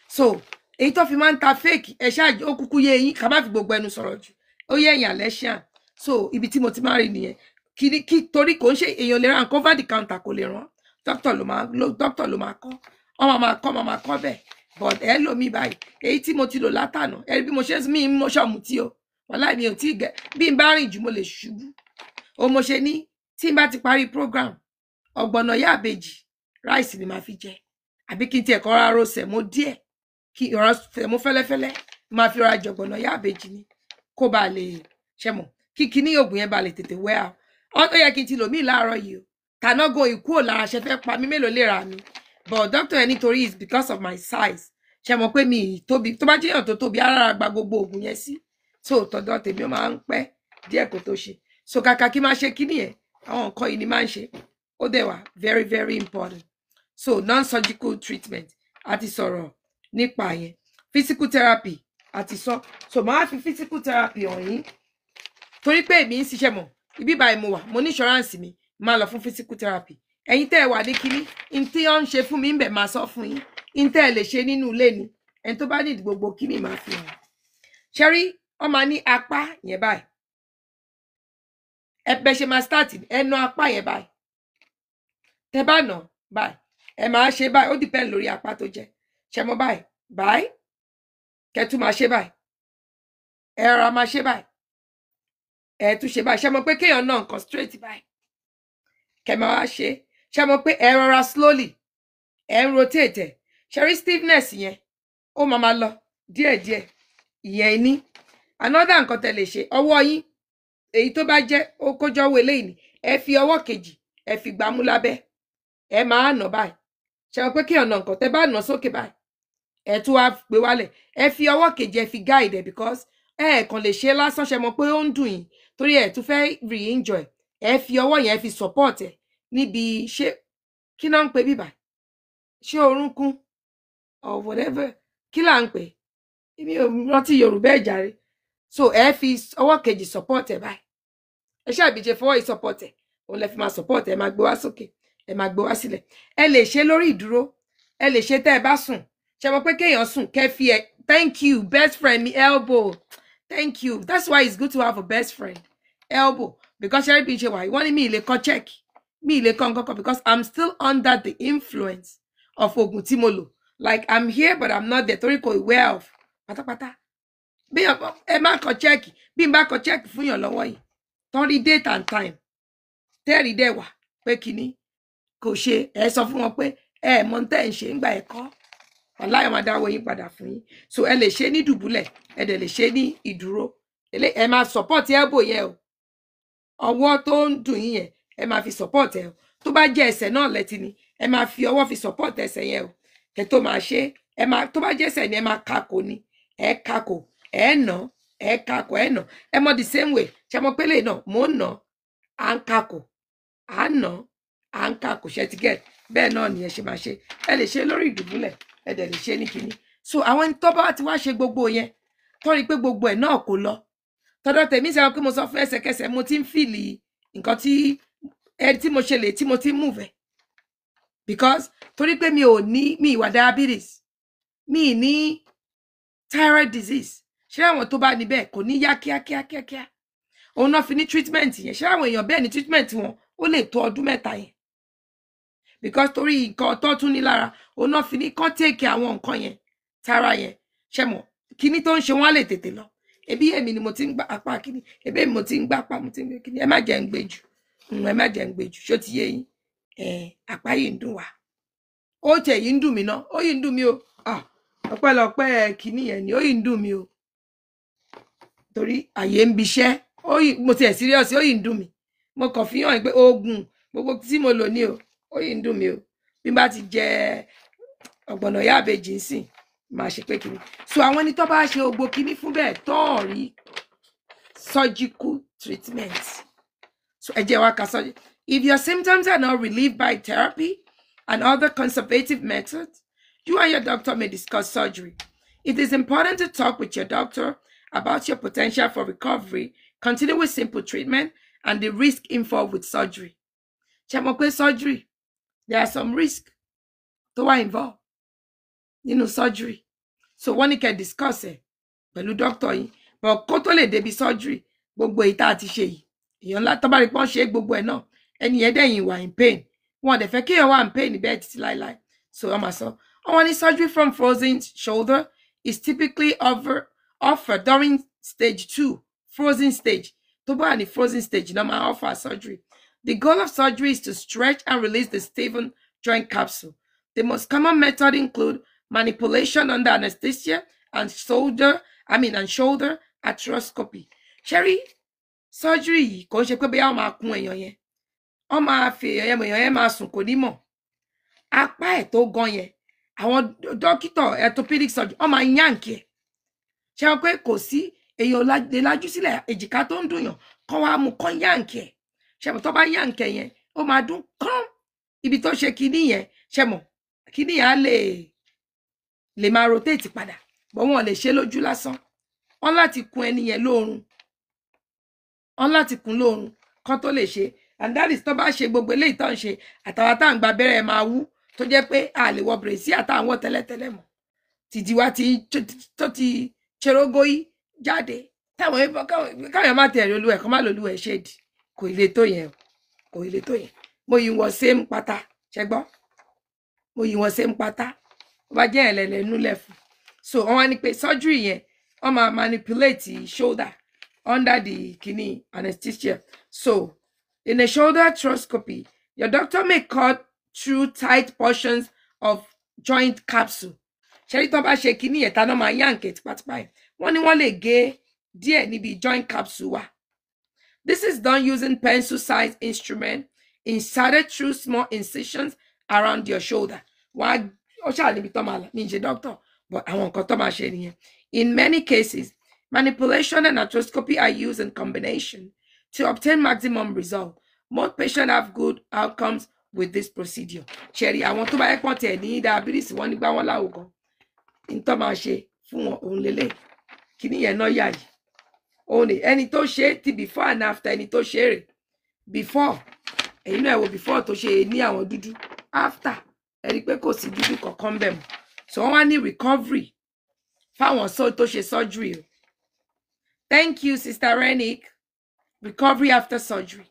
So èyí tó fi máa ń ta fake, ẹ ṣáà ó kúkú yé eyín, ká má fi gbogbo ẹnu sọ̀rọ̀ jù, ó yẹ ẹ̀yìn alẹ́ṣíàn. So ibi tí mo ti máa rí nìyẹn. Kí torí kò ń ṣe èèyàn lè ra nǹkan over the counter, kò lè rán doctor, ló máa doctor ló máa kọ́, wọ́n máa kọ́ bẹ́ẹ̀. But ẹ lò mí báyìí, èyí tí mo ti lò látànà, ẹ rí bí mo ṣe ń mí, mo ṣọ̀mù tí o wàláì, mi ò tí ì gẹ. Bí n bá rìn jù, mo lè ṣubú o. Mo ṣe ní tí n bá ti parí program, ọ̀gbọ̀nà yá àbèjì rice ni màá fi jẹ, àbí kí n tiẹ̀ kọ́ ra ro semo díẹ̀, kí ọ̀rọ̀ semo fẹ́lẹ́fẹ́lẹ́ máa fi ra jọ̀gbọ̀nà yá àbèjì ni, kó ba lè ṣe mọ̀, kí kíní oògùn yẹn ba lè tètè wẹ́ à. Ó yẹ kí n ti lò mí láàárọ̀ yìí o. Tànágò ìkú ò lára ṣe fẹ́ pa mí, mélòó lè ra mi? But doctor yẹn, nítorí is because of my size, ṣe mọ̀ pé mi ì tóbi, tó bá jẹ́yàn tó tóbi, arára gba gbogbo oògùn yẹn sí. So tọ̀dọ̀ tèmi, ó máa ń pẹ́ díẹ̀ kó tó ṣe. So kàkà kí máa ṣe kíní yẹn, àwọn nǹkan yìí ni máa ń ṣe. Ó dẹ̀ wà very very important. So non-surgical treatment, a ti sọ̀rọ̀ nípa yẹn. Physical therapy, a ti sọ. So màá fi physical therapy hàn yín, torí pé èmi ń ṣiṣẹ́ mọ̀ ibi báyìí mo wà, mo ní insurance mi, máa lọ fún physical therapy. Ẹ̀yin tẹ́ ẹ wà ní kínní n tí wọ́n ń ṣe fún mi ń bẹ̀, máa sọ fún yín n tẹ́ ẹ lè ṣe nínú ilé ni. Ẹni tó bá ní gbogbo kínní, máa fi hàn. Ṣẹ́rí, wọ́n máa ní apá yẹn báyìí, ẹ bẹ ṣe máa start, ẹ na apá yẹn báyìí. Tẹ́ bá nà báyìí, ẹ máa ṣe báyìí. Ó depend lórí apá tó jẹ́. Ṣe mọ̀ báyìí báyìí, kẹ́ tún máa ṣe báyìí, ẹ rọra máa ṣe báyìí, ẹ tún ṣe báyìí. Ṣe mọ̀ pé kéèyàn náà nǹkan straight báyìí, kẹ́ máa wá ṣe. Ṣe mọ̀ pé ẹ rọra slowly, ẹ ń rotate ẹ. Ṣe rí stiffness yẹn, ó máa máa lọ díẹ̀díẹ̀. Ìyẹn ní another nǹkan tẹ́ lè ṣe. Ọwọ́ yín Èyí tó bá jẹ́ ó kójọ́wọ́ eléyìí ni, ẹ fi ọwọ́ kejì, ẹ fi gbámú lábẹ́, ẹ máa nà báyìí. Ṣe wọn pé kí ọ̀nà nǹkan tẹ bá nà sókè báyìí, ẹ tún wá gbé wálẹ̀, ẹ fi ọwọ́ kejì, ẹ fi guide ẹ, because ẹ kàn lè ṣe lásán. Ṣe mọ̀ pé ó ń dùn yín torí ẹ tún fẹ́ re-injure, ẹ fi ọwọ́ yẹn, ẹ fi support ẹ níbi, ṣé kí náà ń pè bíbà, ṣé orúnkún or whatever, kí là ń pè, èmi ò rántí Yorùbá ẹ̀ jàre. So ẹ fi ọwọ́ kejì support ẹ báyìí. Ẹ ṣàbíjẹ fọwọ́ yìí support ẹ, òun lẹ fi máa support ẹ. Máa gbé wá sókè, ẹ máa gbé wá sílẹ̀. Ẹ lè ṣe lórí ìdúró, ẹ lè ṣe tẹ́ ẹ bá sùn. Ṣe mọ̀ pé kéèyàn sùn, kẹ́ fi ẹ, thank you, best friend mi, elbow, thank you. That's why it's good to have a best friend, elbow, because ṣe bí n ṣe wà yìí, wọ́n ní mi ì lè kọ check, mi ì lè kọ nǹkan kan, because I'm still under the influence of oògùn tí mo lò. Like, I'm here but I'm not there, torí kò wear off pátápátá. Bí ẹ má kọ check, bí n bá kọ check fún yàn lọ́wọ́ yìí tán, rí date and time tẹ́rì dẹ̀ wà pé kínní kò ṣe, ẹ sọ fún wọn pé ẹ mọ tẹ́ ń ṣe ńgbà ẹ̀kọ́ aláyọ̀, máa dáwọ́ yín padà fún yín. So ẹ lè ṣe ní dùbúlẹ̀, ẹ dẹ̀ lè ṣe ní ìdúró. Ẹ máa support elbow yẹn o. Ọwọ́ tó ń dùn yín yẹn, ẹ máa fi support ẹ o. Tó bá jẹ́ ẹsẹ̀ náà lẹ́tí ni, ẹ máa fi ọwọ́ fi support ẹsẹ̀ yẹn o. Kẹ́ tó máa ṣe, ẹ máa, tó bá jẹ́ ẹsẹ̀ ni, ẹ máa kakò ni, ẹ kakò, ẹ nà, ẹ kakò, ẹ nà. Ẹ mọ the same way, ṣe mọ pélé náà mò ń nà, à ń kakò, à ń nà, à ń kakò. Ṣe ti get? Bẹ́ẹ̀ náà nìyẹn ṣe máa ṣe. Ẹ lè ṣe lórí ìdùbúlẹ̀, ẹ dẹ̀ lè ṣe ní kinní. So àwọn ẹni tó bá ti wá ṣe gbogbo yẹn, tó rí i pé gbogbo ẹ̀ náà kò lọ, tọ́dọ̀ tèmi sọ pé mo sọ fún ẹsẹ̀kẹsẹ̀, mo ti ń feel nǹkan tí ẹ tí mo ṣe lè tí mo ti ń move ẹ, because torí pé mi ò ní, mi ìwà diabetes, mi ní thyroid disease. Ṣé àwọn tó bá ní bẹ́ẹ̀ kò ní yá kíákíá kíákíá? Òun náà fi ní treatment yẹn. Ṣé àwọn èèyàn bẹ́ẹ̀ ní treatment wọn ó lè tó ọdún 3 yẹn, because torí nǹkan tó tún ní lára, òun náà fi ní kán take àwọn nǹkan yẹn tara yẹn. Ṣe mọ̀ kíní tó ń ṣe wọ́n á lè tètè lọ. Ebi èmi ni mo ti ń gbá apá kíní, ebi èmi mo ti ń gbá apá, mo ti ń gbé kíní. Ẹ má jẹ́ ń gbé jù, ẹ má jẹ́ ń gbé jù. Ṣó ti yé yín? Ẹ apá yìí ń dùn wá, ó tẹ̀ yìí ń dùn mí náà, ó yìí ń dùn mí o. Ah, ọpẹ́lọpẹ́ kíní yẹn ni, ó yìí ń dùn mí o, torí àyè ń biṣẹ́. Ó yìí mo tiẹ̀ serious, ó yìí ń dùn mí. Mo kàn fi hàn pé oògùn gbogbo tí mo lò ní o, ó yìí ń dùn mí o. Bí n bá ti jẹ ọ̀gbọ̀nà ìyá àbèjì ń sìn, máa ṣe pé kíní. So àwọn ẹni tó bá ṣe ògbó kíní fún bẹ́ẹ̀ tó rí surgical treatment, so ẹ jẹ́ wá ka surgery. If your symptoms are not relieved by therapy and other conservative methods, you and your doctor may discuss surgery. It is important to talk with your doctor about your potential for recovery, continue with simple treatment, and the risk involved with surgery. Ṣé mọ̀ pé surgery, there are some risk tó wà involved nínú surgery. So wọ́n ní kẹ́ discuss ẹ̀ pẹ̀lú doctor yín. But kó tó lè débi surgery, gbogbo èyí tá a ti ṣe yìí, èèyàn ńlá tó bá rí pọ́n ṣe é gbogbo ẹ̀ náà, ẹni yẹn dẹ̀yìn wà in pain. Wọn ò dẹ̀ fẹ́ kéèyàn wà in pain bẹ́ẹ̀ títí láéláé. So wọ́n máa sọ. Wọ́n ní surgery from frozen shoulder is typically offered during stage 2, frozen stage. Tó bá wà ní frozen stage náà máa offer surgery. The goal of surgery is to stretch and release the stiffened joint capsule. The most common method include manipulation under anesthesia and shoulder, I mean, and shoulder arthroscopy. Ṣẹ́rí surgery yìí, kò ń ṣe pé bóyá wọ́n máa kun èèyàn yẹn. Wọ́n máa fi èèyàn yẹn mọ̀, èèyàn yẹn máa sùn, kò ní mọ̀. Apá ẹ̀ tó gan yẹn, àwọn dókítà orthopedic surgeon, wọ́n máa yank ẹ̀. Ṣé wọn pé kò sí èèyàn lè lajú sílẹ̀, èjìká tó ń dùnyàn kọ́ wá mú kọ́ yank ẹ̀. Ṣé mọ̀ tó bá yank ẹ̀ yẹn, ó máa dún kán ibi tó ṣe kinní yẹn. Ṣé mọ̀ kinní yẹn á lè máa rotate padà bọ́. Wọn lè ṣe lójú lásán, wọ́n láti kun ẹni yẹn lóorun, wọ́n láti kun lóorun kán tó lè ṣe. And that is tó bá ṣe gbogbo eléyìí tó ń ṣe, àtàwọn tá à ń gba abẹ́rẹ́ máa wú, tó jẹ́ pé a lè wọ brassiere àtàwọn tẹ́lẹ̀tẹ́lẹ̀ mọ́, tìdí wa ti tó ti ṣerógóyí jáde, táwọn káwọn má tẹ̀lé olúwẹ̀ kọ́ má lòlúwẹ̀ ṣèdí. Kò ilé tó yẹn o, kò ilé tó yẹn. Mo yìí wọ same pátá, ṣẹgbọ́, mo yìí wọ same pátá. Ó bá jẹ́ ẹ̀lẹ́lẹ́ núlẹ̀ fún. So wọ́n wá ní pé surgery yẹn, wọ́n máa manipulate shoulder under the kidney anesthesia. So in a shoulder arthroscopy, your doctor may cut through tight portions of joint capsule. Ṣẹ́rí tó bá ṣe kínní yẹn, táná máa yank ẹ̀ tipátipá yẹn, wọ́n ní wọ́n lè gé díẹ̀ níbi joint capsule wa. This is done using pencil-sized instrument inserted through small incisions around your shoulder. Wọ́n á ó ṣáà níbi tó máa là ní ṣe doctor, but àwọn nǹkan tó máa ṣe nìyẹn. In many cases, manipulation and arthroscopy are used in combination to obtain maximum result. Most patients have good outcomes with this procedure. Ṣẹ̀rí àwọn tó bá yẹ pọ́n tiẹ̀ ní diabetes, wọ́n nígbà wọn láwò gan. N tó máa ṣe fún wọn òun lélẹ̀. Kíní yẹn náà yà yìí. Òun ni ẹni tó ṣe é ti before and after ẹni tó ṣe é rè. Before, èyí náà, ẹ wo before tó ṣe ní àwọn dúdú. After, ẹ rí i pé kò sí dúdú kankan bẹ̀ mọ́. So wọ́n wá ní recovery fáwọn tó ṣe surgery o. Thank you, Sister Renick. Recovery after surgery.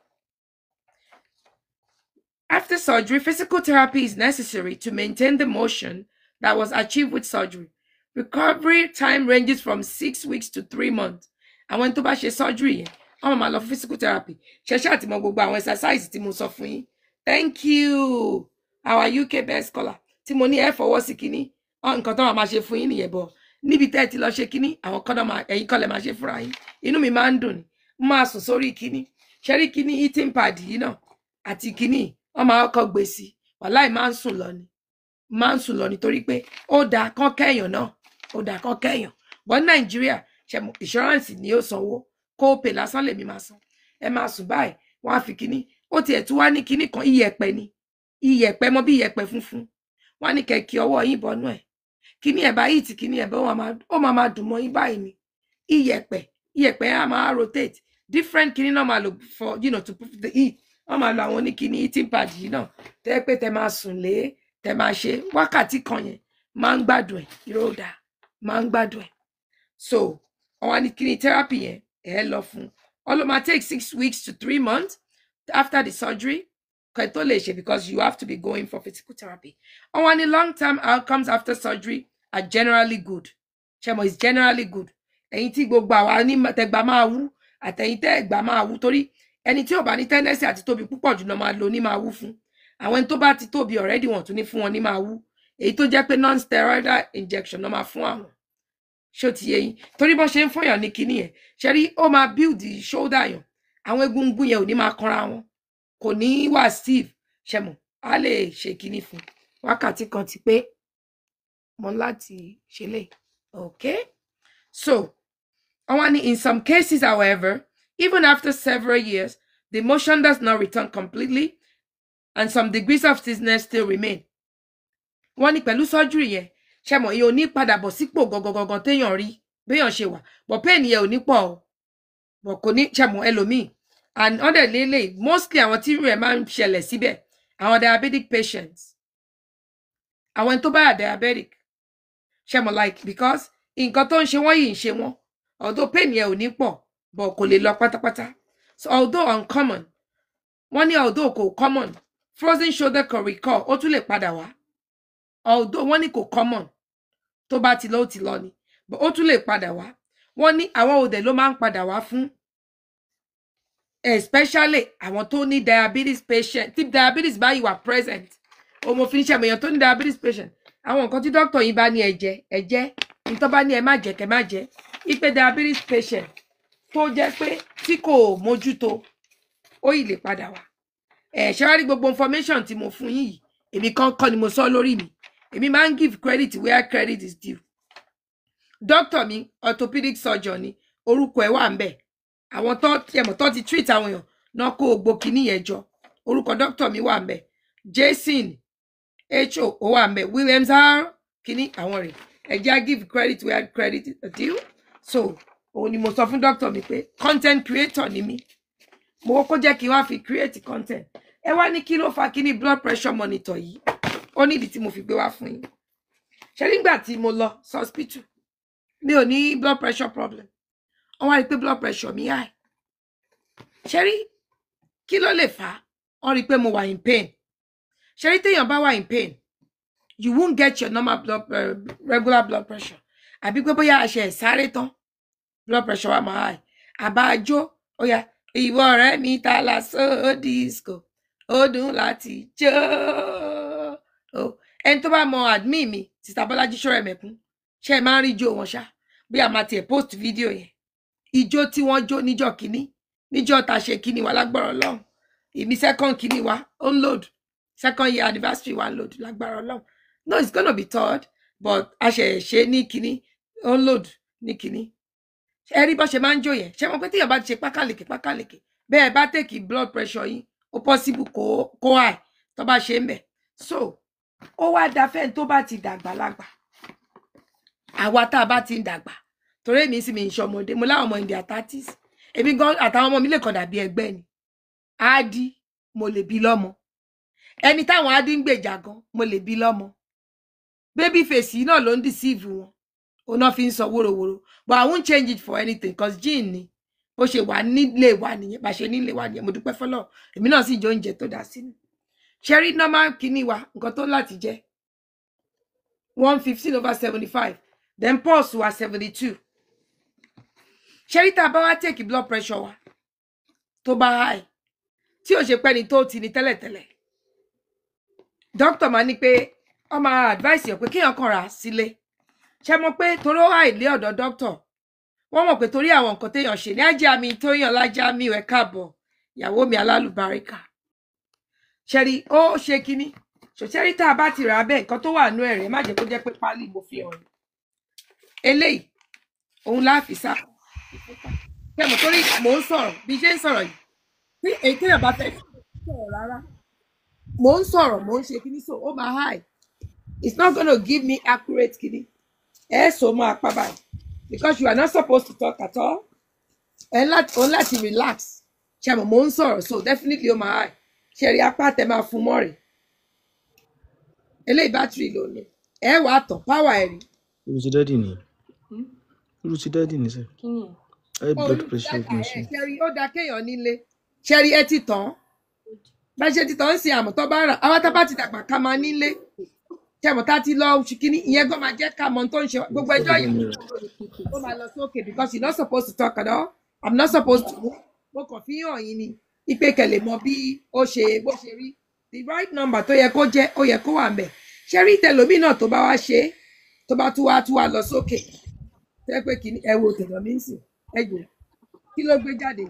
After surgery, physical therapy is necessary to maintain the motion that was achieved with surgery. Recovery time ranges from 6 weeks to 3 months. Àwọn tó bá ṣe surgery yẹn, wọ́n máa lọ fún physical therapy. Ṣẹ̀ṣẹ̀ àti mọ gbogbo àwọn exercise tí mo sọ fún yín. Thank you, our UK best scholar. Tí mo ní ẹ fọwọ́ sí kínní, nǹkan tó máa máa ṣe fún yín nìyẹn bọ̀. Níbi tẹ́ ẹ ti lọ ṣe kínní, àwọn kan náà máa, ẹ̀yin kọ́ lẹ máa ṣe fúnra yín. Inú mi máa ń dùn ni. Mo máa sùn sórí kínní. Ṣé rí kínní heating pad yìí náà àti kínní, wọ́n máa kọ́ gbé sí. Wàláì, máa ń sùn lọ ni, máa ń sùn lọ nítorí pé ó dáa kán kẹ́yàn náà, ó dáa kán kẹ́yàn bọ́n. Nàìjíríà ṣe mọ̀, insurance ni ó sanwó, co-pay lásán lèmi máa san. Ẹ máa sùn báyìí, wọ́n á fi kínní, ó tiẹ̀ tún wá ní kínní kan, iyẹ̀pẹ̀ ni, iyẹ̀pẹ̀ mọ́ bí iyẹ̀pẹ̀ funfun. Wọ́n á ní kẹ́ kí ọwọ́ yín bọnú ẹ̀, kínní ẹ̀ bá yìí tí kínní ẹ̀ bá ó máa dùn mọ́ yín báyìí ni. Iyẹ̀pẹ̀, iyẹ̀pẹ̀ á máa rotate different kínní náà máa lò for to put the heat. Wọ́n máa lo àwọn oníkíní heating pad yìí náà tẹ́ pé tẹ́ máa sùn lé, tẹ́ máa ṣe wákàtí kan yẹn, máa ń gbádùn ẹ̀, ìró dà, máa ń gbádùn ẹ̀. So wọ́n wá ní kíní therapy yẹn ẹ̀ lọ fún all máa take 6 weeks to 3 months after the surgery kẹ́ tó lè ṣe, because you have to be going for physical therapy. Wọ́n wá ní long term outcomes after surgery are generally good. Ṣe mọ̀, is generally good. Ẹ̀yin tí gbogbo àwa ní tẹgbà máa wú, àtẹ̀yin tẹ́ ẹ̀gbà máa wú, torí ẹni tí ò bá ní tendency àti tóbi púpọ̀ jù náà máa lo ní máa wú fún. Àwọn ẹni tó bá ti tóbi already, wọ́n tún ní fún wọn ní máa wú, èyí tó jẹ́ pé non-steroidal injection náà máa fún àwọn. Ṣó ti yé yín? Torí bọ́n ṣe ń fọyàn ní kinní yẹn, ṣe rí, ó máa build the shoulder yàn, àwọn egungun yẹn ò ní máa kanra wọn, kò ní wà stiff. Ṣe mọ̀, á lè ṣe kinní fún wákàtí kan ti pé mo láti ṣe lè. Okay, so wọ́n ní in some cases, however, even after several years, the motion does not return completely and some degrees of stiffness still remain. Wọ́n ní pẹ̀lú surgery yẹn, ṣe mọ̀, ìyẹn ò ní padà bọ̀ sípò gangan téèyàn rí béèyàn ṣe wà, but pain yẹn ò ní pọ̀ o, but kò ní, ṣe mọ̀, ẹlòmíì and other lélẹ̀, mostly àwọn tí irú ẹ̀ máa ń ṣẹlẹ̀ síbẹ̀, àwọn diabetic patients, àwọn ẹni tó bá yà diabetic, ṣe mọ̀, like because nǹkan tó ń ṣe wọ́n yìí ń ṣe wọ́n, although pain yẹn ò ní pọ̀, but kò lè lọ pátápátá. So although uncommon, wọ́n ní although kò common, frozen shoulder can recur, ó tún lè padà wá. Although wọ́n ní kò common, tó bá ti lọ, ó ti lọ ni, but ó tún lè padà wá. Wọ́n ní àwọn òdẹ ló máa ń padà wá fún, especially àwọn tó ní diabetes patient, tí diabetes báyìí wà present. O mo fi ń ṣe àmọ̀yàn tó ní diabetes patient, àwọn nǹkan tí doctor yín bá ní ẹ jẹ, ẹ jẹ. Nítorí bá ní ẹ má jẹ, kẹ má jẹ. Ipe diabetes patient tó jẹ́ pé tí kò mójútó, ó yìí lè padà wá. Ẹ ṣe wá rí gbogbo information tí mo fún yín yìí, èmi kan kọ́ ni mo sọ lórí mi. Èmi máa ń give credit where credit is due. Doctor mi, orthopedic surgeon ni, orúkọ ẹ̀ wà ń bẹ̀. Àwọn tó ẹmọ tó ti treat àwọn èèyàn náà kó gbogbo kinní yẹn jọ, orúkọ doctor mi wà ń bẹ̀. Jason ho ó wà ń bẹ̀, Williams R kinní àwọn rẹ̀. Ẹ jẹ́ á give credit where credit is due. So òun ni mo sọ fún doctor mi pé content creator ni mí, mo kọ́kọ́ jẹ́ kí n wá fi create content. Ẹ wá ní kí ló fa kíní blood pressure monitor yìí? Ó nídìí tí mo fi gbé wá fún yín. Ṣe nígbà tí mo lọ hospital, mi ò ní blood pressure problem, wọ́n wá rí i pé blood pressure mi high. Ṣe rí, kí ló lè fà á? Wọ́n rí i pé mo wà in pain. Ṣe rí, téèyàn bá wà in pain, you won't get your normal blood regular blood pressure. Àbí pé bóyá a ṣe ẹ̀ sáré tán, blood pressure wa máa high, àbájọ ó yá, ìwọ ọ̀rẹ́ mi ta la so disco, ó dùn láti jó o. Ẹni tó bá mọ admin mi, Sister Bọ́lájí Ṣọ́rẹ̀mẹ̀kún, ṣe é máa ń rí ijó wọn ṣá, bí a máa tiẹ̀ post video yẹn, ijó tí wọ́n jó níjọ́ kínní. Níjọ́ ta ṣe kíní wa lágbára Ọlọ́run, ìmí second kíní wa ó ń load, second year anniversary wa ń load lágbára Ọlọ́run. No, it's gonna be third, but a ṣe ṣe ní kíní, ó ń load ní kíní. Ẹ rí bó ṣe máa ń jó yẹn. Ṣé mo pé téèyàn bá ti ṣe pákàlèkè pákàlèkè bẹ́ẹ̀, bá take blood pressure yín, ó possible kó high tó bá ṣe ń bẹ̀. So ó wá da fẹ́ni tó bá ti dàgbà lágbà, àwa tá a bá ti ń dàgbà, torí èmi sì mi ń ṣọmọdé, mo láwọn ọmọ in their 30s. Èmi gan àtàwọn ọmọ mi lè kàn dàbí ẹgbẹ́ ni. Áádí mo lè bí lọ́mọ, ẹni táwọn áádí ń gbèjà gan mo lè bí lọ́mọ. Baby face yìí náà ló ń deceive wọn, òun náà fi ń sọ wóróworó. But I won't change it for anything, cause gene ni. Bó ṣe wà nílé wa nìyẹn, bá ṣe nílé wa nìyẹn. Mo dúpẹ́ fọlọ́, èmi náà sì jẹ oúnjẹ tó dá sínú. Ṣe rí normal kíní wa, nǹkan tó láti jẹ 115/75, then pulse wa 72. Ṣe rí tá a bá wá take blood pressure wa tó bá high, tí ò ṣe pẹ́ni tó ti ní tẹ́lẹ̀tẹ́lẹ̀, doctor máa ní pé ọ máa advice yàn pé kéèyàn kàn rà sílé. Ṣe mọ̀ pé torí ó high lé ọ̀dọ̀ doctor, wọ́n mọ̀ pé torí àwọn nǹkan téèyàn ṣe ní ajá mi tó yàn lájá mi ẹ̀ káàbọ̀, ìyàwó mi alálùbáríkà. Ṣẹ́rí ó ṣe kínní ṣòṣẹ́rí tá a bá ti rà á bẹ́ẹ̀, nǹkan tó wà nú ẹ̀rẹ̀, má jẹ́ kó jẹ́ pé pálí mo fi hàn yín. Eléyìí òun láàfin sá ṣe mọ̀, torí mò ń sọ̀rọ̀ bí ṣe ń sọ̀rọ̀ yìí, tí èyí téèyàn bá fẹ́ sọ̀rọ̀ rárá, mò ń sọ̀rọ̀, mò ń ṣe kínní, so ó máa high. It's not gonna give me accurate kínní. Ẹ so máa pa báyìí because you are not supposed to talk at all. Ẹ láti òun láti relax. Ṣe mọ̀, mò ń sọ̀rọ̀, so definitely ó máa high. Ṣe rí apá tẹ máa fún mọ́rẹ̀, eléyìí bátìrì ló ní, ẹ wàá tàn power ẹ rí. Irú ti daddy ni. Irú ti daddy ni sẹ́. Kí ni? High blood Olú pressure ẹ machine. Ṣe rí, ó dáa kéèyàn nílé. Ṣe rí, ẹ ti tàn bá ṣe ti tàn ń sin àmọ́ tó bá rà, àwọn tá bá ti dàgbà ká máa nílé. Ṣe mọ̀ tá ti lọ oṣù kínní ìyẹn gan máa jẹ́ ká mọ ohun tó ń ṣe wá. Gbogbo ẹjọ́ yìí ó máa lọ sókè because you not supposed to talk at all. I'm not supposed to. Mo kàn fi hàn yín ni ipe kẹlẹ mọ bí ó ṣe bó ṣe rí, the right number tó yẹ kó jẹ́, ó yẹ kó wà ńbẹ̀. Ṣe rí tẹlómi náà tó bá wá ṣe é, tó bá tún wá lọ sókè tẹ́ pé kí ẹ wo tẹ̀lọ́ mi ń sìn, ẹ jò kí ló gbé jáde?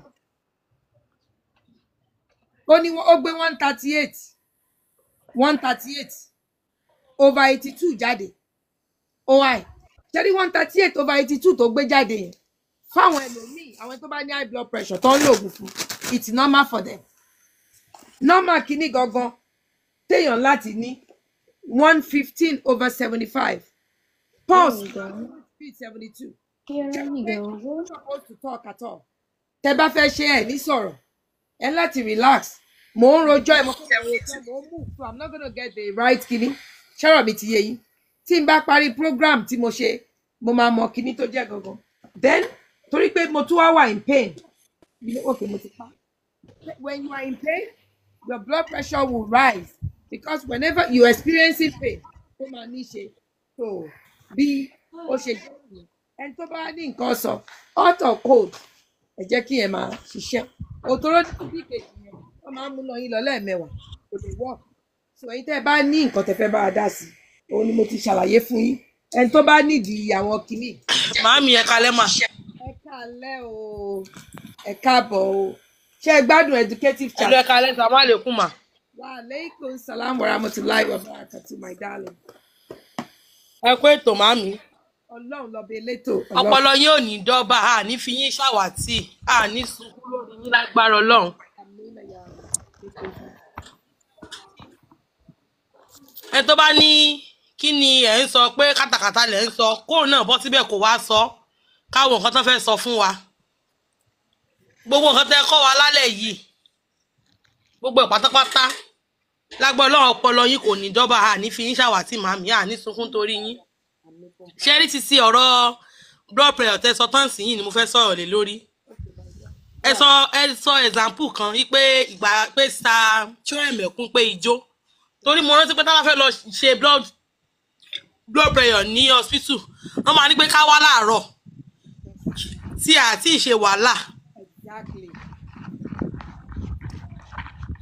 Ó ní ó gbé 138, 138/82 jáde. Ó high. Ṣe rí 138/82 tó gbé jáde yẹn, fáwọn ẹlòmíì, àwọn tó bá ní high blood pressure tó ń lo oògùn fún, it's normal for them. Normal kíní gangan téèyàn láti ní 115/75, pulse speed 72. Ṣé supposed to talk at all? Tẹ bá fẹ́ ṣe, ẹ ní sọ̀rọ̀, ẹ láti relax. Mò ń rojọ́ ẹ, mo kọ́ rojọ́, mò ń move, so I'm not gonna get the right kíní. Ṣọ́rọ̀ mi ti yé yín? Tí n bá parí program tí mo ṣe, mo máa mọ kíní tó jẹ́ gangan. Then torí pé mo tún wá wà in pain, you know, okay, mo ti pa. When you are in pain, your blood pressure will rise because whenever you experiencing pain, ó máa ní ṣe. So bí ó ṣe jẹ́ nìyẹn. Ẹni tó bá ní nǹkan sọ, hot or cold, ẹ jẹ́ kí ẹ máa ṣiṣẹ́ òtòrò bí kejì yẹn, wọ́n máa ń múná yín lọ lẹ́ẹ̀mẹwàá, kò lè work. So ẹ̀yin tẹ́ ẹ bá ní nǹkan tẹ́ fẹ́ bá a dá sí, òun ni mo ti ṣàlàyé fún yín. Ẹni tó bá nídìí àwọn kìíní. Màámi, ẹ kalẹ́ mà. Ẹ káalẹ́ o, ẹ káàbọ̀ o. Ṣé ẹ gbádùn educative chat? Ẹlò, ẹ kalẹ́, sàmú àlékún mà. Wa aleykum salam wa rahmatulahi wa barakatu, my darling. Ẹ kú ètò, màámi. Ọlọ́run lọ́ba elétò, Ọlọ́run. Ọpọlọ yín ò ní dọ́bà, a ní fi yín ṣàwátì, a ní sunkún lórí yín lágbára Ọlọ́run. Àmín ya Allah. Ẹ tó bá ní kí ni ẹ̀ ń sọ pé kátàkátà lẹ̀ ń sọ, kóun náà bọ́ síbẹ̀ kó wá sọ káwọn nǹkan tó fẹ́ sọ fún wa. Gbogbo nǹkan tẹ́ kọ́ wa lálẹ́ yìí, gbogbo ẹ̀ pátápátá, lágbára Ọlọ́run, ọpọlọ yín kò ní dọ́bà, a ní fi yín ṣàwátì, màámi, a ní sunkún torí yín. Ṣé rí ti sí ọ̀rọ̀ blood pressure tẹ́ sọ tán sí yìí ni mo fẹ́ sọ̀rọ̀ lé lórí. Ẹ sọ example kan wípé ìgbà pé sa ṣóẹ̀mẹ̀kún pé ijó, torí mo rántí pé tá a bá fẹ́ lọ ṣe blood pressure ní hospital, wọ́n máa ní pé ká wá láàárọ̀ tí a ti ṣe wàhálà. Exactly.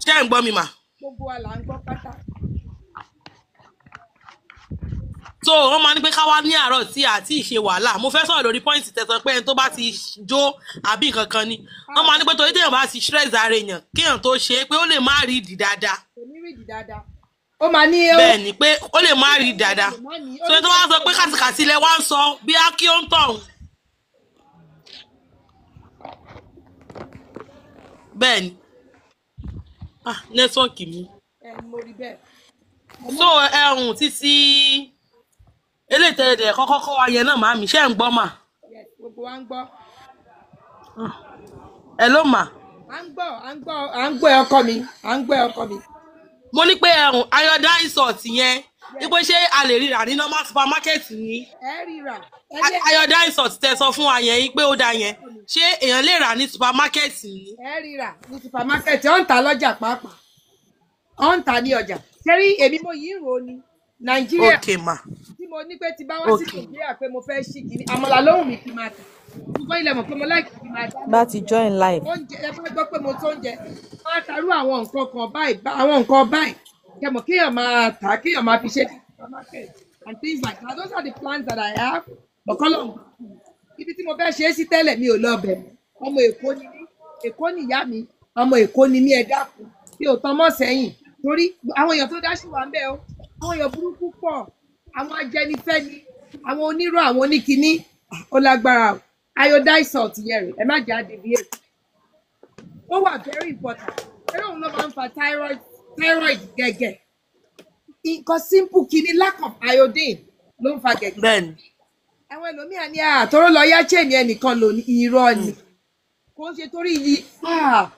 Ṣé ẹ̀ ń gbọ́ mi mà? Gbogbo wa là ń gbọ́ pátá. So wọ́n máa ní pé ká wá ní àárọ̀ tí àti ìṣe wàhálà. Mo fẹ́ sọ̀rọ̀ lórí pọ́ìntì tẹ̀sán pé ẹni tó bá ti jó àbí nǹkan kan ni. Wọ́n máa ní pé torí téèyàn bá ti stress ara èèyàn kéèyàn tó ṣe é pé ó lè má rí ìdí dáadáa. Kò ní rí ìdí dáadáa. Ó máa ní ó Bẹ́ẹ̀ ni, pé ó lè má rí ìdí dáadáa. lè má ní. So ẹni tó wá sọ pé kàtìkàtì lẹ wá ń sọ bí á kí ó ń tọ̀hún. Bẹ́ẹ̀ ni. Ah, nẹ́tíwọ́ọ̀kì mi. Ẹ mo rí bẹ́ẹ̀. So ẹ̀hún títí eléyìí tẹ̀lé kọ́kọ́ kọ́ wa yẹn náà màámi, ṣé ẹ̀ ń gbọ́ mà? Yes, gbogbo wa ń gbọ́. Ẹ ló mà. À ń gbọ́, à ń gbọ́, à ń gbọ́ ẹ ọkọ mi, à ń gbọ́ ẹ ọkọ mi. Mo ní pé ẹ̀hún iodine salt yẹn, wípé ṣé a lè ríra ní normal supermarket ni? Ẹ ríra. Ẹ lè Iodine salt tẹ sọ fún wa yẹn yín pé ó da yẹn, ṣé èèyàn lè rà ní supermarket ni? Ẹ ríra ní supermarket, ó ń ta lọ́jà pàápàá. Ó ń ta ní ọjà. Ṣé rí èmi mo yìí ń rò ó ni? Nàìjíríà Ok ma. tí mo ní pé ti bá wá sí Ok. Nàìjíríà pé mo fẹ́ ṣí kìíní, àmàlà lóhùn mi kì í máa tà. Ṣùgbọ́n ilẹ̀ mọ̀ pé mo láìkí kì í máa dáná. Bá ti join live. Oúnjẹ ẹ bá gbọ́ pé mo tó oúnjẹ, máa tarú àwọn nǹkan kan báyìí, àwọn nǹkan báyìí. Kẹmọ̀ kéèyàn máa tà, kéèyàn máa fi ṣe ní supermarket and things like that. Those are the plans that I have. Ọ̀kọ́lọ̀ ibi tí mo fẹ́ ṣe é sí tẹ́lẹ̀ mi ò lọ bẹ̀ mọ́. Ọmọ Èkó ni mí, Èkó ni ìyá mi, ọmọ Èkó ni mí, ẹ dákun. Mi ò tan mọ́ sẹ́yìn torí àwọn èèyàn tó dá sí wa ń bẹ̀ o. Àwọn èèyàn burúkú pọ̀, àwọn ajẹnifẹ́ni, àwọn onírọ́, àwọn oníkiní, ó lágbára o. Iodine salt yẹn rè, ẹ má jẹ́ àdìbíyè. Ó wà very important. Eré òun ló máa ń fa thyroid gẹ̀gẹ̀. Nǹkan simple kiní, lack of iodine ló ń fa gẹ̀gẹ̀. Bẹ́ẹ̀ ni. Àwọn ẹlòmíà ní àtọ́rọ́ lọ yá chain ẹnìkan lò ní irọ́ ni. Kò ń ṣe torí yìí,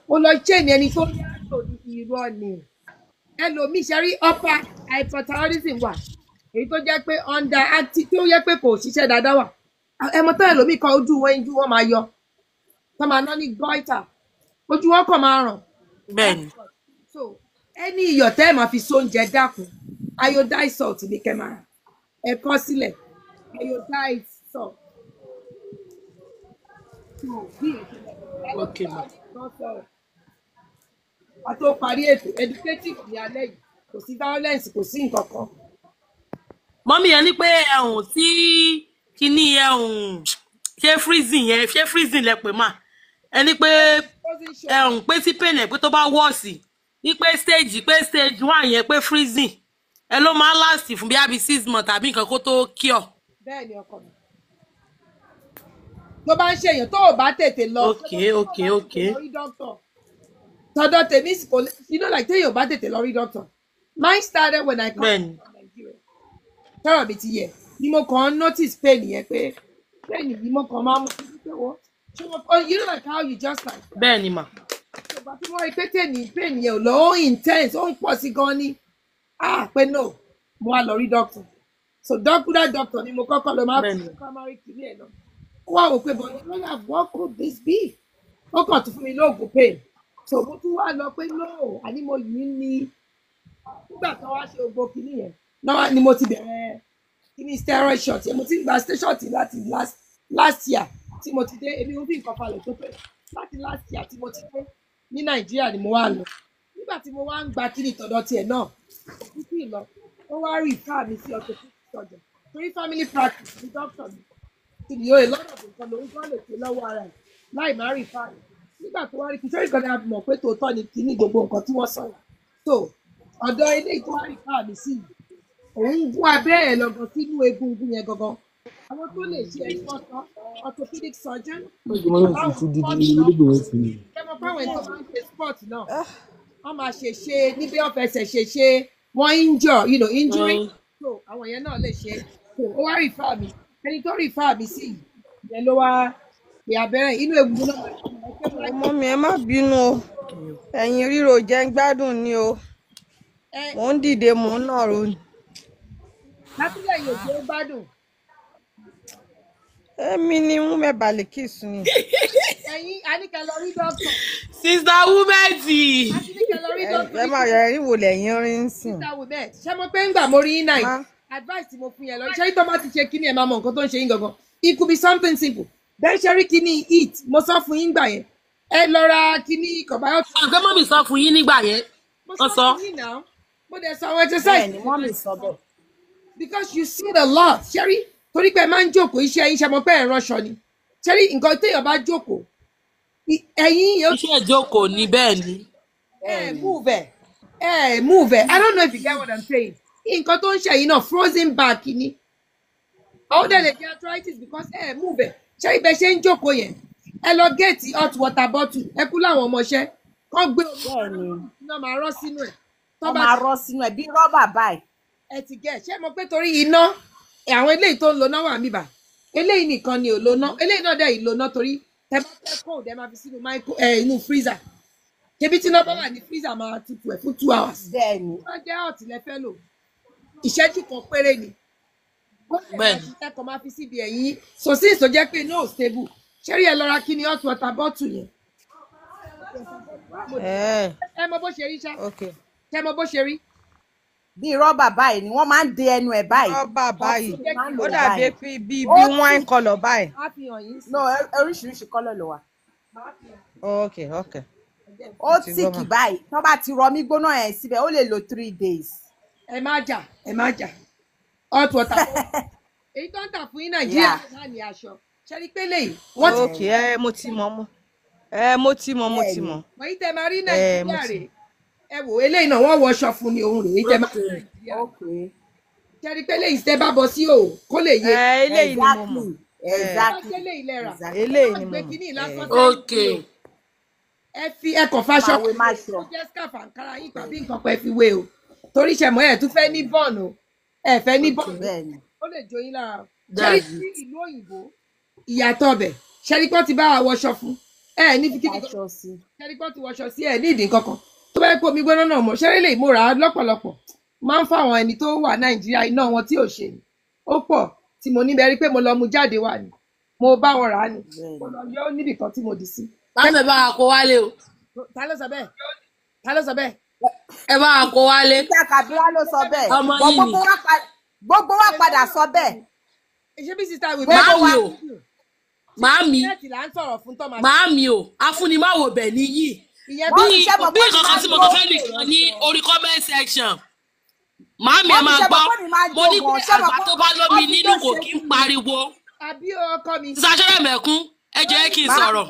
ó lọ chain ẹni tó yá lò ní irọ́ ni. Ẹlòmíì ṣe rí upper hyperthyroidism wà. Èyí tó jẹ́ pé under active tó yẹ pé kò ṣiṣẹ́ dáadáa wà. Ẹmọ tán ẹlòmíì kan ojú wọn ojú wọn máa yọ. Tọ́ máa ná ní goiter. Ojú wọn kàn máa ràn. Bẹ́ẹ̀ ni. So ẹni iyọ̀ tẹ́ ẹ̀ máa fi sóúnjẹ dákun, iodine salt ní kẹ́ máa rà. Ẹ kọ sílẹ̀, iodine salt. So bí èso lọ. Ok ma. A tó parí ètò educative ní alẹ́ yìí, kò sí violence, kò sí nǹkan kan. Mọ́mí yẹn ní pé ẹ̀hún tí kíní ẹ̀hún ṣé freezing yẹn, ṣé freezing lẹ pè mà? Ẹ ní pé Frozen shoulder. ẹ̀hún pé tí pain ẹ̀ pé tó bá wọ́ọ̀sì ní pé stage one yẹn pé freezing ẹ ló máa ń last fún bí àbí 6 months tàbí nǹkan kó tó cure. Bẹ́ẹ̀ ni ọkọ mi. Tó bá ń ṣèyàn tó ò bá tètè lọ. Ok. Lọ rí doctor. Tọ̀dọ̀ tèmi sì kò you know like téèyàn ò bá tètè lọ rí doctor. Mine started when I come Bẹ́ẹ̀ ni. from Nigeria. Tọ́rọ̀ mi ti yẹ ni mo kàn ń notice pain yẹn pé pain yìí mo kàn máa mú pé wọ́n ṣé mo oh, you know like how you just like Bẹ́ẹ̀ ni mà. ìgbà tí wọ́n rí pé tèmi pain yẹn ò lọ, ó intense, ó ń pọ̀ sí gan ni, ah, pé no, mo wá lọ rí doctor. So doctor doctor ni mo kọ́kọ́ lọ máa Bẹ́ẹ̀ ni. fún primary kìíní ẹ̀ náà. Ó wá wò pé but lọ́la, what could this be? Ó kàn tún fún mi lóògùn pain. So mo tún wá lọ pé no, àní mo yìí ní nígbà tó wá ṣe gbogbo kìíní yẹn náà ni mo ti bẹ̀rẹ̀ kìíní steroid shot yẹn. Mo ti ń gba steroid shot láti last year tí mo ti dé. Èmi ò fi nǹkan falẹ̀ tó pé láti last year tí mo ti dé ní Nàìjíríà ni mo wá lọ. Nígbà tí mo wá ń gba kíní tọ̀dọ̀ tiẹ̀ náà títí lọ, ó wá rí ìfá mi sí orthopedic surgeon torí family practice ní doctor mi ti ní oyè lọ́dọ̀ nǹkan lòún gbọ́ lè ṣe lọ́wọ́ ara ẹ̀ láì má rí ìfá mi. Nígbà tó wá rí kí sórí kan ní a mọ̀ pé tòótọ́ ni kíní gbogbo nǹkan tí wọ́n sọ̀rọ̀. So ọ̀dọ̀ ilé tó wá rí ìfá mi sí yìí, òun gún abẹ́rẹ́ ẹ̀ lọ́gàn sínú egungun yẹn gangan. Àwọn tó lè ṣe ẹ̀kọ́ sọ orthopedic surgeon kẹ́mọ fáwọn ẹni tó máa ń ṣe sport náà, wọ́n máa ṣe ṣe níbi ọ̀fẹsẹ̀ ṣe ṣe wọ́n injure, you know, injury. So àwọn yẹn náà lè ṣe. So ó wá rí fáà mi, ẹni tó rí fáà mi sí yìí yẹn ló wá pè abẹ́rẹ́ inú egungun náà. Ọmọ mi, ẹ má bínú o, ẹ̀yìn ríro jẹ́ ń gbádùn ni o. Ẹ Mò ń dìde, mò ń nàró ni. Látìlẹ̀ yóò gbé gbádùn. Èmi ni mú mẹ́bàá lè kí sùn ni. Ẹ̀yin àníkẹ́ lọ rí dókítà. Sister Wúmẹ́ǹtì. Àníkẹ́ lọ rí dókítà. Ẹ má yọ ẹ̀rín wò lẹ́yìn rí ń sìn. Sister Wúmẹ́ǹtì, ṣé mo pé ńgbà mo rí yín náà Má advice tí mo fún yẹn lọ, ṣé tó bá ti ṣe kíní ẹ máa mọ nǹkan tó ń ṣe yín gangan. It could be something simple. Then ṣe rí kíní eat mo sọ fún yín gbà yẹn, ẹ lọ ra kíní kọ̀báyọ̀tì. Àgbẹ̀ mọ́mì sọ fún yín nígbà yẹn. Mo Wọ́n sọ sọ. fún yín náà, mo dẹ̀ sọ àwọn exercise. Bẹ́ẹ̀ ni mọ́mì sọ bẹ́ẹ̀. Because you see it a lot, ṣẹ́rí, torí pé ẹ máa ń jókòó, iṣẹ́ yín ṣe mọ̀ pé ẹ̀ ń ránṣọ ni. Ṣẹ́rí, nǹkan téèyàn bá jókòó, ẹ̀yìn yẹn ó Iṣẹ́ ìjókòó ni, bẹ́ẹ̀ ni. Ẹ move ẹ, ẹ move ẹ. I don't know if you get what I'm saying. Nǹkan tó ń ṣe yìí náà, frozen back ni. Ó dẹ̀ lè jẹ́ arthritis because ẹ move ẹ. Ṣé ibẹ̀ ṣe ń jókòó yẹn, ẹ lọ get hot water bottle, ẹ kú láwọn ọmọọṣẹ́ kán gbé omi Bẹ́ẹ̀ ni. iná máa rọ́ sínú ẹ̀ tó Wọ́n bá máa rọ́ sínú ẹ̀ bí rọ́bà báyìí. Ẹ ti gẹ̀ ṣé mo pé torí iná, àwọn eléyìí tó ń lo náà wà mí bà, eléyìí nìkan ni ò lo ná, eléyìí náà dẹ̀ ìlò ná, torí tẹ bá fẹ́ cold, ẹ máa fi sínú micro ẹ inú freezer. Ṣebí tí iná bá wà ní freezer, máa tutù ẹ̀ fún 2 hours. Bẹ́ẹ̀ ni. Tó bá jẹ́ hot lẹ fẹ́ lò, ìṣẹ́jú kan péré ni. Ó lè Bẹ́ẹ̀ máa ni. ṣiṣẹ́ kan, máa fi síbi ẹ̀yìn. So since tó jẹ́ pé iná ò stable, ṣé rí, ẹ lọ ra kí ni, hot water bottle yẹn. Ẹ Ẹ mọ bó ṣe rí ṣá? Ok. Ṣé mọ bó ṣe rí? Bí rọ́bà báyìí ni wọ́n máa ń de ẹnu ẹ̀ báyìí. Rọ́bà báyìí. Jẹ́ Máa ń kí lò Ó dàbí báyìí. pé bí Ó bí tì wine colour báyìí. Á fi hàn yín sí. No, oríṣiríṣi colour ló wà. Ok. Ó Mo ti gbọ́ tíìkì mà. báyìí. Tó bá ti rọ mí gbóná ẹ̀ síbẹ̀, ó lè lo 3 days. Ẹ má jà, ẹ má jà. Hot water bottle èyí tó ń tà fún yín Nàìjíríà náà ní aṣọ. Ṣe rí pé léyìí wọ́n ti Ok, ẹ mo ti mọ̀, mo ẹ mo ti mọ̀, mo ti Bẹ́ẹ̀ ni. mọ̀. Wọ́n yìí tẹ máa rí Ẹ mo Nàìjíríà ti rèé. Ẹ wò eléyìí náà, wọ́n wọṣọ fún ni, òun rèé tẹ máa rí Nàìjíríà. Ṣe rí pé léyìí tẹ bá bọ sí òò kó lè yé. Ẹ eléyìí ni mo mọ̀. Exactly. Ẹ Bá Exactly. ṣe léyìí lẹ́ra Exactly. ẹ eléyìí má ni mo gbé mọ̀. kínní Ẹ lásán sẹ́yìn Ok. yìí o. Ẹ fi ẹ kàn faṣọ Máa wé má ó ṣọ. jẹ́ scarf àǹkárá yín tàbí nǹkan kan, ẹ fi wé o, torí ṣẹ̀mọ́ ẹ̀ tún fẹ́ ní bọ́ọ̀nù o, ẹ fẹ́ ní bọ́ọ̀nù, Bẹ́ẹ̀ ni. ó lè jó yín lára o. Ṣe rí That's sí it. ìlú òyìnbó, ìyàtọ̀ ọbẹ̀, ṣe rí pọ́n ti bá wa wọṣọ fún ẹ ní fi kíní kan. Aṣọ sí. Ṣe rí pọ́n ti wọṣọ sí ẹ ní ìdí kankan tó bá yẹ kó omi gbóná náà mọ̀. Ṣe rí lè múra lọ́pọ̀lọpọ̀ máa ń fáwọn ẹni tó wà Nàìjíríà, iná wọn tí ò ṣe ni ó pọ̀ tí mo níbẹ̀ rí pé mo lọ mu jáde wà ní, mo bá wọn rà á ni, Bẹ́ẹ̀ mo ni. lọ yọ ó níbì kan tí mo dì sí. Báwo, ẹ bá wa kó wálé o. Ta ló sọ bẹ́ẹ̀? Ta ló sọ bẹ́ẹ̀? Ẹ bá wa kó wálé. Peter Kabira ló sọ bẹ́ẹ̀. Ọmọ Bọ̀ yín ni. Gbogbo wa padà sọ bẹ́ẹ̀. Ṣé bí sister wí Gbogbo Màámi wa. o. Màámi. Nẹ́ẹ̀tì là ń sọ̀rọ̀ fún tọ́mà. Màámi o. Afúnimáwo bẹ̀ níyì. Ìyẹn Wọ́n Bí ti ṣe mọ̀ bí pé mi nǹkan máa kan tí mo jó. kàn fẹ́ nìkan ní orí comment section. Màámi, ẹ Wọ́n ti máa ṣe mọ̀ gbọ́. pé mi máa Mo jó ní pé gan. Ṣé mọ̀ àgbà pé tó bá lómi wọ́n fi nínú jó kò ṣe kí ń fún mi. pariwo. Àbí ọkọ mi. Sísá mẹ̀kún, ẹ jẹ́ kí n Màá sọ̀rọ̀.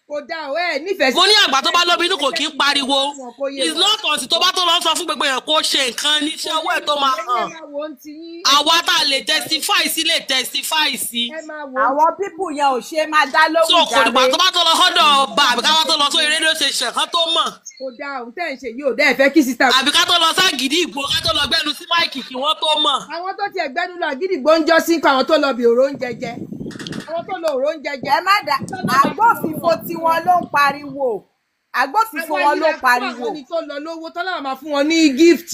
Kò dáa o, ẹ nífẹ̀ẹ́ sí. Mo ní àgbà tó bá lómi inú kò kí ń pariwo. Wọn kò yé It's wọn. not until tó bá tó lọ sọ fún gbogbo èèyàn kó ṣe nǹkan níṣẹ́ owó ẹ̀ tó máa Ẹ hàn. máa wo ohun tí yín. Àwa tá a lè testify sí lè testify sí. Ẹ máa wo ohun. Àwọn pípù yẹn ò ṣe máa dá So lóhùn kò dìgbà jàre. tó bá tó lọ sọ́dọ̀ ọba àbí ká wá tó lọ sórí rédíò station kan tó mọ̀. Kò dáa òun tẹ́ ń ṣe yìí ò dẹ́, ẹ fẹ́ kí sister. Àbí ká tó lọ ságídí ìgbò, ká tó lọ gbẹ́nu sí máìkì kí wọ́n tó mọ̀. Àwọn tó tiẹ̀ gbẹ́nu lọ àgídìgbò ń jọ́ sí nǹkan, àwọn tó lọ bí òró ń jẹjẹ. Àwọn tó lọ òró ń jẹjẹ. Ẹ má dá agbófinfo tiwọn ló ń pariwo. Agbófinfo Àwọn wọn ló yìí ń la fún pariwo. àwọn ẹni tó lọ lówó tó láwọn máa fún wọn ní gift.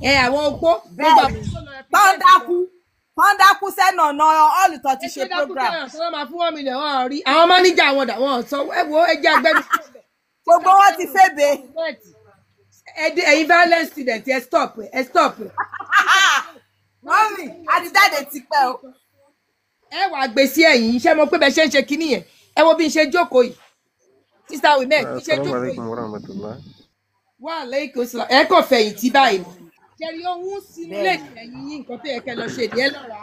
Ẹ àwọn opó. Gbogbo Bẹ́ẹ̀ àwọn ni. tó lọ Tán represent dákú. Tán dákú sẹ́nu ọ̀nà ọ̀lù tó ti ẹ ṣe tó dákú program. sẹ́yìn tó máa fún 1 million, wọn rí. Àwọn máníjà wọn dà, wọn sọ ẹ wo, ẹ jẹ́ agbẹ́nu. Gbogbo wọn ti fébè. Ẹ̀yin violent student, ẹ stop ẹ, ẹ stop ẹ. Mọ́mì, a ti jáde tipẹ́ o. Ẹ wàá gbé sí ẹ̀yìn iṣẹ́ mo pé bẹ ṣe ń ṣe kinní yẹn. Ẹ wo bí n ṣe jókòó yìí, sister women, bí n ṣe Assalamu jókòó alaikum yìí. warahmatullah. Wà lẹ́yìn sọ̀rọ̀, ẹ kàn fẹ̀yìntì báyìí ni. Ṣẹ́rí ohun simulate Bẹ́ẹ̀ni. ẹ̀yìn yín, nǹkan tó yẹ kẹ́ lọ ṣe ìdí ẹ lọ́ra.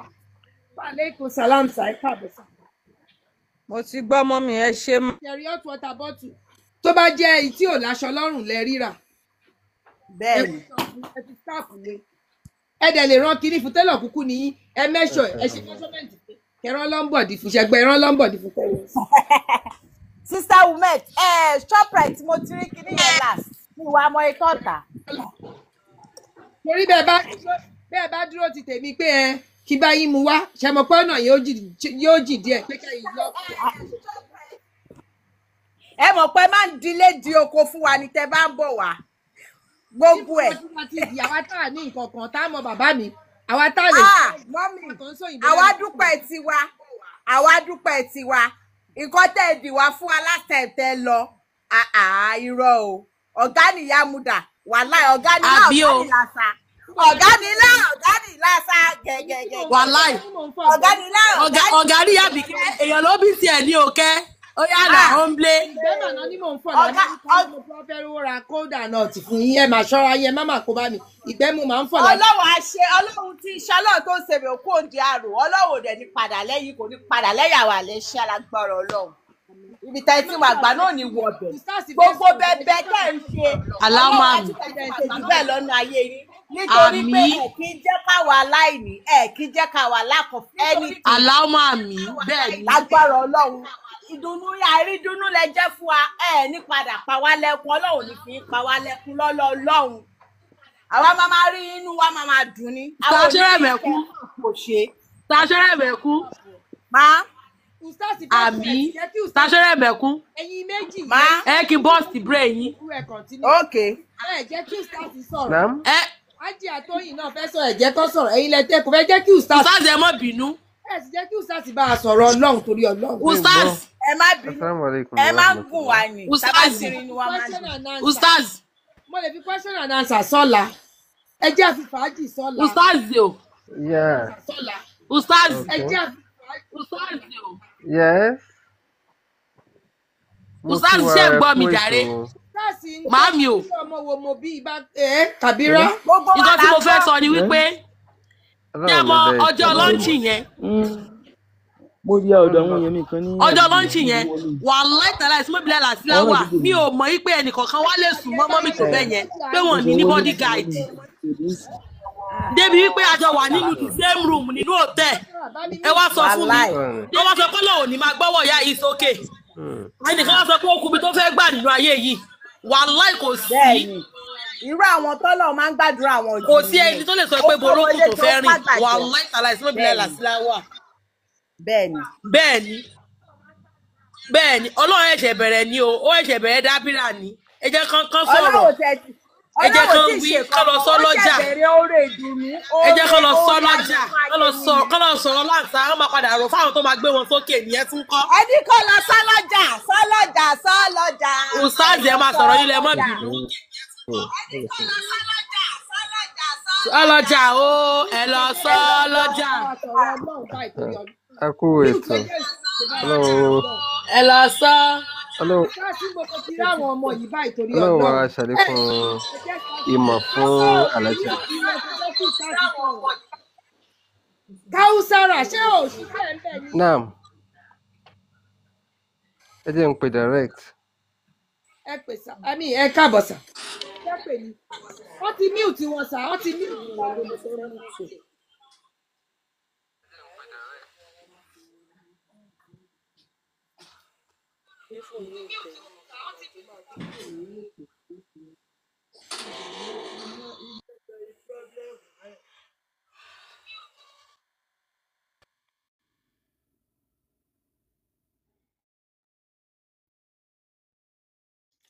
Wà lẹ́yìn salam sa, ẹ káàbọ̀ sà. Mo ti gbọ́ mọ́mì, ẹ ṣé mà. Ṣẹ́rí hot water bottle tó bá jẹ́ èyí tí ò láṣọ lọ́rùn lẹ ríra, ẹ Bẹ́ẹ̀ni. ẹ fi scarf lé, ẹ dẹ̀ lè rán kinní fún tẹ́lọ̀ kúkú ní ẹ mẹ́ṣọ̀ ẹ ṣe measurement fún kẹrán lọ́nbọ̀dì fún ṣẹgbẹ́ ẹrán lọ́nbọ̀dì fún kẹrán. Sister Womet, ẹ Shoprite mo ti rí kinní yẹn last. Mi wàá mọ ikọ́ ọ̀tà. Torí bẹ́ẹ̀ bá dúró ti tèmi pé ẹ kí bá yín mu wá, ṣe mọ̀ pé ọ̀nà yóò jì díẹ̀ pé kẹ́yìn lọ. Ẹ mọ̀ pé máa ń dilé di oko fún wa ni tẹ́ bá ń bọ̀ wá. Gbogbo ẹ̀. Àti ìdí àwa tá a ní nǹkan kan tá a mọ bàbá mi, àwa tá a lè. Ah, mọ́mì, Kan sóyìnbó àwa lẹ́nu. dúpẹ́ tiwa. Àwa dúpẹ́ tiwa. Nǹkan tẹ́ ẹ dì wá fún wa last time tẹ́ ẹ lọ. Àà irọ́ o. Ọ̀gá ni ìyá Muda. Wàláì ọ̀gá ni lá Àbí ọ̀gá o. ni làṣà. Ọ̀gá ni lá ọ̀gá ni làṣà gẹ̀gẹ̀gẹ̀. Wàláì. Ọ̀gá ni lá Ọ̀gá ọ̀gá ni. ọ̀gá ní àbíkẹ́ èèyàn ló bí tiẹ̀ ní òkẹ́. Ó yá nà ó ń blé. Ìgbẹ́ màná ni mò ń fọ̀ Ọ̀gá l'Amẹ́ríkà, ní mo fẹ́ fẹ́ rówó ra cold and hot fún yín. Ẹ máa ṣọ́ra yín, ẹ má má kó bá mi. Ìgbẹ́ mo máa ń fọ̀ l'Amẹ́ríkà. Ọlọ́run á ṣe, Ọlọ́run tí iṣẹ́ Ọlọ́run tó ń ṣe mi òkú òǹdí àrò, Ọlọ́run ò dẹ̀ ní padà lẹ́yìn, kò ní padà lẹ́yìn àwọn àlẹ́ iṣẹ́ alágbára Ọlọ́run. Ibi tẹ́ tí wàá gbà náà ní wọ̀bẹ̀. Ustaz fẹ́ Gbogbo sọ̀rọ̀, ẹ bẹbẹ jẹ́ tẹ́ ń ṣe, Aláwọ̀ Ọlọ́run á àmì. tún tẹ̀ ṣe jù bẹ́ẹ̀ lọ́nà ayé yín. Nítorí pé Àmì. ẹ kì í jẹ́ káwa aláìní, ẹ kì í jẹ́ káwa lack of anything. Aláwọ̀ àmì. Bẹ́ẹ̀ ni. Lágbára Ọlọ́run. Ìdùnnú àìrídùnnú lẹ jẹ́ fún wa, ẹ ní padà pa wá lẹ́kún, Ọlọ́run ní fi í pa wá lẹ́kún lọ́lọ́ Ọlọ́run. Àwa máa máa rí inú wa máa máa dùn ní. Àwọn ò ní Tàṣẹ́rẹ̀ fi mẹ́kú. ìfẹ́ kò ṣe. Tàṣẹ́rẹ̀ mẹ́kú. Má Ustaz fẹ́ sọ̀rọ̀, Àmì. ẹ sì jẹ́ kí Ustaz Tàṣẹ́rẹ̀ mẹ́kú. ẹ̀yin méjì má Ẹ kí bọ́ọ̀sì brain yín. kú ẹ continue. ok. Ẹ jẹ́ kí Ustaz sọ̀rọ̀. Naam. Ẹ Ájì Àtóyìn náà fẹ́ sọ̀rọ̀, ẹ jẹ́ kó sọ̀rọ̀. Ẹ̀yin lẹ tẹ́ kò fẹ́ jẹ́ kí Ustaz Ustaz ẹ má bínú. ẹ sì jẹ́ kí Ustaz bá a sọ̀rọ̀ Ọlọ́run torí Ọlọ́run. Mi ò Ustaz. gbọ́. Ẹ má bínú, Assalamu alaikum ẹ wa má ń gùn wá rahmatullah. ní. Tá bá Ustaz. ti rí inú wa máa ń Question dùn. and answer. Ustaz. Mo lè fi question and answer sọ́la. Ẹ jẹ́ àfi fàájì sọ́la. Ustaz o. Yeah. Sọ́la. Ustaz. Ẹ Okay. jẹ́ àfi fàájì. Ustaz o. Yes. Mo kí Ustaz wa ṣé ń ẹ gbọ́ kú mi jàre. ètò. Ustaz ń jẹ́ Màámi o. kí ọmọ wo mo bí ibà ẹ Kàbírá. Yes. Gbogbo wa Nǹkan là tí ń mo fẹ́ gbọ́. sọ ni Yes. wípé ṣé ẹ Ọlọ́run mọ ló dá ọjọ́ ètò lọ́ńchì yẹn. Mo rí ọ̀dọ̀ àwọn èèyàn mi kan ní Ọjọ́ àdúgbò lọ́ńchì mo yẹn wọlé wàláì tàláì símọ́bìlẹ̀ làsílà àwọn wà àdúgbò mi mi ò mọ̀ wípé ẹnìkọ̀ọ̀kan wá lè sùn mọ́ mọ́mì tó ẹ̀ bẹ́ẹ̀ yẹn pé mo wọ́n ṣe ní ní wọlé bodyguard wọlé débi wípé a jọ wà nínú the same room nínú hòtẹ́ẹ̀ Bá mi ẹ wá sọ fún mi Wàláì. Sorry. wọ́n wá sọ pé lọ́wọ́ ní máa gbọ́wọ́ ìyá yìí sókè ẹnìkan wá sọ pé ó kú mi tó fẹ́ gbà nínú ayé yìí wàláì kò sí Bẹ́ẹ̀ni, irú àwọn tọ́lọ̀ máa ń gbàdúrà wọn kò jù sí ẹni nìyẹn. tó lè sọ Ó pé borókù kọ́mọlé tó tó fẹ́ rìn pàgbà jẹ. wàláì tàláì símọ́bìlẹ̀ Bẹ́ẹ̀ni, làsílà wà bẹ́ẹ̀ni. bẹ́ẹ̀ ni bẹ́ẹ̀ ni Ọlọ́run ẹ̀ṣẹ̀ bẹ̀rẹ̀ ni o ó ẹ̀ṣẹ̀ bẹ̀rẹ̀ dábìrà ni ẹ jẹ́ kán kán sọ̀rọ̀ Ọlọ́run tẹ ti ẹ jẹ́ Ọlọ́run kán tí ì wí ṣe kán lọ kankan, sọ ó lọ́jà ṣẹ̀bẹ̀rẹ̀ oore ìdùnnú, ẹ jẹ́ oore kán lọ sọ oore lọ́jà àdùnnú kán lọ ayé sọ yín ni. kán lọ sọ̀rọ̀ láǹtà kán máa padà rò fáwọn tó máa gbé wọn sókè nìyẹn tún kọ́ Ẹni kọ́ lọ sọ́lọ́jà, sọ́lọ́jà, sọ́lọ́jà, ẹ ustaz ẹ lọ máa sọ̀rọ̀ yín lẹ mọ́ sọ́lọ́jà. bínú sọlọ́jà o ẹ lọ Ẹ jẹ́ kí Ustaz sọlọ́jà bá a sọ̀rọ̀ Ọlọ́run báyìí torí Ọlọ́run. A kú Mute ètò. ẹ jẹ́ Ustaz bá a Ọlọ́run sọ̀rọ̀ Ọlọ́run. ẹ lọ sọ Ọlọ́run Ustaz ń bọ̀ ti rí àwọn ọmọ yìí báyìí torí Ọlọ́run wa Ọlọ́run. Ẹ ṣàlékún ẹ jẹ́ ká ìmọ̀ fún sọ̀rọ̀ Alájà. mute ilẹ̀ tó jẹ́ kí Ustaz sọ̀rọ̀. Káúsára ṣé ò ṣiṣẹ́ ń bẹ̀ ni? Naam. Ẹ jẹ́ n pè direct. Ẹ pè sà, I mean ẹ káàbọ̀ sà. Ẹ pè ní. Wọ́n ti mute wọn sà, wọ́n ti mute wọn.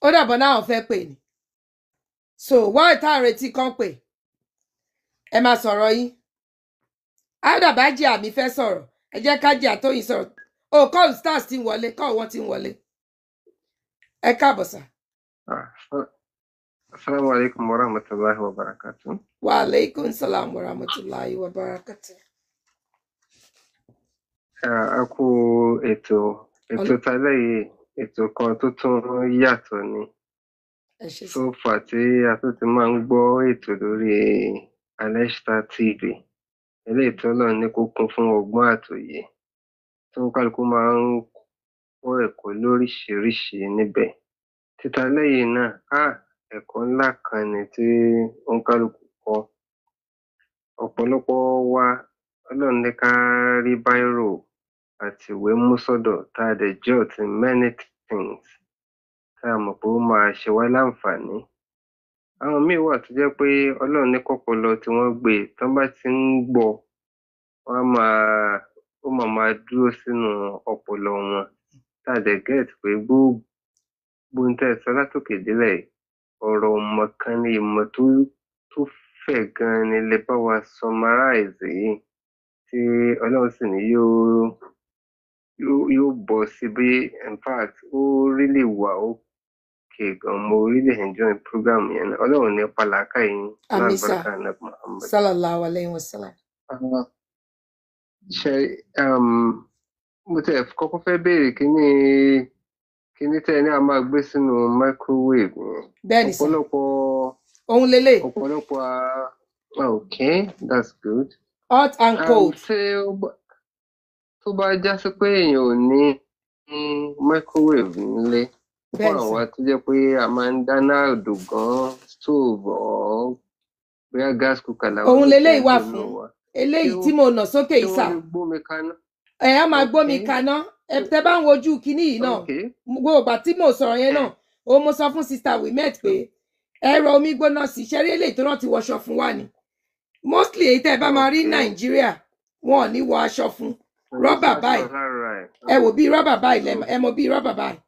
Ó dàbọ̀ náà wọ́n fẹ́ pè ní. So wọ́n ìta àrètí kan pè. Ẹ máa sọ̀rọ̀ yín. Àdàbájì àmì fẹ́ sọ̀rọ̀. Ẹ jẹ́ kájí àtóyìn sọ̀rọ̀. O call stars ti ń wọlé, call wọn ti ń wọlé. Ẹ káàbọ̀ sà. Ah, Assalamu alaikum wa rahmatullahi wa barakatuh. Wa alaikum salam wa rahmatulahi wa barakatuh. Ah, a kú ètò ètò tálẹ́ yìí ètò kan tó tún yàtọ̀ ni. Ẹ ṣé sà. So far tí a tún ti máa ń gbọ́ ètò lórí Alesta TV. Eléyìí tí Ọlọ́run ní kó kún fún ọgbọ́n àtòyè tó ń kálukú máa ń kọ́ ẹ̀kọ́ lóríṣiríṣi níbẹ̀. Títa lẹ́yìn náà, á ẹ̀kọ́ ńlá kan ni tí òǹkálukú kọ́. Ọ̀pọ̀lọpọ̀ wa Ọlọ́run ní ká rí báírò àti ìwé mú sọ́dọ̀ tá a dẹ̀ jot many things tá a mọ̀ pé ó máa ṣe wá láǹfààní. Àwọn míì wà tó jẹ́ pé Ọlọ́run ní kọ́pọlọ tí wọ́n gbé tán bá ti ń gbọ́ wọ́n á máa ó máa máa dúró sínú ọpọlọ wọn. Tá a dẹ̀ get pé gbogbo ohun tẹ́ ẹ sọ látòkè délẹ̀ yìí, ọ̀rọ̀ ìmọ̀ kan ni ìmọ̀ tó fẹ̀ gan-an ni lẹ bá wa summarize yìí tí Ọlọ́run sì ní yóò bọ́ sí bí in fact ó really wà okay gan mo really enjoy program yẹn náà. Ọlọ́run ní pàlàkà yín Àmín sà. lálùbáríkà náà Muhammad. Sallallahu alayhi wa sallam. Ah, ṣe mo tẹ̀ kọ́kọ́ fẹ́ béèrè kí ni Kíní tẹ́ ẹ ní a máa gbé sínú microwave yẹn. Bẹ́ẹ̀ ni sà. Ọ̀pọ̀lọpọ̀ Òun lélẹ̀. Ọ̀pọ̀lọpọ̀ okay, that's good. Hot and cold. Ṣé tó bá já sí pé èèyàn ò ní microwave nílé, fún Bẹ́ẹ̀ ni sà. àwa tó jẹ́ pé a máa ń dáná àdò gan, stove or bóyá gas cooker làwọn Òun míì leléyìí tẹ̀ ń wà lò nù fún. wa. Eléyìí tí mo nà sókè Ṣé yìí wọ́n sà. lè gbómi kaná? Ẹ á máa gbómi kaná. Ẹ tẹ bá ń wojú kinní yìí náà. Gbogbo ìgbà tí mo sọ̀rọ̀ yẹn náà, ó mo sọ fún Sister Wimet pé ẹ rọ omi gbóná sí i. Ṣẹ́rí eléyìí tó náà ti wọṣọ fún wa ni. Mostly èyí tẹ́ ẹ bá máa rí Nàìjíríà, wọn ò ní wọ aṣọ fún. Rọ́bà báyìí. Ẹ wò bí rọ́bà báyìí ẹ mọ bí rọ́bà báyìí.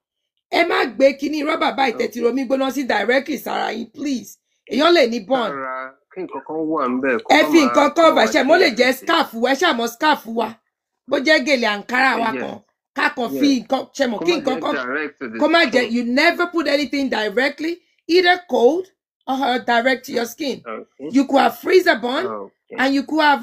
Ẹ má gbé kinní rọ́bà báyìí tẹ́ ti romi gbóná sí directly sára yín, please. Èèyàn lè ní burn. Sára kí nǹkan kan wà ńbẹ̀ kó Ẹ má fi máa nǹkan kó má cover wá ṣe mo lè ṣe jẹ́ scarf wa, ẹ ṣàmọ scarf wa, bó jẹ́ gèlè àǹkárá wa kan, ká kàn fi nǹkan ṣe mọ̀ Kó kí má nǹkan jẹ́ kan direct to the kó má jẹ́ skin. You never put anything directly, either cold or direct to your skin. You could have freezer burn and you could have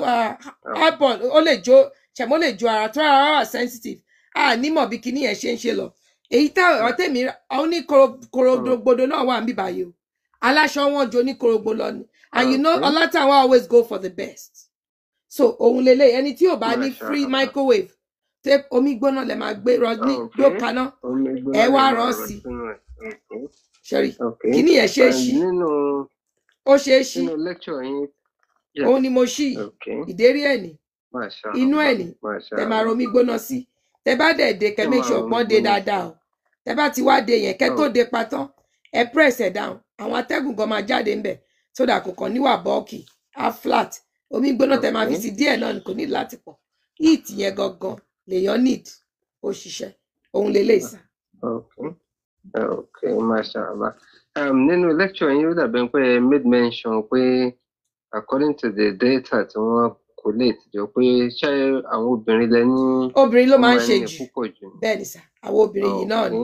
hot burn. Ó lè jó ṣe mo lè jó ara tó ara wà sensitive, a nímọ̀ bí kinní yẹn ṣe ń ṣe lọ. Èyí tá ọ̀tẹ̀ mi oní korodogbodo náà wà níbí báyìí o, aláṣọ wọn jo ní korogbo lọ ni, and you know Ọlátàwọn always go for the best. So òun lélẹ̀, ẹni tí ò bá ní free Masha Allah. microwave tẹ omi gbóná lẹ máa gbé rọ ní gbó kaná, Omi gbóná ẹ lè wá máa rọ rọ sí. sínú ẹ̀. Ṣẹ́rí kíní yẹn ṣe é And ṣí, nínú ó ṣe é ṣí. Nínú lecture yín. Yes. Òun ni mo ṣí yìí. Ìdérí ẹ̀ ní Masha inú ẹ̀ Allah. ní Masha tẹ máa Allah. romi gbóná sí. Tẹ bá dẹ̀ dé, kẹ Tẹ make máa sure romi pọ́n dé gbóná sí. dáadáa o. Tẹ bá ti wá dé yẹn, kẹ tó dé patán, ẹ press ẹ down, àwọn atẹ́gùn gan máa jáde ńbẹ̀ so that kò kàn níwà bọ́ọ̀kì á flat. Omi gbóná tẹ máa fi sí díẹ̀ náà ni, kò ní láti pọ̀. Heat yẹn gangan lèèyàn need, ó ṣiṣẹ́. Òun lélẹ̀ sà. Okay, Masha Allah. Nínú lecture yín, ó dàbí ẹni pé ẹ made mention pé according to the data tí wọ́n collate jọ pé ṣé àwọn obìnrin lẹ ní Obìnrin ló ó máa ń máa ń ṣe ní jù. púpọ̀ jù ni? Bẹ́ẹ̀ ni sà, àwọn obìnrin yìí náà ni.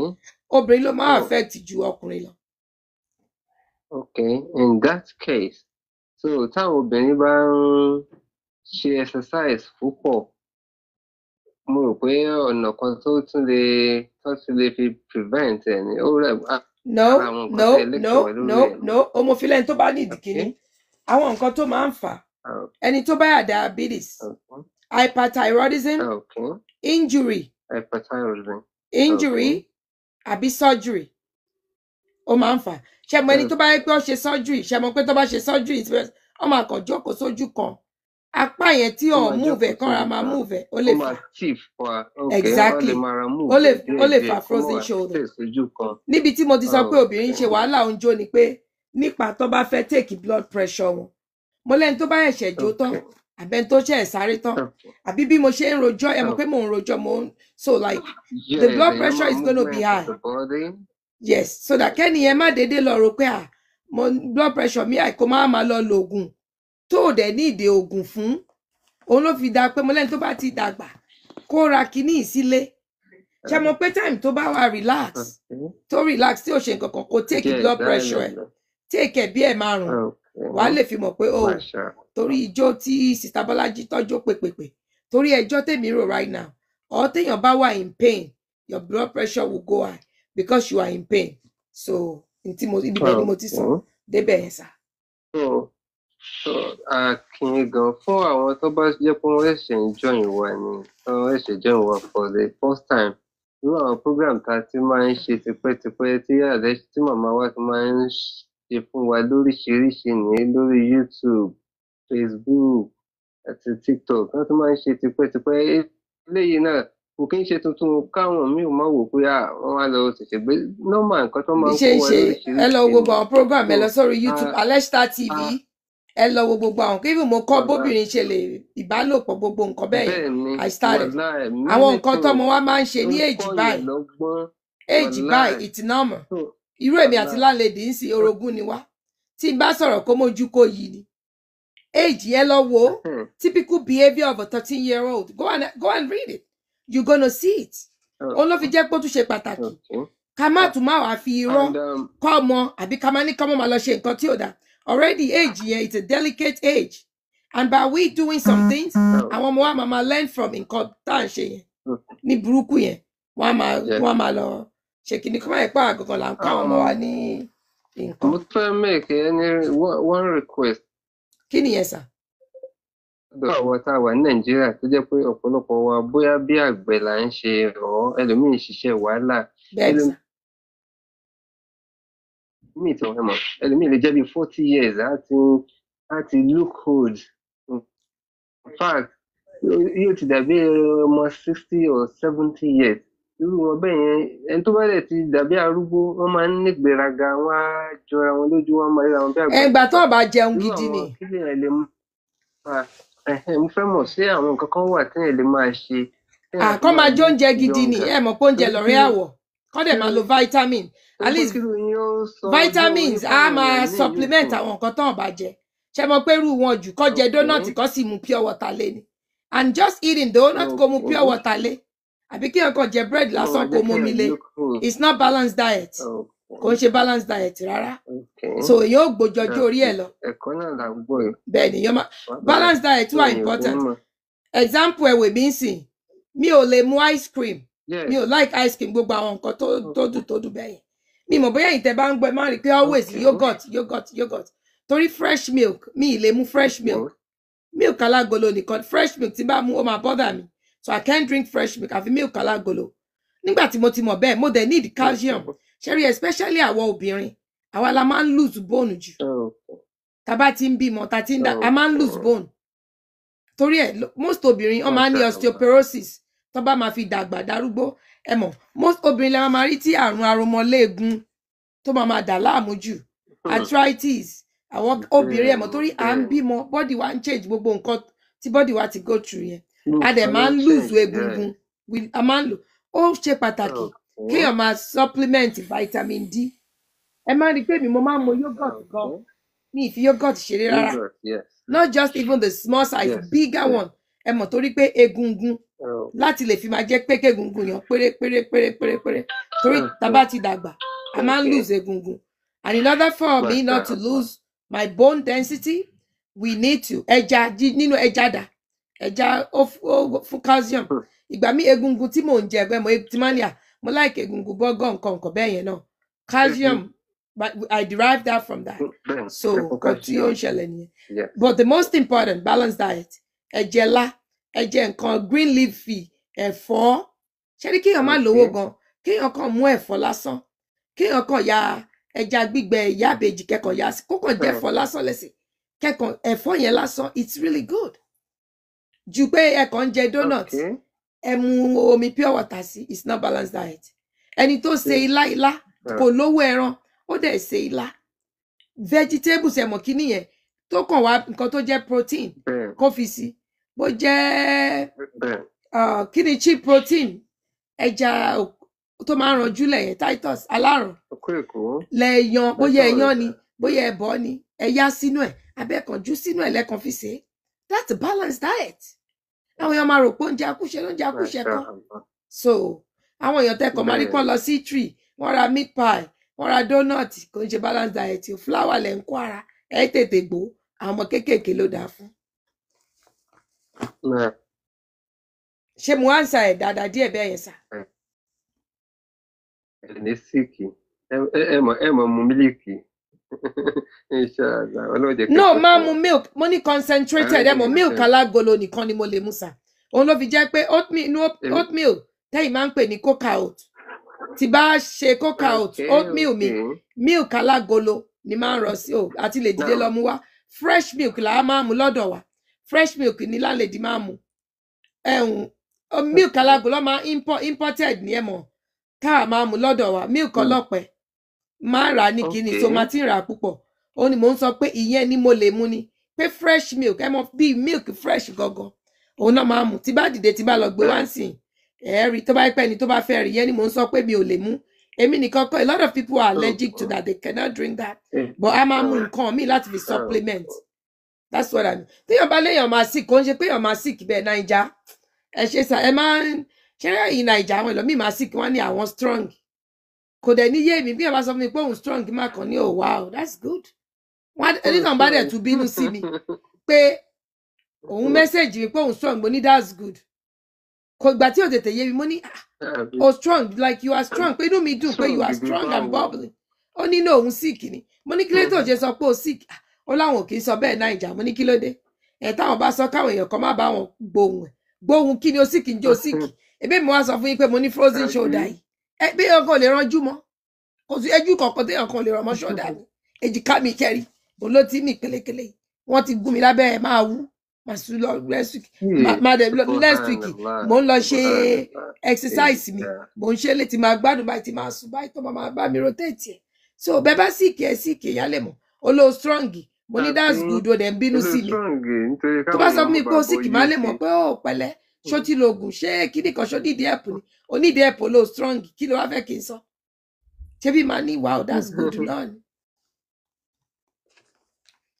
Obìnrin ló máa affect ju ọkùnrin lọ. Okay, in that case, so táwọn obìnrin bá ń ṣe exercise púpọ̀, mo rò pé ọ̀nà kan tó tún lè fi prevent ẹ̀ ni ó rẹ̀ No, ara àwọn nǹkan no, tẹ́ ẹ lecture no, wa lórí no, ẹ̀ ni. no. Homophilia, ẹni tó bá ní ìdí kíní, àwọn nǹkan tó máa ń fà á, ẹni tó bá yà diabetes, hyperthyroidism, injury, Hyperthyroidism. Injury àbí surgery, ó máa ń fà á. Ṣe mọ ẹni tó bá yẹ pé ó ṣe surgery, ṣe mọ pé tó bá ṣe surgery, ó máa kàn jókòó sójú kan, apá yẹn tí Ó ò máa move ẹ̀ jókòó kánra sójú máa kan. move ẹ̀, ó Ó lè fà máa á. stiff wa. Okay, wọ́n lè Exactly. máa ra move Ó lè ẹ̀ ó lè díẹ̀díẹ̀ fa kó má frozen wá shoulder. stay sójú kan. Níbi tí mo ti sọ pé obìnrin ń ṣe wàhálà oúnjẹ ni pé nípa tó bá fẹ́ take blood pressure wọn, mo lẹ́ni tó bá ẹ̀ṣẹ̀ jó tán, àbẹ́ni tó ṣẹ̀ sáré tán, àbí bí mo ṣe ń rojọ́, ẹ mọ̀ pé mò ń rojọ́, mò ń so like the Yes, blood èèyàn pressure máa is gonna be movement of high. the body. Yes, so that kẹ́ni yẹn má déédéé lọ rò pé à mo blood pressure mi àìkó má máa lọ lo oògùn tó ò dẹ̀ ní ìdè oògùn fún. Òun ló fi dáa pé mo lẹ́ni tó bá ti dàgbà kó ra kinní yìí sílé. Ṣe mọ̀ pé time tó bá wà relax, tó relax tí ò ṣe nǹkan kan, kó take Yes, blood pressure ẹ̀, take ẹ̀ bí ẹ̀ márùn-ún, wàá lè fi mọ̀ pé o Masha. torí ijó tí Sister Bọ́lájí tọ́jú pèpèpè, torí ẹjọ́ tèmi rò right now, or téèyàn bá wà in pain, your blood pressure will go high because you are in pain. So n tí mo ibi bẹ́ẹ̀ ni mo ti sọ débẹ̀ yẹn sà. So akin gan fún àwọn tó bá jẹ́ pé wọ́n ṣẹ̀ṣẹ̀ ń join wa ni, tó wọ́n ṣẹ̀ṣẹ̀ join wa for the first time, irú àwọn program tá a ti máa ń ṣe tipẹ́tipẹ́ tí àlẹ́ tí màmá wa ti máa ń ṣe fún wa lóríṣiríṣi ní lórí YouTube, Facebook àti TikTok, wọ́n ti máa ń ṣe tipẹ́tipẹ́. Eléyìí náà kò kí ń ṣe tuntun, káwọn míì máa wò pé ah, wọ́n wá lọ ṣẹ̀ṣẹ̀ gbé normal nǹkan tó Bí máa ń ṣe kó ń wa ṣe, ẹ lọ wo lóríṣiríṣi gbogbo ni. àwọn program, ẹ So lọ sórí YouTube Alesta TV, ẹ lọ wo gbogbo àwọn kí mo kọ́ wàhálà bóbìnrin ṣe lè ìbálòpọ̀, gbogbo nǹkan bẹ́ẹ̀ yẹn. Bẹ́ẹ̀ ni. I started Wàláì, àwọn many nǹkan things tọ́mọ wa máa ń ṣe tó ní ń age kọ́yàn báyìí, lọ́gbọ́n. Age báyìí, Wàláì. it's normal. So Irú èmi àti wàláì. láńlẹ́dì ń sin orogún ni wá, tí n bá sọ̀rọ̀ kó mójú kó yí ni age yẹn lọ wo typical behaviour of a 13-year-old. Go and read it, you gonna see it. Òun ló fi jẹ́ pé ó tún ṣe pàtàkì ká má tún má wàá fi irọ́ And kọ́ ọmọ, àbí ká má ní kọ́mọ máa lọ ṣe nǹkan tí ò dáa. Already age yẹn, it's a delicate age, and by we doing some things, àwọn ọmọ wa máa learn from nǹkan tá à ń ṣe yẹn ní burúkú yẹn, wọ́n á máa wọ́n á máa lọ Ṣe kìíní kọ́ máa ń pa àgọ́gàn là ń kọ́ àwọn ọmọ wa ní nǹkan. Mo fẹ́ make any one request. Kí nìyẹn sà? Lọ́dọ̀ àwọn tá a wà ní Nàìjíríà tó jẹ́ pé ọ̀pọ̀lọpọ̀ wa bóyá bí àgbẹ̀ là ń ṣe ọ̀, ẹlòmíì ń ṣiṣẹ́ wàhálà, Bẹ́ẹ̀ ni sà. ẹlòmíì tí wọ́n mọ̀, ẹlòmíì lè jẹ́ bí 40 years á ti look old. In fact, yóò ti dàbí ọmọ 60 or 70 years. Irú wọn bẹ́ẹ̀ yẹn, ẹni tó bá dẹ̀ ti dàbí arúgbó, wọ́n máa ń nígbéraga, wọ́n á jọra wọn lójú, wọ́n máa ríra wọn bí Ẹ ìgbà tó o bá jẹun irú gidi ni. Àwọn kí lèèyàn lè máa ẹhẹ́n, mo fẹ́ mọ̀ ṣé àwọn nǹkan kan wà téèyàn lè máa ṣe téèyàn fi Àkọ́ máa máa jẹ look oúnjẹ gidi ni. younger? Ẹ mọ̀ pé oúnjẹ Torí lọ̀rẹ́ pé àwọ̀, kọ́ dẹ̀ máa lo vitamin at torí pé least kí ló yín ó sọ ọjọ́ orí vitamins á fáwọn èèyàn máa ní ìlú supplement ìsìn. àwọn nǹkan tó ò bá jẹ. Ṣe mọ̀ pé irú wọn jù kọ́ jẹ donut, kọ́ sì mu pure water lé ni, and just eating donut kó mu pure water lé, àbí kí ọkàn jẹ bread Ó lásán máa kó jẹ́ mu omi kéèyàn lé, look old. it's not balanced diet. Kò ń ṣe balanced diet rárá. So èèyàn ò gbójú ọjọ́ orí ẹ̀ lọ. Ẹ̀kọ́ náà là ń gbọ́ yìí. Bẹ́ẹ̀ ni èèyàn máa Wàhálà balanced diet wà èèyàn ò ní important. mọ̀. Example, ẹ̀wẹ̀ mi ń sìn, mi ò lè mu ice cream. Mi ò like ice cream, gbogbo àwọn nǹkan tó dùn tó dùn bẹ́ẹ̀ yẹn. Mi mọ̀ bóyá ìtẹ̀ bá ń gbọ́, ẹ máa rí i pé always yogurt, yogurt, yogurt, torí fresh milk, mi ì lè mu fresh milk. Milk alágolo nìkan. Fresh milk tí n bá mu, ó máa bother mi, so I can't drink fresh milk, àfi milk alágolo. Nígbà tí mo ti mọ̀ bẹ́ẹ̀, mo dẹ̀ need calcium. Ṣẹ́rí, especially àwọn obìnrin, àwa la máa ń lose bone jù. Tá bá ti ń bímọ, tá ti ń dá, a máa ń lose bone. Torí ẹ̀ most obìnrin wọ́n máa ń ní Masha Allah. osteoporosis tó bá máa fi dàgbà darúgbó. Ẹ mọ̀, most obìnrin lè máa rí tí àrùn aromọléegun tó máa máa dà láàmú jù, arthritis. Àwọn obìnrin, ẹ mọ̀, torí à ń bímọ, body wa ń change, gbogbo nǹkan tí body wa ti go through yẹn, a dẹ̀ Nǹkan ló máa ń lose change, yeah. egungun. A máa ń lò ó. Ṣe pàtàkì kéèyàn máa supplement vitamin D. Ẹ máa rí i pé mi, mo máa ń mu yogurt gan. Mi ì fi yogurt ṣeré rárá. Yogurt, yes. Not just even the small size, bigger one. Ẹ mọ̀, torí pé egungun, láti lè fi máa jẹ́ pé kégungun yàn péré péré péré péré péré, torí tá bá ti dàgbà, a máa ń lose egungun, and in order for me not to Masha Allah. lose my bone density, we need to ẹja nínú ẹja dà, ẹja ó fún calcium. Ìgbà mi, egungun tí mò ń jẹ ẹgbẹ́ mo tí máa ń yà, mo like egungun bọ́gọ̀, nǹkan nǹkan bẹ́ẹ̀ yẹn náà, calcium, but I derive that from that. Bẹ́ẹ̀ni, So ẹ fún nǹkan tí ó ń calcium. ṣẹlẹ̀ nìyẹn. But the most important, balanced diet, ẹ̀jẹ̀ lá, ẹ̀jẹ̀ nǹkan green leafy, ẹ̀fọ́. Ṣé ní kéèyàn má lówó gan, kéèyàn kàn mú ẹ̀fọ́ lásán, kéèyàn kàn ya ẹja gbígbẹ ìyá àbèjì, kẹkàn ya sí, kó kàn jẹ ẹ̀fọ́ lásán lẹ́sìn, kẹkàn ẹ̀fọ́ yẹn lásán, it's really good ju pé ẹ kàn ń jẹ donut, ẹ mu omi pure water sí. It's not balanced diet. Ẹni tó ṣe ilá, ilá kò lówó ẹran, ó dẹ̀ ṣe ilá, vegetables, ẹ mọ̀ kíní yẹn tó kàn wá, nǹkan tó jẹ́ protein, kó fi sí, bó jẹ́ kí ni cheap protein, ẹja tó máa ń ranjú lẹ̀ yẹn, Titus alárùn Okó Èkó. lẹ́ẹ̀yan, bóyá Titus. ẹyan ni, bóyá ẹbọ ni, ẹyá sínú ẹ̀, abẹ́kànjú sínú ẹ̀ lẹ́kan fi ṣe é. That's a balanced diet. Àwọn èèyàn máa rò pé oúnjẹ akúṣe lóúnjẹ akúṣe Masha kọ́. Allah. So àwọn èèyàn tẹkọ̀ máa rí pọ́n lọ sí tree, wọ́n ra meat pie, wọ́n ra donut, kò ń ṣe balanced diet o. Flour lẹ̀ ń kó ara ẹ̀ tètè gbó. Àwọn ọmọ kéékèèké ló dáa fún. Ṣé mo answer ẹ̀ dáadáa díẹ̀ bẹ́ẹ̀ yẹn sà? Ẹ ní sick. Ẹ mọ̀ mu mílíkì. Inshallah, Ọlọ́run jẹ́ kẹ́ No, pẹ́ máa fún mu wa. milk. Mo ní concentrated, ẹ mọ̀, milk alágolo nìkan ni mo lè mu sà. Òun ló fi jẹ́ pé oatmeal, inú oatmeal tẹ́yìn máa ń pè ní coca oat, tí bá ṣe coca oat, oatmeal mi, milk alágolo ni máa ń rọ sí o, àti lè dìde lọ mú wá. Fresh milk là á máa mu lọ́dọ̀ wa. Fresh milk ni láńlẹ́dì máa mu. Ẹ̀hún milk alágolo máa imported ní, ẹ mọ̀, káà máa mu lọ́dọ̀ wa, milk ọlọ́pẹ máa rà á ní kíni, so máa ti ń rà á púpọ̀. Òun ni mò ń sọ pé ìyẹn ni mo lè mu, ni pé fresh milk, ẹ mọ̀, bíi milk fresh gangan, òun náà máa mu. Tí bá dìde, tí bá lọ gbé wá ń sìn, ẹ rí, tó bá pẹ́ ni tó bá fẹ́ rí yẹn ni mò ń sọ pé mi ò lè mú. Èmi nìkan kọ́, a lot of people are allergic to that, they cannot drink that, but a máa mu nǹkan míì láti fi supplement. That's what I mean. Téèyàn bá léèyàn máa sick, kò ń ṣe pé èèyàn máa sick bẹ́ẹ̀. Naija, ẹ ṣe sà, ẹ máa ń ṣe ẹ̀yìn Naija, àwọn ẹlòmíì máa sick, wọ́n ní àwọn strong. Kò dẹ̀ ní yé mi. Bí ẹ bá sọ fún mi pé òun strong, má kàn ní, "Oh wow, that's good." Wọn ẹni bá dẹ̀ tún bínú sí mi pé òun message mi pé òun strong, mo ní, "That's good." Kò gbà tí ò tètè yé mi, mo ní ah, Àbí oh strong, like you are strong, pé inú mi dùn pé you strong are bíi strong and báwo? bubbly. Ó ní no, òun sick ni. Mo ní kí ló dé tó ṣe sọ pé ó sick? Ah, ó láwọn ò kì í sọ bẹ́ẹ̀ Naija. Mo ní kí ló dé? Ẹ̀ táwọn bá sọ káwọn èèyàn kan má bá wọn gbóhùn ẹ̀. Gbóhùn kí ni ó sick ń jó sick? Ebí mi wá sọ fún yín pé mo ní frozen Àbí shoulder yìí. Ẹ bí èèyàn kan ò lè ranjú mọ́. Kò sí ẹjú kankan téèyàn kan ò lè ràn mọ́ shoulder mi. Èjìká mi kẹrí. Òun ló ti mì kélekèle yìí. Wọ́n ti gún mi lábẹ́ ẹ̀ máa wú. Màá sùn lọ next week. yìí Máa dẹ̀ lọ next week. subhanallah Mò ń lọ ṣe subhanallah exercise mi, ìyá mò ń ṣe létí máa gbádùn báyìí tí máa sùn báyìí tó máa bá mi rotate ẹ̀. So bẹ́ẹ̀ bá síìkì ẹ̀ síìkì èèyàn lè mọ̀ ó ló strong. Mo ní that's àbí good, ó dẹ̀ ń bínú inú sí mi. strong nítorí Tó bá káwọn sọ èèyàn fún má mi pé bàa ó bọ síìkì yí má lè sí. mọ̀ pé ó pẹ̀lẹ́, ṣó ti lo oògùn, ṣé kíní kan, ṣó nídìí ẹ̀pù ni, onídìí ẹ̀pù ló strong, kí ló wá fẹ́ kí n sọ? Ṣé bí màá ní wow that's good náà ni.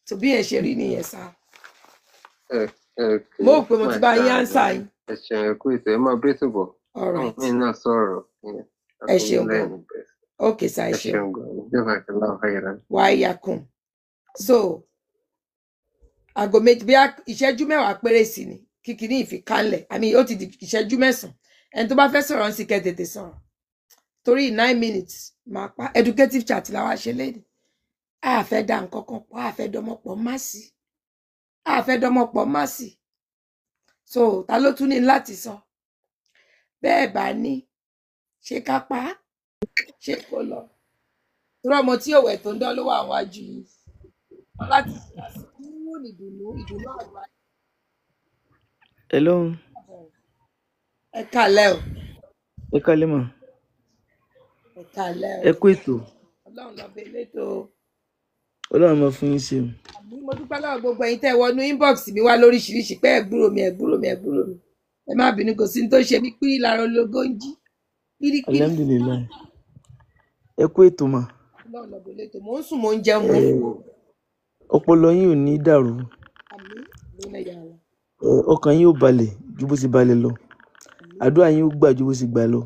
So bí ẹ ṣe rí nìyẹn sá. Ok, Mo rò pé mo ti bá yín ánsà mashallah. yín. Ẹ ṣeun, ẹ kú ìtọ́, ẹ máa bí ètò bọ̀. All Àwọn right, míì náà sọ̀rọ̀ ẹ àfihàn ṣeun gan. lẹ́yìn bẹ́ẹ̀. Ok sá, ẹ Ẹ ṣeun. ṣeun gan. Jazakallahu khairan. Wàá yakun. So aago méjì bí ìṣẹ́jú mẹ́wàá péré sí ni kíkiní ìfikánlẹ̀ àmì ó ti di ìṣẹ́jú mẹ́sàn-án. Ẹni tó bá fẹ́ sọ̀rọ̀ ń sì kẹ́ tètè sọ̀rọ̀ torí 9 minutes máa pa. Educative chat làwa ṣe léde. A fẹ́ da nǹkan kan pọ̀, a fẹ́ dọmọ pọ̀ má sí, a fẹ́ dọmọ pọ̀ má sí. So ta ló tún ní láti sọ? Bẹ́ẹ̀ bá ní ṣé ká pa á, ṣé kó lọ? Torí ọmọ tí òwẹ̀ tó ń dán ló wà wájú yìí láti ṣe ìdùnnú ìdùnnú àgbà. Hello, Ẹ kálẹ́ o. Ẹ kálẹ́ mà. Ẹ kálẹ́ o. Ẹ kú ètò. Ọlọ́run lọ bẹ elétò. Ọlọ́run máa fún yín ṣe o. Àmì, mo dúpẹ́ lọ́wọ́ gbogbo ẹ̀yin tẹ́ ẹ wọnú inbox mi wá lóríṣiríṣi pé ẹ gbúrò mi, ẹ gbúrò mi, ẹ gbúrò mi. Ẹ má bínú, kò sí ní tó ṣe mí, pírí lára ológo ń jí pírípírí. Alhamdulilayi. Ẹ kú ètò mà. Ọlọ́run lọ bẹ elétò. Mò ń sùn, mò ń jẹun, mò ń Ẹ fò. Ọpọlọ yín ò ní dàrú. Àmì lónà yàrá. Ẹ ọkàn yín ò balẹ̀ ju bó ti balẹ̀ lọ. Àmì. Àdúrà yín ó gbà ju bó ti gbà lọ.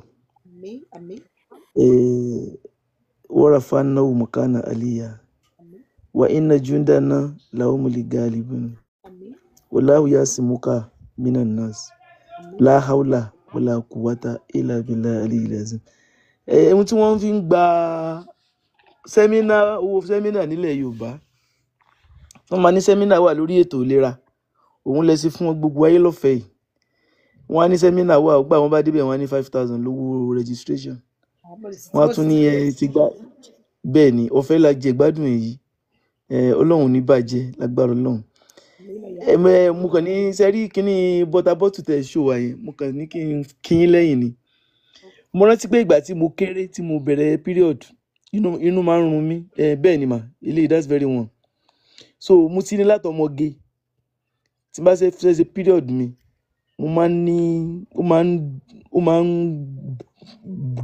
Àmì, àmì. Ẹ warafa náwó mọ̀kánà àlìyá. Àmì. Wà inna jundana lahumul galibun. Àmì. Wallahu yasimuka minan nas. Àmì. La hawla wala quwwata illa billahi aliyyil azim. Ẹ ohun tí wọ́n fi ń gba sẹ́mínà, owó sẹ́mínà nílẹ̀ Yorùbá, wọ́n máa ní sẹ́mínà wà lórí ètò ìlera, òun lẹ sí fún gbogbo ayé lọ́fẹ̀ẹ́ yìí. Wọ́n á ní sẹ́mínà wà, ó gbà wọ́n bá débẹ̀ wọ́n á ní 5,000 lówó registration. Àmọ́ sì Wọ́n á mo tún sì ní ti ẹ ti gbá bẹ́ẹ̀ ni ọ̀fẹ́ la jẹ gbádùn èyí. Ẹ Ọlọ́run ò ní bàjẹ́ lágbára Ọlọ́run. lónà Ẹ yàrá. mo kàn ní sẹ́rí kínní bọ́tà bọ́tù tẹ̀ ṣó wa yẹn, mo kàn ní kí n kí yín lẹ́yìn ni. Mo rántí pé ìgbà tí mo kéré tí mo bẹ̀rẹ̀ period, inú máa ń run mí. Ẹ bẹ́ẹ̀ ni mà, eléyìí that's very one. So mo ti ní látọmọge tí n bá ṣe fẹ́ ṣe period mi, mo máa ń ní ó máa ń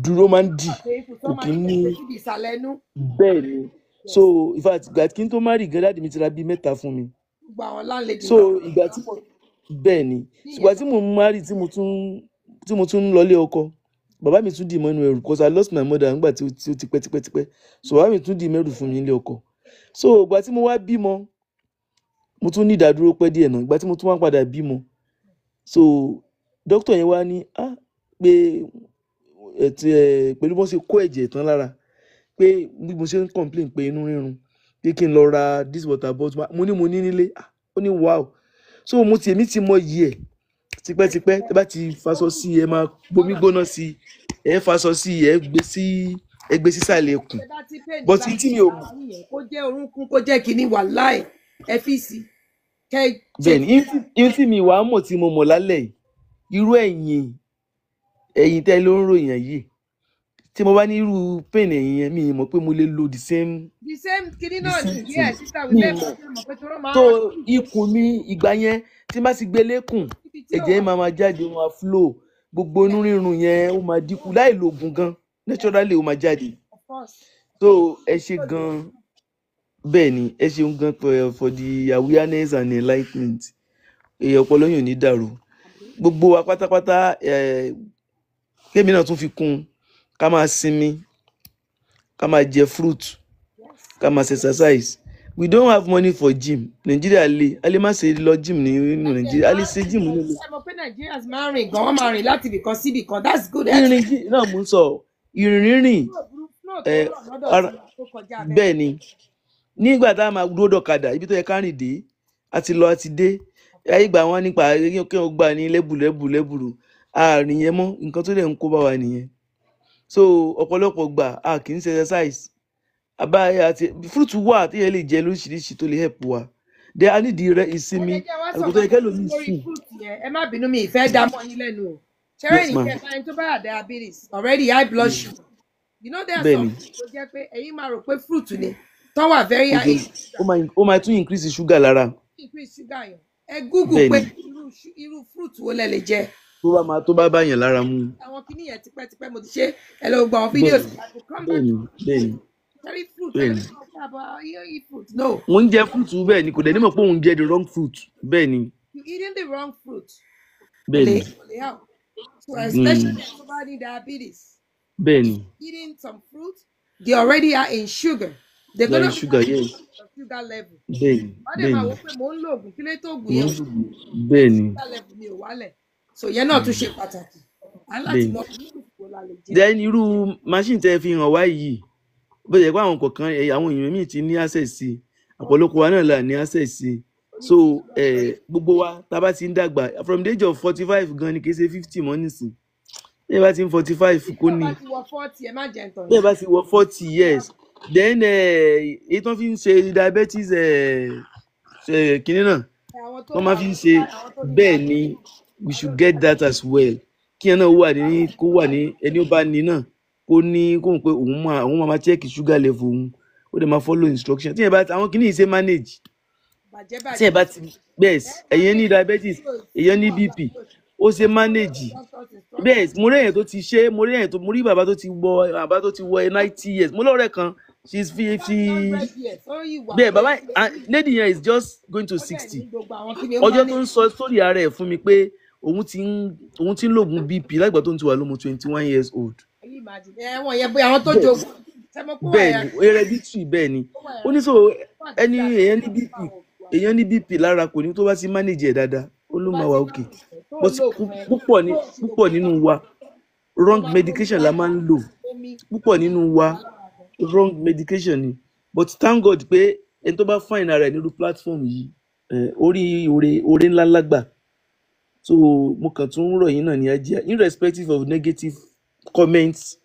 dúró, ó máa ń dì, Painful tó kò máa kí ń ní ní kẹsẹ̀ síbi ìsàlẹ̀ inú. Bẹ́ẹ̀ ni. Yes. So in fact ìgbà kí n tó má rí gan, dáàdì mi ti ra bíi mẹ́ta fún mi. Gbogbo àwọn láńlẹ́dì So náà ìgbà tí mo bẹ́ẹ̀ ni ìgbà níyẹn tí mo má rí tí mo tún ń lọlé ọkọ, bàbá mi tún dì mọ́nú ẹrù because I lost my mother nígbà tí ó ti pẹ́ tipẹ́ tipẹ́. So bàbá mi tún dì mẹ́rù fún mi nílé ọkọ. So ìgbà tí mo wá bímọ, mo tún ní ìdádúró pẹ́ díẹ̀ náà. Ìgbà tí mo tún wá padà bímọ, so doctor yẹn wá ní ah pé ẹ ti ẹ pẹ̀lú bọ́n ṣe kó ẹ̀jẹ̀ tán lára, pé bí mo ṣe ń complain pé inú rírun, pé kí n lọ ra this water bottle. Mo ní nílé. Ah, ó ní wow. So mo ti èmi ti mọ iyì ẹ̀ tipẹ́tipẹ́. Tẹ́ bá ti faṣọ sí i, ẹ máa gbomi gbóná sí i, ẹ faṣọ sí i, ẹ gbé sísàlẹ̀ ikùn. Tẹ bá ti pain But bá tí mi ò ara yín yẹn, kó jẹ́ orúnkún, kó jẹ́ kinní, wàláì ẹ fi sí kẹ ṣe. Bẹ́ẹ̀ ni ihun tí mi wàá mọ̀ tí mo mọ̀ lálẹ́ yìí, irú ẹ̀yìn tẹ́ ló ń ròyìn yìí, tí mo bá ní irú pain ẹ̀yìn yẹn, mi ì mọ̀ pé mo lè lo the same The same kinní the náà same ni thing. Yes, sister, Mi ì bẹ́ẹ̀ mọ̀. bá ṣe mọ̀ pé torọ́ máa Tó ń rán ikùn mi ìgbà yẹn tí n bá ti gbé lékùn, níbi tí ò ẹ̀jẹ̀ wà. yẹn máa máa jáde, ó máa flow, gbogbo inú rírun yẹn ó máa dínkù láì lo oògùn gan, naturally ó máa jáde. Of course. So ẹ ṣe gan. Bẹ́ẹ̀ ni, ẹ ṣeun gan for the awareness and enlightenment. Èèyàn ọpọlọ yóò ní dàrú gbogbo wa pátápátá. Kémi náà tún fi kún un, ká máa sinmi, ká máa jẹ fruit, ká máa ṣe exercise. We don't have money for gym. Nàìjíríà le, a lè má ṣe lọ gym nínú Ẹ Nàìjíríà, a lè máa ṣe gym nílé. Ẹ mọ̀ pé Nigerians máa ń rìn gan, wọ́n máa rìn láti ibìkan sí ibìkan. That's good. Ìrìn jí náà mò ń sọ, ìrìn rírìn Flow burú, flow tó ẹ rọ̀ lọ́dọ̀ ara tiwa tó kọjá bẹ́ẹ̀. bẹ́ẹ̀ ni. Nígbà tá a máa dúró dọ̀kadà, ibi tó yẹ ká rìn dé, a ti lọ, a ti dé. Ayé ìgbà wọn nípa kí wọn gbà ní lẹ́bù lẹ́bù lẹ́bùrú, àárín yẹn mọ́, nǹkan tó dẹ̀ ń kó bá wa nìyẹn. So ọ̀pọ̀lọpọ̀ gbà a kì í ṣe exercise. Àbáyé àti fruit wà téèyàn lè jẹ lóríṣiríṣi tó lè help wa. Then a nídìí rẹ Ẹ ìsinmi, jẹ́ wá àsìkò tó yẹ sọ̀rọ̀ kẹ́lòmíì lórí sùn. fruit yẹn. Ẹ má bínú, mi ìfẹ́ dá mọ́ yín lẹ́nu o. Ṣẹ́rẹ́ Yes ní ma. kẹ́ bá ẹni tó bá yà diabetes already, high blood sugar. You know there are Bẹ́ẹ̀ some ni. fruit tó jẹ́ pé ẹ̀yin máa rò pé fruit ni tó wà very high in Ó máa ó máa tún increase sugar lára. increase sugar yẹn. Ẹ google Bẹ́ẹ̀ pé ni. irú fruit wo lẹ lè jẹ. Tó bá máa tó bá báyàn lára mu. Àwọn kinní yẹn tipẹ́tipẹ́ mo ti ṣe, ẹ lọ gbọ́ àwọn Bẹ́ẹ̀ videos. ni, I will come bẹ́ẹ̀ back ni, to bẹ́ẹ̀ ni, very fruit. Bẹ́ẹ̀ Ẹ ni. lọ sọ about you eat fruit. No, Mo ń jẹ fruit bẹ́ẹ̀ ni, kò dẹ̀ ní mọ̀ pé òun jẹ the wrong fruit. Bẹ́ẹ̀ ni, you eating the wrong fruit. Kò bẹ́ẹ̀ lè ni. kò lè help. So especially Mm, ẹni tó bá ní diabetes, bẹ́ẹ̀ ni. eating some fruit, they already are in sugar. They're They are gonna in sugar, yes. your sugar level. Bẹ́ẹ̀ ni, Wọ́n dẹ̀ bẹ́ẹ̀ máa ni. wò pé mò ń lo oògùn, kí ló tó oògùn Mo yẹn ń ò lògùn. Bẹ́ẹ̀ ni, sugar level mi ò wálẹ̀. So ìyẹn náà tún ṣe pàtàkì. À ń láti bẹ́ẹ̀ ni. mọ irú fruit wo la lè jẹ. Then irú machine tẹ́ fi hàn wá yìí, bó ṣe pé àwọn kọ̀ọ̀kan àwọn èèyàn míì ti ní access sí i, ọ̀pọ̀lọpọ̀ wa náà là ní access sí i. So gbogbo wa tá a bá ti ń dàgbà from the age of 45 gan ni, kì í ṣe 50 mọ́ nísìn. Bí ẹ bá ti ń 45 Tí kó o ní bá ti wọ 40, ẹ má jẹ ntàn bí ẹ yín. bá ti wọ 40 years, then èyí tó fi ń ṣe diabetes kinní náà Àwọn tó wọ́n máa àwọn fi ń tó ṣe bá àwọn tó ní bẹ́ẹ̀ diabetes. ni. We should get that as well, kí ẹ náà wà ní, kó wà ní ẹni ó bá ní náà, kó ní kó mọ̀ pé òun máa máa check sugar level òun, ó dẹ̀ máa follow instruction. Tí ẹ bá àwọn kinní yìí ṣe manage, Bàjẹ́ tí ẹ bàjẹ́. bá ti bẹ́ẹ̀ Ẹ ẹ̀yẹn ní manage diabetes, èyàn ní BP, ó ṣe manage doctor's instruction. bẹ́ẹ̀. Mo rí èèyàn tó ti ṣe, mo rí èèyàn tó, mo rí bàbá tó ti wọ, bàbá tó ti wọ 90 years. Mo lọ́rẹ̀ẹ́ kan, she is 50 100 years ó yìí wà bẹ́ẹ̀ pé bàbá lady yẹn is just going to ó dẹ̀ ní 60. gbogbo àwọn kinní ó Ọjọ́ tó manage. ń sọ sórí ara ẹ̀ fún mi pé òun ti ń lògùn BP lágbà tó ń ti wà lọ́mọ 21 years old. Can you imagine? Ẹ wọ̀n yẹn bóyá àwọn tó Bẹ́ẹ̀ jogún ṣe mọ̀ pé wà bẹ́ẹ̀ yẹn ni, hereditary, bẹ́ẹ̀ ni. ó wà Ó ní so wà ẹni dídá èèyàn ní BP, èèyàn ní BP lára, kò ní tó bá ti manage ẹ̀ dáadáa, ó ló tó bá máa ti wà okay. manage ẹ̀ tó But ń lo oògùn ẹ̀ púpọ̀ ní tó ń ṣe púpọ̀ gbogbo nínú wa tó wrong bá ń lo medication la máa ń lò. omi Púpọ̀ nínú wa wrong medication ni. But thank God pé ẹni tó bá find ara ẹ̀ nírú platform yìí, orí oore oore ńlá ńlá gbà. So mo kàn tún ń rọ̀ yín náà ní ajé, irrespective of negative comments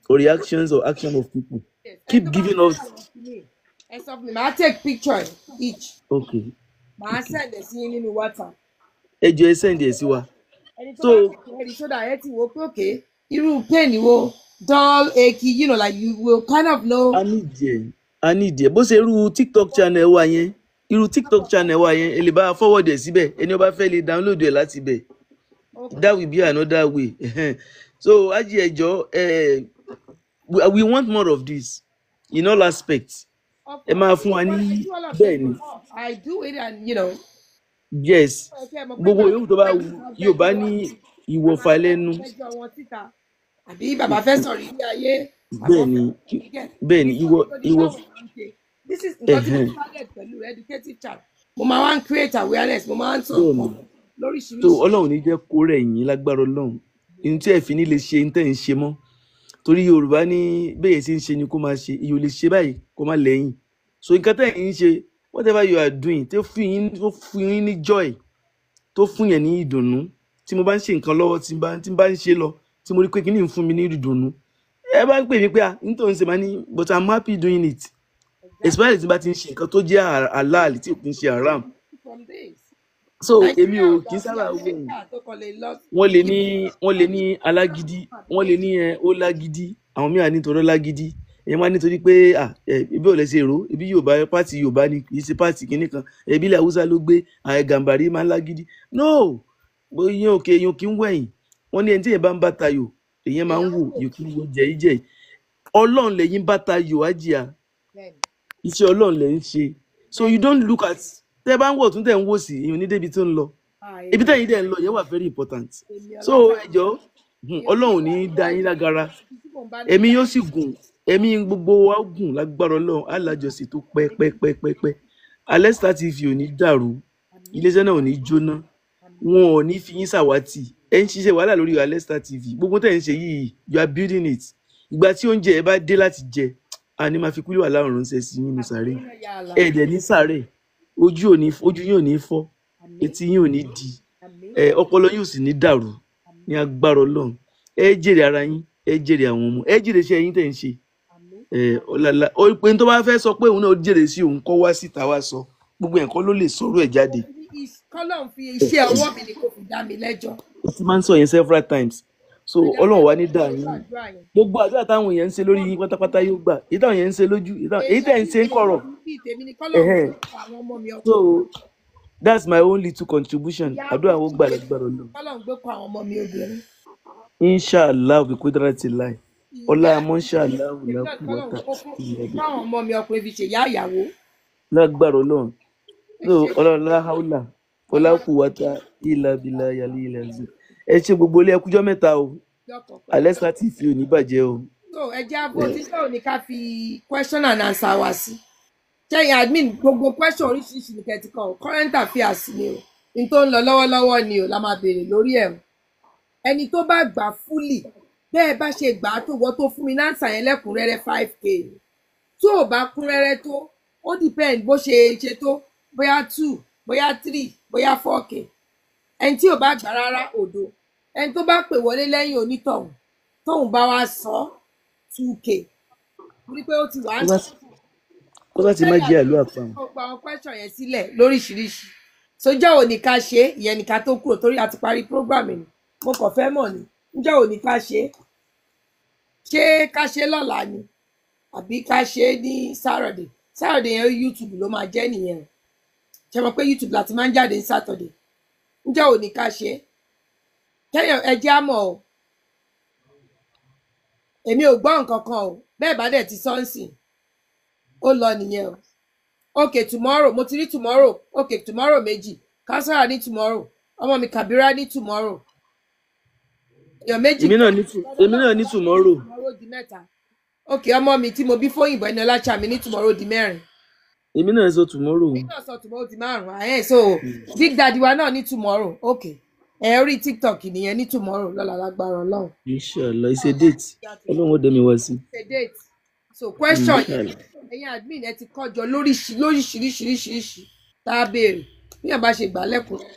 or reactions or action of people, Yes, ẹni keep tó bá giving fẹ́ us. àwọn kinní ẹ sọ fún mi, màá take picture each, Okay, màá okay, send ẹ̀ sí yín nínú WhatsApp. Ẹ jọ̀ọ́, ẹ send ẹ sí wa. Ẹni tó So bá fẹ́ rí sódà ẹ ti wò ó pé okay, irú pain wo, dull, achy, you know, like you will kind of know. A nídìí ẹ, a nídìí ẹ. Bó ṣe irú TikTok channel wa yẹn, irú TikTok channel wa yẹn, ẹ lè bá a forward ẹ síbẹ̀, ẹni ó bá fẹ́ lè download ẹ láti ibẹ̀. Okay. That will be another way. So ají, ẹ jọ̀ọ́, we want more of this in all aspects. Of Ẹ course, máa fún wa but I ní do all of bẹ́ẹ̀ this ni. before. I do it and you know. Yes, Ó yẹ kẹ́ ẹ mọ̀ pé gbogbo bàbá yòówù tó bá wù Yorùbá fẹ́ ní jọ ìwọ̀fà lẹ́nu. fẹ́ jọ wọn síta àbí bàbá fẹ́ sọ̀rọ̀ ilé ayé Bẹ́ẹ̀ àbọ̀ ni, fẹ́ get bẹ́ẹ̀ ni, before ìwọ tó di ìwọ táwọn èèyàn ń ṣe. This is nǹkan tí mo ẹ̀hẹ́n started pẹ̀lú educative chat. Mo máa wá ń create awareness, mo máa ń sọ bẹ́ẹ̀ nǹkan ni. So lóríṣiríṣi. Ọlọ́run ní jẹ́ kó rẹ̀ yín lágbára Ọlọ́run, ohun tí ẹ fi ní lè ṣe ń tẹ̀ ń ṣe mọ́, torí Yorùbá ní bẹ́ẹ̀ ṣe ń ṣe ni kó máa ṣe, ìyò lè ṣe báyìí kó má lẹ́yìn. So nǹkan tẹ̀ ń ṣe, whatever you are doing, tó fún yín ní joy, tó fún yẹn ní ìdùnnú, tí mo bá ń ṣe nǹkan lọ́wọ́, tí n bá ń ṣe lọ, tí mo rí pé kíní ń fún mi ní ìdùnnú, ẹ bá ń pè mí pé ah, n tó ń ṣe máa ní, but I'm happy doing it, especially tí n bá ti ń ṣe nǹkan tó jẹ́ halal, tí ò kí ń ṣe haram. From this. So èmi Nàìjíríà ò ò kí ń dàbí sábà wò Amẹ́ríkà tó kàn lè lọ wọ́n lè ní alágídí, wọ́n lè ní ẹ ó lágídí, àwọn míì á nítorí lágídí, èèyàn máa nítorí pé à ẹ ibi ò lè ṣe èrò ibi Yorùbá, party Yorùbá ni, kì í ṣe party kìíní kan, ẹbí ilẹ̀ Haúsá ló gbé ààrẹ Gàmbàrí máa ń lágídí. No, ìyẹn òkè, èèyàn kì í wẹ̀yìn. Wọ́n ní ẹni tí èèyàn bá ń bá tayò, èèyàn máa ń wò, èèyàn kì í wo jẹ̀yíjẹ̀yí. Ọlọ́run lẹ́yìn bá tayò, ájìá iṣẹ́ Ọlọ́run lẹ́ ń ṣe. So you don't look at tẹ́ bá ń wọ̀ tún tẹ́ ń wò sí, èèyàn ní débi tó ń lọ. Ibi tẹ́yìn dẹ̀ ń lọ yẹn wà very important. So ẹ jọ̀ọ́, Ọlọ́run ò ní í dá yín lágara, ẹ̀mí yóò sì gùn, ẹ̀mí gbogbo wa ó gùn lágbára Ọlọ́run, á lájọsìn tó pẹ́ pẹ́ pẹ́ pẹ́ pẹ́. Alesta TV ò ní dàrú, iléeṣẹ́ náà ò ní jóná, wọn ò ní fi yín ṣàwátì. Ẹ ń ṣiṣẹ́ wàhálà lórí Alesta TV, gbogbo tẹ̀ ń ṣe yìí, you are building it. Ìgbà tí oúnjẹ ẹ bá dé láti jẹ, àní máa fi kúlẹ̀ wà láwọn ránṣẹ́ sí yín ní sàárè. Ẹ dẹ̀ ní sàárè, ojú ò ní, ojú yín ò ní fọ́, etí yín ò ní di, ẹ ọpọlọ yín ò sì ní dàrú ní agbára Ọlọ́run. Ẹ jèrè ara yín, ẹ jèrè àwọn ọmọ, ẹ jèrè iṣẹ́ yín tẹ̀ ń ṣe. Ẹ ọ̀làlà ó pé tó bá fẹ́ sọ pé òun náà jèrè sí òun kọ́ wá síta wá sọ, gbogbo ẹ̀kọ́ ló lè sọ̀rọ̀ ẹ̀ jáde. Kọ́lọ́n fi iṣẹ́ ọwọ́ mi ni kò fi dá mi lẹ́jọ́. Ó ti máa ń sọ yẹn several times, so Ọlọ́run wá ní dà yín. Gbogbo àdúrà táwọn èèyàn ń ṣe lórí yín pátápátá yóò gbà, èyí táwọn èèyàn ń ṣe lójú, èyí tẹ̀ ń ṣe ń kọ̀rọ̀. Ẹ̀hẹ́n. So that's my own little contribution. Àdúrà wo gbà lágbára Ọlọ́run. Kọ́lọ́n gbé kọ àwọn ọmọ mi obìnrin. Inshallah bi kudratillah. Ọlá mọ́ṣáláà làkúwọ́tà káwọn ọmọ mi ọkùnrin fi ṣèyá ìyàwó. Lágbára Ọlọ́run. So Ọlọ́run láhàúlà ọlákùwàtà ìlà bìlà yàlí ilà zi. Ẹ ṣe gbogbo ilé ẹkújọ́ mẹ́ta o. Alesta TV ò ní bàjẹ́ o. So ẹ jẹ́ àbọ̀ títí ò ní ká fi question and answer wá sí. Ṣẹ́yìn admin gbogbo question oríṣiríṣi ní kẹ́tì kan o, current affairs ni o, n tó ń lọ lọ́wọ́lọ́wọ́ ni o la máa béèrè lórí ẹ̀ o. Ẹni tó bá gbà fúlì bẹ́ẹ̀ bá ṣe gbà á tó wọ́n tó fún mi láǹsà yẹn lẹ́kùnrẹ́rẹ́ 5K, tó o bá kúnrẹ́rẹ́ tó ó depend bó ṣe ṣe tó, bóyá 2 bóyá 3 bóyá 4K. Ẹni tí ò bá gbà rárá òdo, ẹni tó bá pè wọlé lẹ́yìn onítọ̀hún tóun bá wá sọ 2K torí pé ó ti wà á Kó sá ti má jẹ́ àlọ́ àpamọ́. Gbogbo àwọn question yẹn sílẹ̀ lóríṣiríṣi. Sójà ò ní ká ṣe é, ìyẹn nìkan tó kúrò torí a ti parí program ni, mo kàn fẹ́ mọ̀ ni ǹjẹ́ ò ní ká ṣe é, ṣé ká ṣe é lọ́la ni àbí ká ṣe é ní Saturday? Saturday yẹn YouTube ló máa jẹ́ nìyẹn o. Ṣe mọ̀ pé YouTube láti máa ń jáde ní Saturday. Ǹjẹ́ ò ní ká ṣe é? Kẹ́yàn ẹ jẹ́ á mọ̀ o, èmi ò gbọ́ nǹkan kan o, bẹ́ẹ̀ bá dẹ̀ ti sọ́ọ̀sì ó lọ nìyẹn o. Okay, tomorrow mo ti rí tomorrow. Okay, tomorrow méjì, Kausara ní tomorrow, ọmọ mi Kabira ní tomorrow, èèyàn méjì. Èmi náà ní tomorrow. Tomorrow di mẹ́ta. Okay, ọmọ mi tí mo bí fóyìnbó ẹni ọláṣà mi ní tomorrow di mẹ́rin. Èmi náà sọ tomorrow. Èmi náà sọ tomorrow di márùn-ún. Àyẹn so big daddy wa náà ní tomorrow. Okay, ẹ orí TikTok nìyẹn ní tomorrow lọ́la lágbára Ọlọ́run. Inshallah, it's a date. Ọlọ́run ó dẹ̀ mi wá sí. It's a date. So question yẹn, ẹ̀yin admin ẹ ti kọjọ lóríṣiríṣiríṣiríṣi tá a béèrè bí yàn bá ṣe gbà lẹ́kùnrin.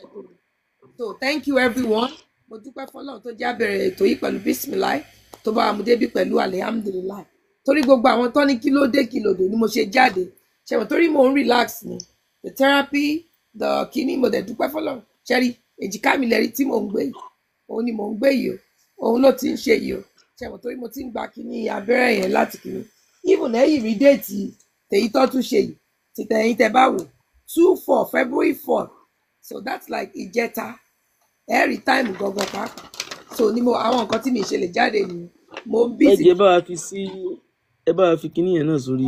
So thank you everyone. Mo dúpẹ́ fọlọ́run tó jẹ́ àbẹ̀rẹ̀ ètò yìí pẹ̀lú bismillah, tó bá wa mú débi pẹ̀lú alihamdulilayi. Torí gbogbo àwọn tó ní kí ló dé kí ló dé ni mo ṣe jáde. Ṣẹ̀wọ̀n torí mo ń relax ni. The therapy, the kíní, mo dẹ̀ dúpẹ́ fọlọ́run. Ṣẹ́rí, èjìká mi lẹ́rí tí mò ń gbé yìí. Òun ni mò ń gbé yìí o. Òun ló ti ń ṣe yìí o. Ṣẹ̀wọ̀n torí mo ti ń gba kíní abẹ́rẹ́ yẹn láti kíní. Even ẹ̀yìn rí déètì tèyí tó tún ṣe yìí. Tìtẹ̀yìn tẹ bá wò 2/4 February 4. So that's like ìjẹta. Every time gangan pàápàá. So ni mo àwọn nǹkan tí mi ṣe lè jáde ni mo ń busy. Ẹ jẹ́ bá wa fi sí, ẹ bá wa fi kíní yẹn náà sórí.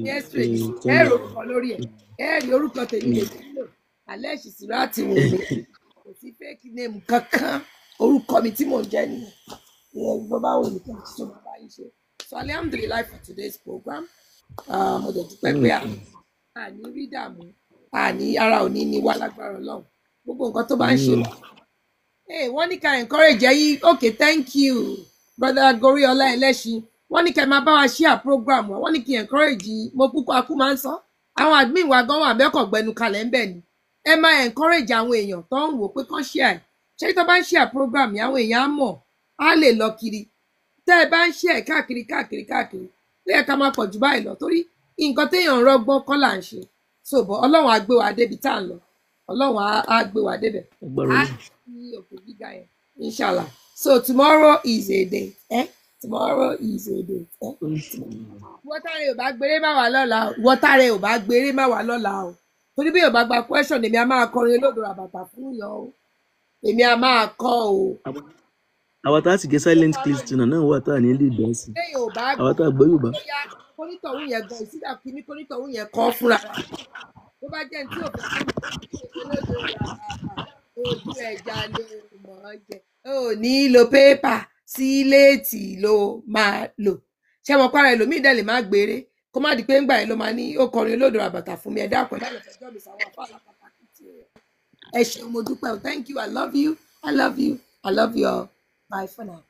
Ẹ rí orúkọ lórí ẹ, ẹ rí orúkọ tèmi lè dúró. Alesh Sirati wò mí. Kò sí fake name kankan. Orúkọ mi tí mò ń jẹ́ nìyẹn. Ìyẹn bó bá wù mí kí n ṣe bàbá yìí ṣe. So alhamdulillah for today's program. Mo dẹ̀ dúpẹ́ pé àní rí dààmú, àní ara òní ni wá lágbára Ọlọ́run. Gbogbo nǹkan tó bá ń ṣe wá. Hey, wọ́n ní ká encourage ẹ̀yin. Okay, thank you, brother Goriola Ẹlẹ́ṣin. Wọ́n ní ká máa bá wa share program wa. Wọ́n ní kí encourage, mo kúkú akú máa ń sọ. Àwọn admin wa gan wà mẹ́kọ̀ gbẹnu kalẹ̀ ń bẹ̀ ni. Ẹ máa encourage àwọn èèyàn tó ń wò pé kán share ẹ̀. Ṣé tó bá ń share program yẹn, àwọn èèyàn á mọ̀, á lè lọ kiri. Tẹ́ ẹ bá ń share káàkiri káàkiri káàkiri, ó yẹ ká máa pọ̀ jù báyìí lọ torí nǹkan téèyàn ń rọ́gbọ́n kọ́ là ń ṣe. So bọ̀ Ọlọ́run á gbé wa débi tá à ń lọ. Ọlọ́run á gbé wa débẹ̀. Á ní òkè gíga yẹn, inshallah. So tomorrow is a day. Eh? Tomorrow is a day. Eh? Wọ́tàrẹ ò bá gbéré má wà lọ́la o. Wọ́tàrẹ ò bá gbéré má wà lọ́la o. Torí bí yóò bá gba question, èmi á máa kọrin olódò àbàtà fún yàn o. Èmi á máa kọ o. Àwa tá a sì jẹ́ silent Christian náà wà tá a ní lè dá sí. Àwa tá a gbọ́ Yorùbá. Kónítọ̀hún yẹn gan ìsídà kí ní kónítọ̀hún yẹn kọ́ fúnra. Tó bá jẹ́ ní tí ò fẹ́ kó olódò àbàtà ojú ẹja ló mọ̀ ọ́ jẹ. O ní lo pépà síléètì ló máa lò. Ṣé mo para ẹlòmíì dẹ̀ lè má gbére Kó má di pé ńgbà yẹn ló máa ní ó kọrin olódò àbàtà fún mi. Ẹ dákun, ẹ má lọ fẹjọ́ mi sáwọn afá alákatakítí o. Ẹ ṣeun, mo dúpẹ́ o. Thank you. I love you. I love you. I love you all. Bye for now.